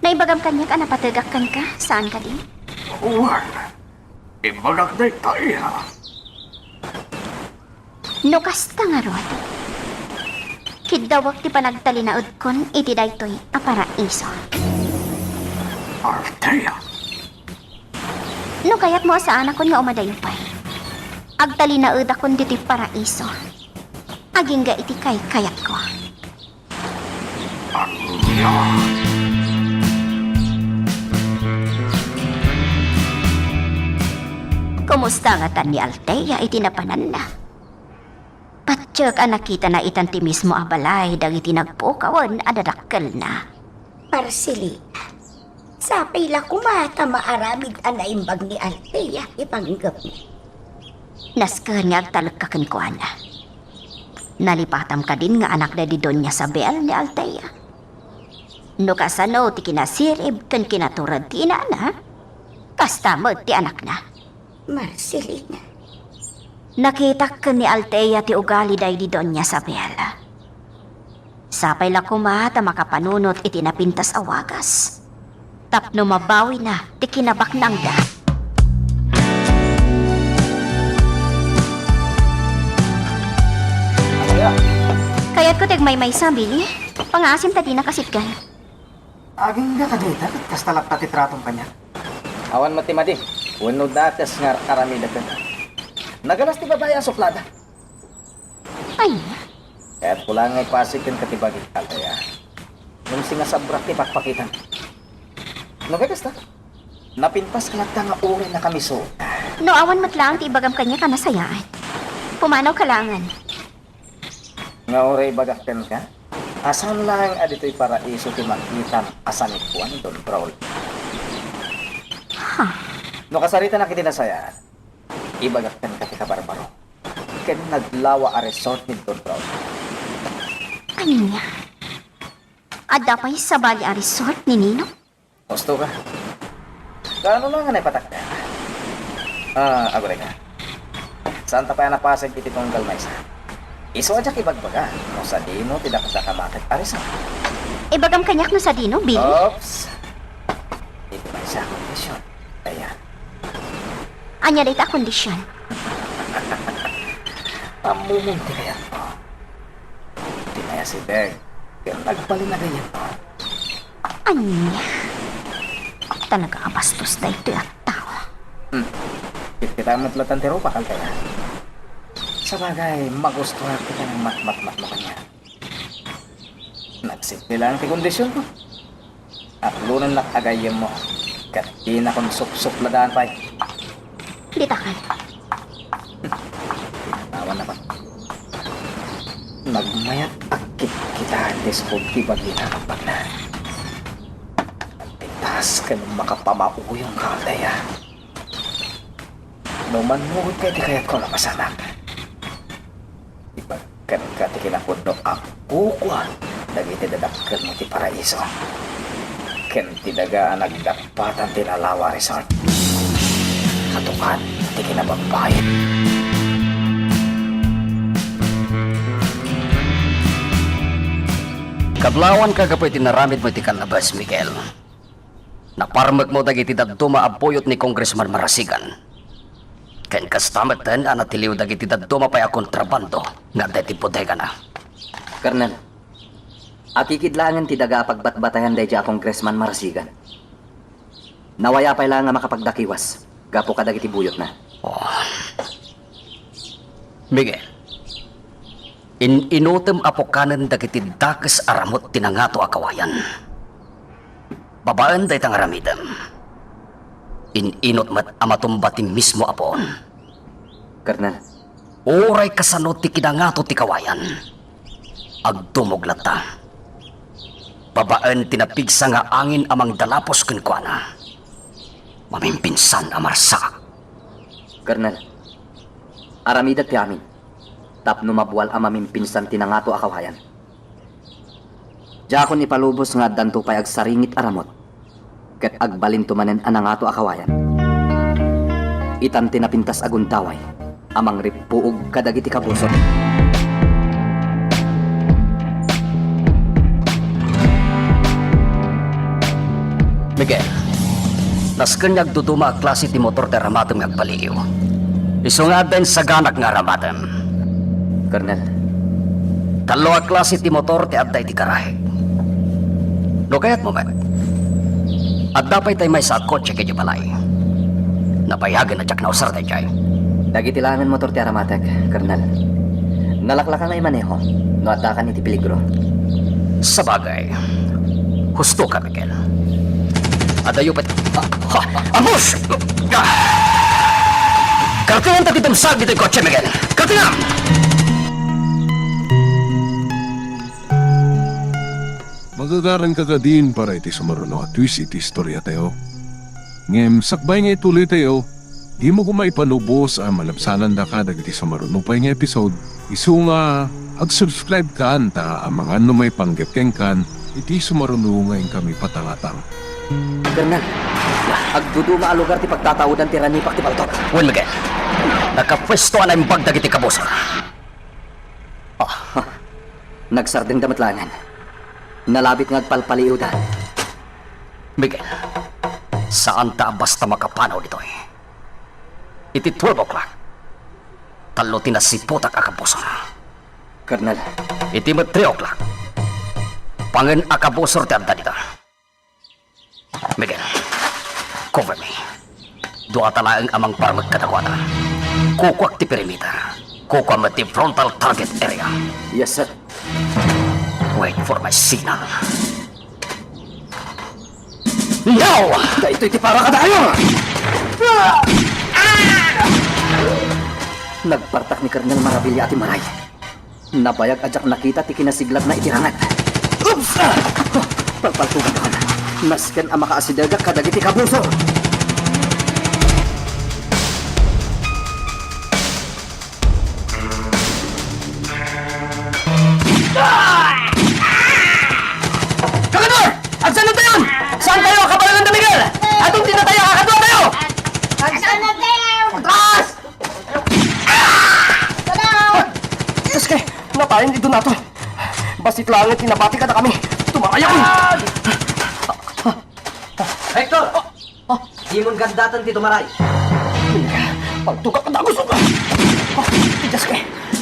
Naibagam kaniak a napategak kenka, saan kadi? Wen, imbagak dayta, iha. No kasta ngarud, kiddawek ti panagtalinaedkon iti daytoy a paraiso. Althea. No kayatmo a saanakon nga umadayo pay, agtalinaedakon ditoy paraiso. Agingga iti kaykayatko. Ania? Kumusta ngatan ni Althea iti napananna? Patiek a nakitana itan ti mismo a balay dagiti nagpukawen a dadakkelna. Marcelina, sapay la koma ta maaramid a naimbag ni Althea ti panggepna. Nasken nga agtalekka kenkuana. Nalipatam kadin nga anak daydi Doña Sabel ni Althea? No kasano ti kinasirib ken kinatured ti inana, kasta met ti anakna. Marcelina. Nakitak ken ni Althea ti ugali daydi Doña Sabel. Sapay la koma ta makapanunot iti napintas a wagas tapno mabawina ti kinabaknangda. Kayatko ti agmaymaysa, Billy. Pangaasim ta dinaka sitgan. Agingga kadayta ket kasta latta ti tratom kaniak. Awan met ti madi wenno dakes nga ar-aramidek kenka. Nagalas ti babai a suplada. Ay. Kayatko la nga ipasig kenka ti bagik, Althea. Ngem singa sabrak ti pakpakitam. No kay kasta, napintaska latta nga uray nakamiso. No awan met laeng ti ibagam kaniak a nasayaat, pumanawka laengen. Nga uray ibagak kenka, a saan laeng a ditoy paraiso ti makitam a sanikuan ni Don Braulio. Ha? No kasaritanak iti nasayaat, ibagak kenka ti kabarbaro ken naglawa a resort ni Don Braulio. Ania? Adda pay sabali a resort ni Nino? Husto ka. Kaano la nga naipatakka? Ah, aguray ka. Saanta pay a napasig iti tunggal maysa. Isu a diak ibagbaga no sadino ti dakdakamatek a resort. Ibagam kaniak no sadino, Billy? Oops. Iti maysa a kondisyon. Kaya. Ania dayta a kondisyon? Ammomon ti kayatmo. Ti mayasideg ken agbalin a gayyemmo. Ania? Talaga a bastos daytoy a tao. Hmm. Kitkita met latta ti rupak, Althea. Sabagay, magustuak ti panangmatmatmatmo kaniak. Nagsimple laeng ti kondisionko. Aklonennak a gayyemmo, ket dinakon supsupladaan pay. Ditakan. Awan na pa. Nagmayat a kitkitaen ti sukog ti bagina a bagna. Pintas ken makapamauyongka, Althea. No mannugod ka iti kayatko a mapasamak, ibagkanka ti kinapudno a kukua dagiti dadakkelmo ti paraiso ken ti daga a nagdappatan ti nalawa a resort. Katukad ti kinababbayan. Kadlawanka gapu iti naramidmo iti kannabes, Miguel. Naparmekmo dagiti dadduma a buyot ni Congressman Marasigan. Ken kasta metten a natiliw dagiti dadduma pay a kontrabando nga adda iti bodegana. Kernel, akikid laengen ti daga a pagbatbatayan daydiay a Congressman Marasigan. Nawaya pay laeng a makapagdakiwas gapu kadagiti buyotna. Oh. Miguel, in-inutem a pukanen dagiti dakes a ramut ti nangato a kawayan. Babaen dayta nga aramidem, in-inut met a matumba ti mismo a puon. Kernel. Uray kasano ti kinangato ti kawayan, agdumog latta. Babaen ti napigsa nga angin a mangdalapos kenkuana, mamimpinsan a marsaak. Kernel, aramidek ti amin tapno mabual a mamimpinsan ti nangato a kawayan. Diakon ipalubos nga addanto pay agsaringit a ramut ket agbalinto manen a nangato a kawayan. Itan ti napintas a gundaway a mangrippuog kadagiti kabusor. Miguel, nasken nga agduduma a klase ti motor ti aramatem nga agpaliiw. Isu nga adda insaganak nga aramatem. Kernel, tallo a klase ti motor ti adda iti garahe. No kayatmo met, adda pay tay maysa a kotse idiay balay. Nabayagen a diak nausar daydiay. Dagiti laengen motor ti aramatek, Kernel. Nalaklaka nga imaneho no addakan iti peligro. Sabagay, husto ka, Miguel. Adayo pay. Ah, ah, ambus! Ah! Kartengan ta ti dumsag ditoy kotse, Miguel. Kartengan! Magagaranka kadin para iti sumaruno a twist iti istoriatayo. Ngem sakbay nga ituloytayo, dimo koma ipalubos a malabsanandaka dagiti sumaruno pay nga episode. Isu nga, ag-subscribe kan ta amangan no maipanggep kenkan iti sumaruno nga inkami patangatang. Kernel, agduduma a lugar ti pagtataodan ti ranipak ti paltok. Wen, Miguel, nakapuesto a naimbag dagiti kabusor. Ah, nagsardengda met laengen. Nalabit nga agpalpaliiwda. Miguel, saanta a basta makapanaw ditoy. Iti twelve o'clock, tallo ti nasiputak a kabusor. Kernel. Iti met three o'clock, pangen a kabusor ti adda dita. Miguel, cover me. Duata laeng a mangparmek kadakuada. Kukuak ti perimeter. Kukuam met ti frontal target area. Yes, sir. Wait for my signal. Now! Daytoy ti para kadayo! Nagpartak ni Kernel Maravilla a timmaray. Nabayag a diak nakita ti kinasiglatna iti ranget. Oops! Ah! Palpaltugakon. Nasken a makaasidegak kadagiti kabusor. Kakador! Agsannotayon! Saantayo a kabaelan da Miguel? Adun ti natay a kakaduatayo! Agsannotayon! Atras! Iske, natayen ti Donato. Bassit laeng ti nabati kadakami. Tumarayak! Hector! Dimon gandatan ti tumaray. Pagtugak a dagus. Iske,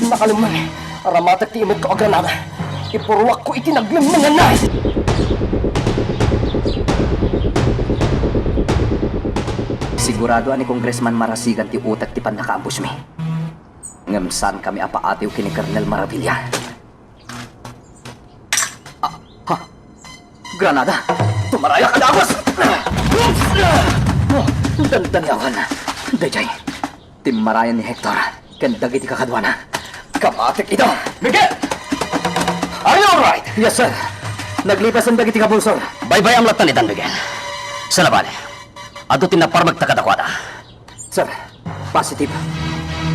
nakalemmeng. Aramatek ti imetko a granada. Ipuruakko iti naglemmenganna. Sigurado a ni Congressman Marasigan ti utek ti pannakaambusmi. Ngem saankami a paatiw ken ni Kernel Maravilla. Ah, ha? Granada! Tumarayak a dagus! Oh, dandaniawan. Daydiay, timmarayan ni Hector ken dagiti kakaduana. Kamatek ida! Miguel! Are you all right? Yes, sir. Naglipasen dagiti kabusor. Baybay-am latta ni Dan, Miguel. Saan a bale, adu ti naparmek ta kadakuada. Sir, positive.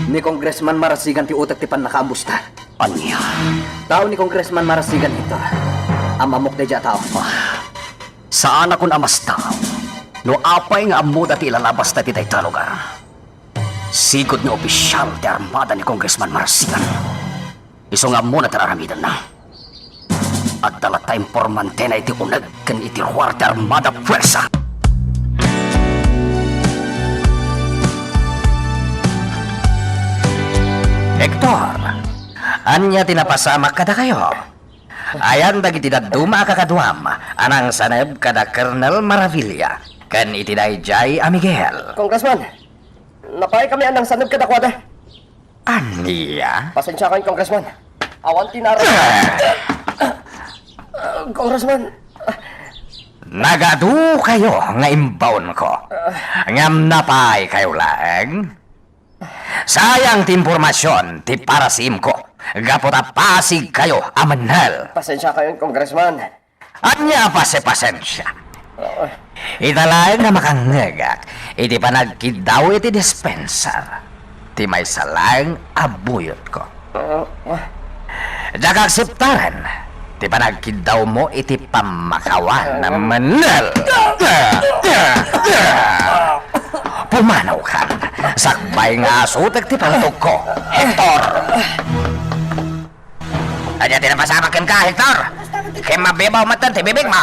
Ni Congressman Marasigan ti utek ti pannakaambusta. Ania? Tao ni Congressman Marasigan, Hector. Ammok daydiay a tao. Ah, saanakon a mastaaw no apay nga ammoda ti ilalabasta iti dayta a lugar. Sigud nga opisial ti armada ni Congressman Marasigan. Isu nga ammona ti ar-aramidenna. Adda latta informantena iti uneg ken iti ruar ti armada puersa. Hector, ania ti napasamak kadakayo? Ayan dagiti dadduma a kakaduam a nangsaneb kada Colonel Maravilla ken iti daydiay a Miguel. Congressman, napaay kami a nangsaneb kadakuada. Ania? Pasensya kayo, Congressman. Awan ti nara-, Congressman. Nagadu kayo nga imbaonko. Ngem napaay kayo laeng? Sayang ti impormasion ti parasiimko gapu ta pasig kayo a mennel. Pasensya kayo, Congressman. Ania a pasipasensia? Ita laeng a makangngegak iti panagkiddaw iti dispenser ti maysa laeng a buyotko. Diak akseptaren ti panagkiddawmo iti pammakawan a mennel. Pumanawkan, sakbay nga asutek ti pangtugko, Hector! Ania ti napasamak kenka, Hector? Ket mabibaw metten ti bibigmo.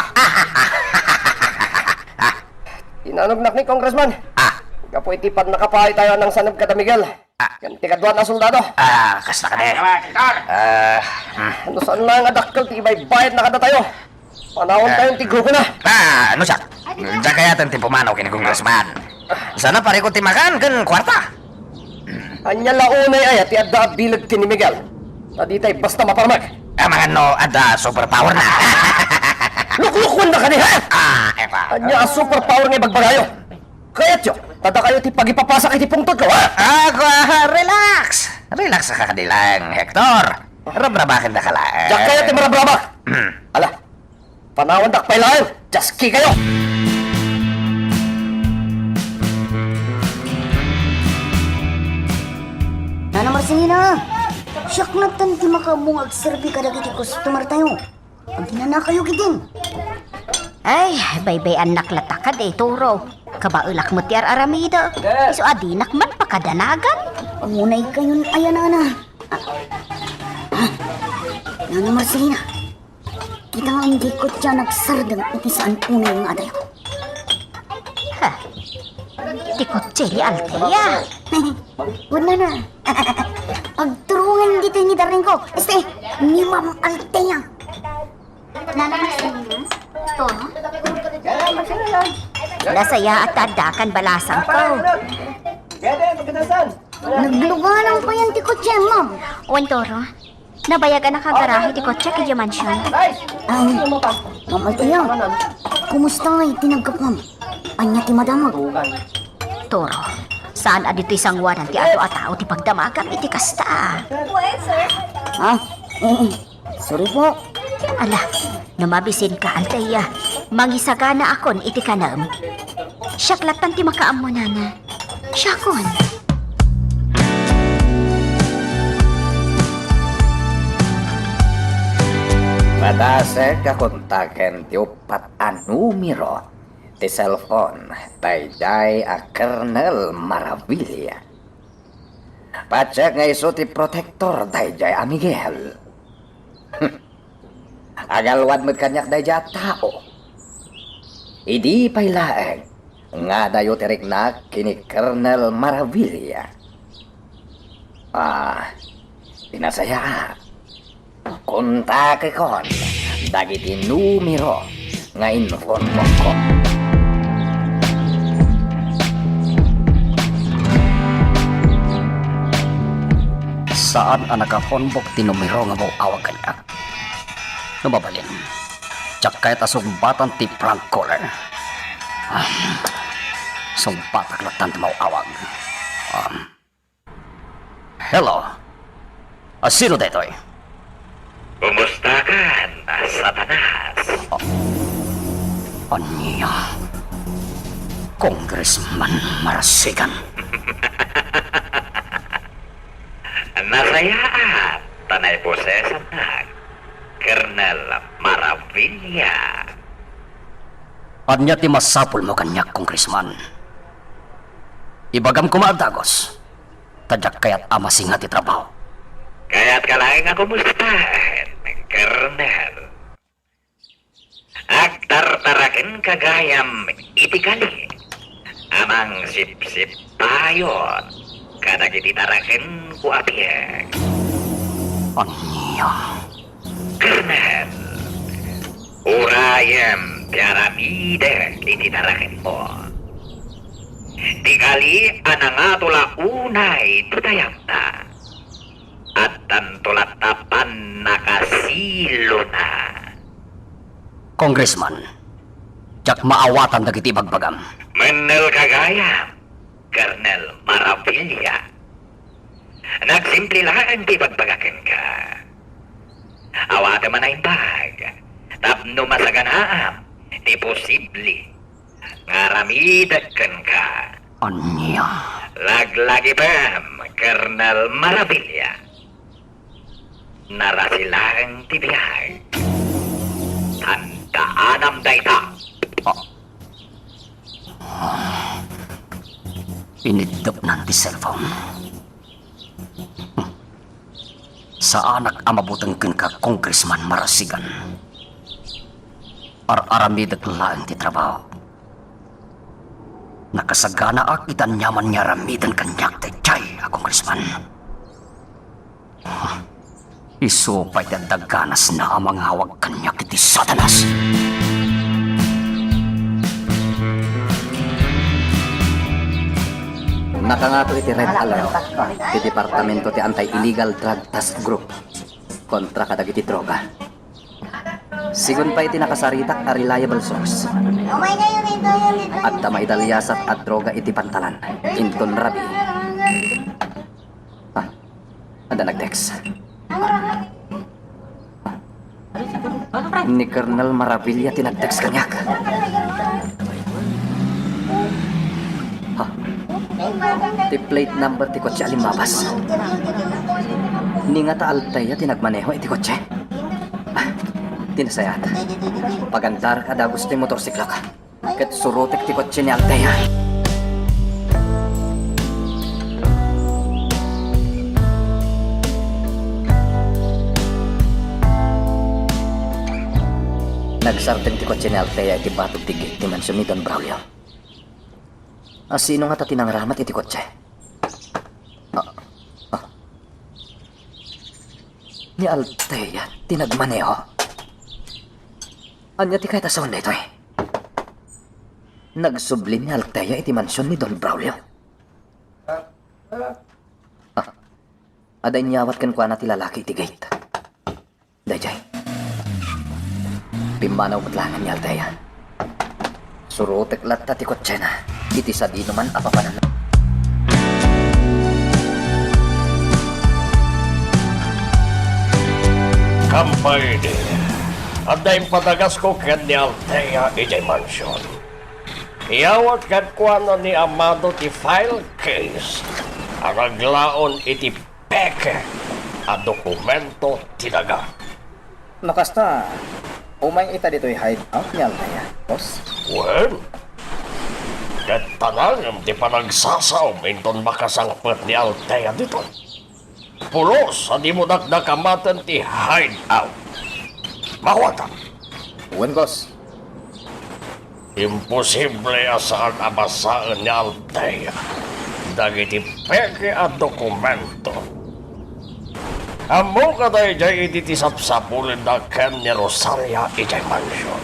Inanognak ni Congressman. Ah. Gapu iti pannakapaay tayo a nangsaneb kada Miguel. Ah. Ken ti kaduan a soldado. Ah, kasta kadi. Ay, Hector! Ah, hmm. No saan laeng a dakkel ti ibaybayadna kadatayo, panawan tayo ti grupo na. Ah, no siak? Diak kayaten ti pumanaw ken ni Congressman. Sana parikut ti makan ken kuarta. Ania la unay aya ti adda a bileg ken ni Miguel? Ta ditay basta maparmek. Amangan no adda superpower na. Luklukuan na kadi, ha? Ah, epa. Ania a superpower nga ibagbagayo? Kayatyo, ta dakayo ti pagipapasak iti pungtotko, ha? Ah, kua, relax. Relax ka kadi laeng, Hector. Rabrabaken da ka laeng. Diak kayat ti marabrabak. Hmm. Ala, panawandak pay laeng. Jaski kayo. Nana Marcelina, siak latta ti makaammo nga agserbi kadagiti customer tayo. Aginanakayo ketdin. Ay, baybay-annak latta kadi, Toro. Kabaelak met ti ar-aramidek. Isu a dinak man pakadanagan. Unay kayon ayanana. Ah, ah. Nana Marcelina, kita nga indi kotse a nagsardeng iti saan unay nga adayo. Ha? Ti kotse ni Althea. Wala na. Agturungan ditoy ni Darlingko. Este, ni Ma'am Althea. Nana Marcelina? Toro? Nasayaat ta addakan balasangko. Nagluganang payen ti kotse, ma'am. Wen, Toro. Nabayagan a kagarahe ti kotse idiay mansion. Ay, Ma'am Althea, kumusta ngay ti naggapuam? Ania ti madamag? Toro, saan a ditoy sanguanan ti adu a tao ti pagdamagam iti kasta. Why, sir? Ha? Eh, eh. Sorry po. Ala, no mabisinka, Althea, mangisaganaakon iti kanem. Siak lattan ti makaammo, nana. Siakon. Madasek a kontaken ti uppat a numero ti cellphone daydiay a Colonel Maravilla. Patiek nga isu ti protektor daydiay a Miguel. Agalwad met kaniak daydiay a tao. Idi pay laeng nga adayo ti riknak ken ni Colonel Maravilla. Ah, pinasayaat. Kontakekon dagiti numero nga informokko. Saan a nakaphonebook ti numero nga maw-awag kaniak. No mabalin, diak kayat a sungbatan ti prank caller. Ah, sungbatak lattan ti maw-awag. Ah, hello? A, sino daytoy? Kumustakan, a Satanas? A-, ania? Congressman Marasigan? Nasayaat ta naiposesanak, Colonel Maravilla. Ania ti masapulmo kaniak, Congressman? Ibagam koma a dagus. Ta diak kayat a masinga ti trabaho. Kayatka laeng a kumustaen, Colonel? Agtartarakenka gayam iti kali a mangsipsiptayon kadagiti tarakenko a biag. Ania? Colonel, urayem ti aramidek iti tarakenmo. Ti kali a nangato la unay ti dayagna, addanto latta pannakasilona. Congressman, diak maawatan dagiti ibagbagam. Mennelka gayam, Colonel Maravilla. Nagsimple laeng ti ibagbagak kenka. Awatem a naimbag, Tapno masaganaam ti posible nga aramidek kenka. Ania? Laglagipem, Colonel Maravilla. Narasi laeng ti biag. Tandaanam dayta. Ah. Iniddepnan ti cellphone. Saanak a mabuteng kenka, Congressman Marasigan. Ar-aramidek laeng ti trabaho. Nakasaganaak iti aniaman nga aramiden kaniak daydiay a congressman. Isu pay ti adda ganasna a mangawag kaniak iti Satanas. Nakangato iti Red Alert ti Departamento ti Anti-Illegal Drug Task Group kontra kadagiti droga. Sigun pay ti nakasaritak a reliable source, adda maidaliasat a droga iti pantalan inton rabii. Ah, adda nag-text. Ni Colonel Maravilla ti nag-text kaniak. Ha? Ti plate number ti kotse a limmabas. Ni ngata Altea ti nagmaneho iti kotse? Ah, ti nasayaat. Pagandarek a dagus ti motorsiklok. Ket surotek ti kotse ni Altea. Nagsardeng ti kotse ni Altea iti batog ti gate ti mansion ni Don Braulio. A, sino ngata ti nangaramat iti kotse? Ah, ah. Ni Altea ti nagmaneho. Ania ti kayat a sawen daytoy? Nagsubli ni Altea iti mansion ni Don Braulio. Ah, adda inyawat kenkuana ti lalaki iti gate. Daydiay. Pimmanaw met laeng ni Altea. Surotek latta ti kotsena iti sadinoman a papananna. Kampay idi, adda impadagasko ken ni Altea idiay mansion. Iyawat kenkuana ni Amado ti file case a naglaon iti peke a dokumento ti daga. No kasta, umay ita ditoy hideout ni Altea, boss? Wen, ket tanangem ti panagsasaom inton makasangpet ni Altea ditoy. Pulos a dimo dakdakamaten ti hideout. Makuata. Wen, boss. Imposible a saan a basaen ni Altea dagiti peke a dokumento. Ammoka daydiay idi ti sapsapulenna ken ni Rosaria idiay mansion.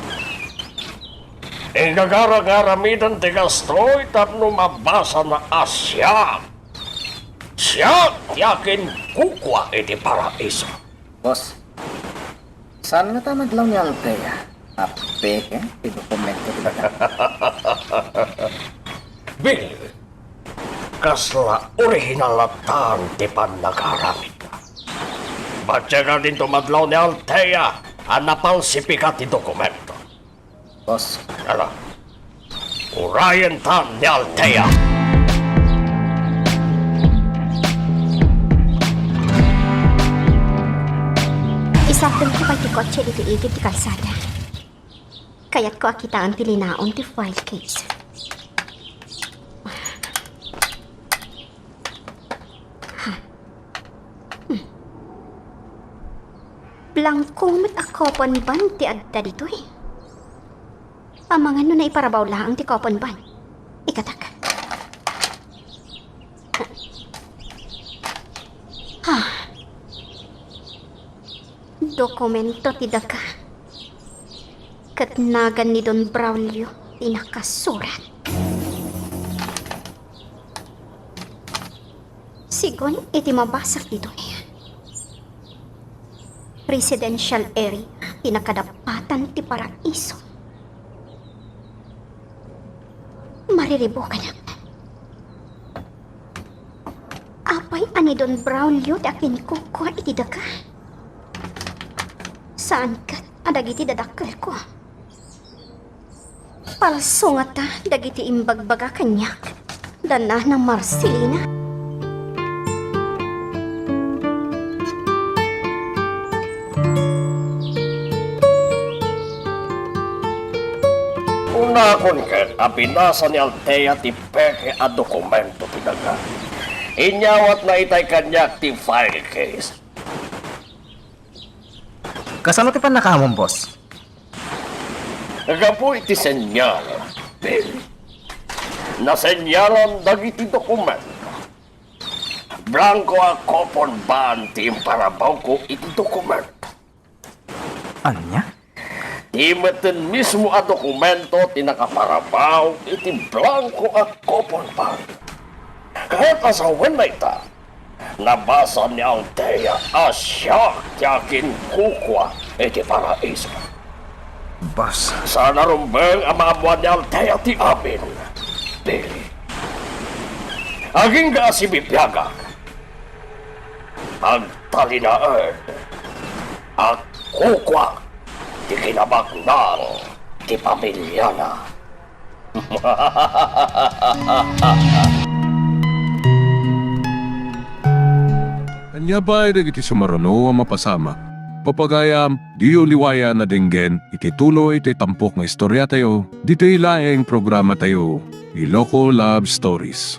Inggagara nga aramiden ti kastoy tapno mabasana a siak, siak ti akinkukua iti paraiso. Boss, saan ngata a naglaw ni Altea a peke ti dokumento ti daga? Bill, kasla orihinal latta ti pannakaaramidna. Patiek a dinto madlaw ni Altea a napalsipika ti dokumento. Boss. Ala. Urayenta ni Altea. Isardengko pay ti kotse ditoy igid ti kalsada. Kayatko a kitaen ti linaon ti file case. Ha? Hmm. Blangko met a coupon bond ti adda ditoy. Amangan no naiparabaw laeng ti coupon bond. Ikatak. Ha? Dokumento ti daga. Ket nagan ni Don Braulio ti nakasurat. Sigun iti mabasar ditoy, residential area ti nakadapatan ti Paraiso. Mariribukanak. Apay a ni Don Braulio ti akinkukua iti daga? Saan ket a dagiti dadakkelko. Palso ngata dagiti imbagbaga kaniak da Nana Marcelina. Unakon ket a binasa ni Althea ti peke a dokumento ti daga. Inyawatna itay kaniak ti file case. Kasano ti pannakaamom, boss? Gapu iti senyal, Bill. Nasenyalan dagiti dokumento. Blanko a coupon bond ti imparabawko iti dokumento. Ania? Ti metten mismo a dokumento ti nakaparabaw iti blanko a coupon bond. Ket asawen dayta, nabasa ni Althea a siak ti aginkukua iti Paraiso. Boss. Saan a rumbeng a maammuan ni Althea ti amin, Bill. Agingga a sibibiagak. Agtalinaed. Agkukua ti kinabaknang ti pamiliana. Ania pay dagiti sumaruno a mapasamak? Pagayam, diyo liwayan a denggen iti tuloy ti tampok nga istoriatayo ditoy laeng programatayo, Iloko Love Stories.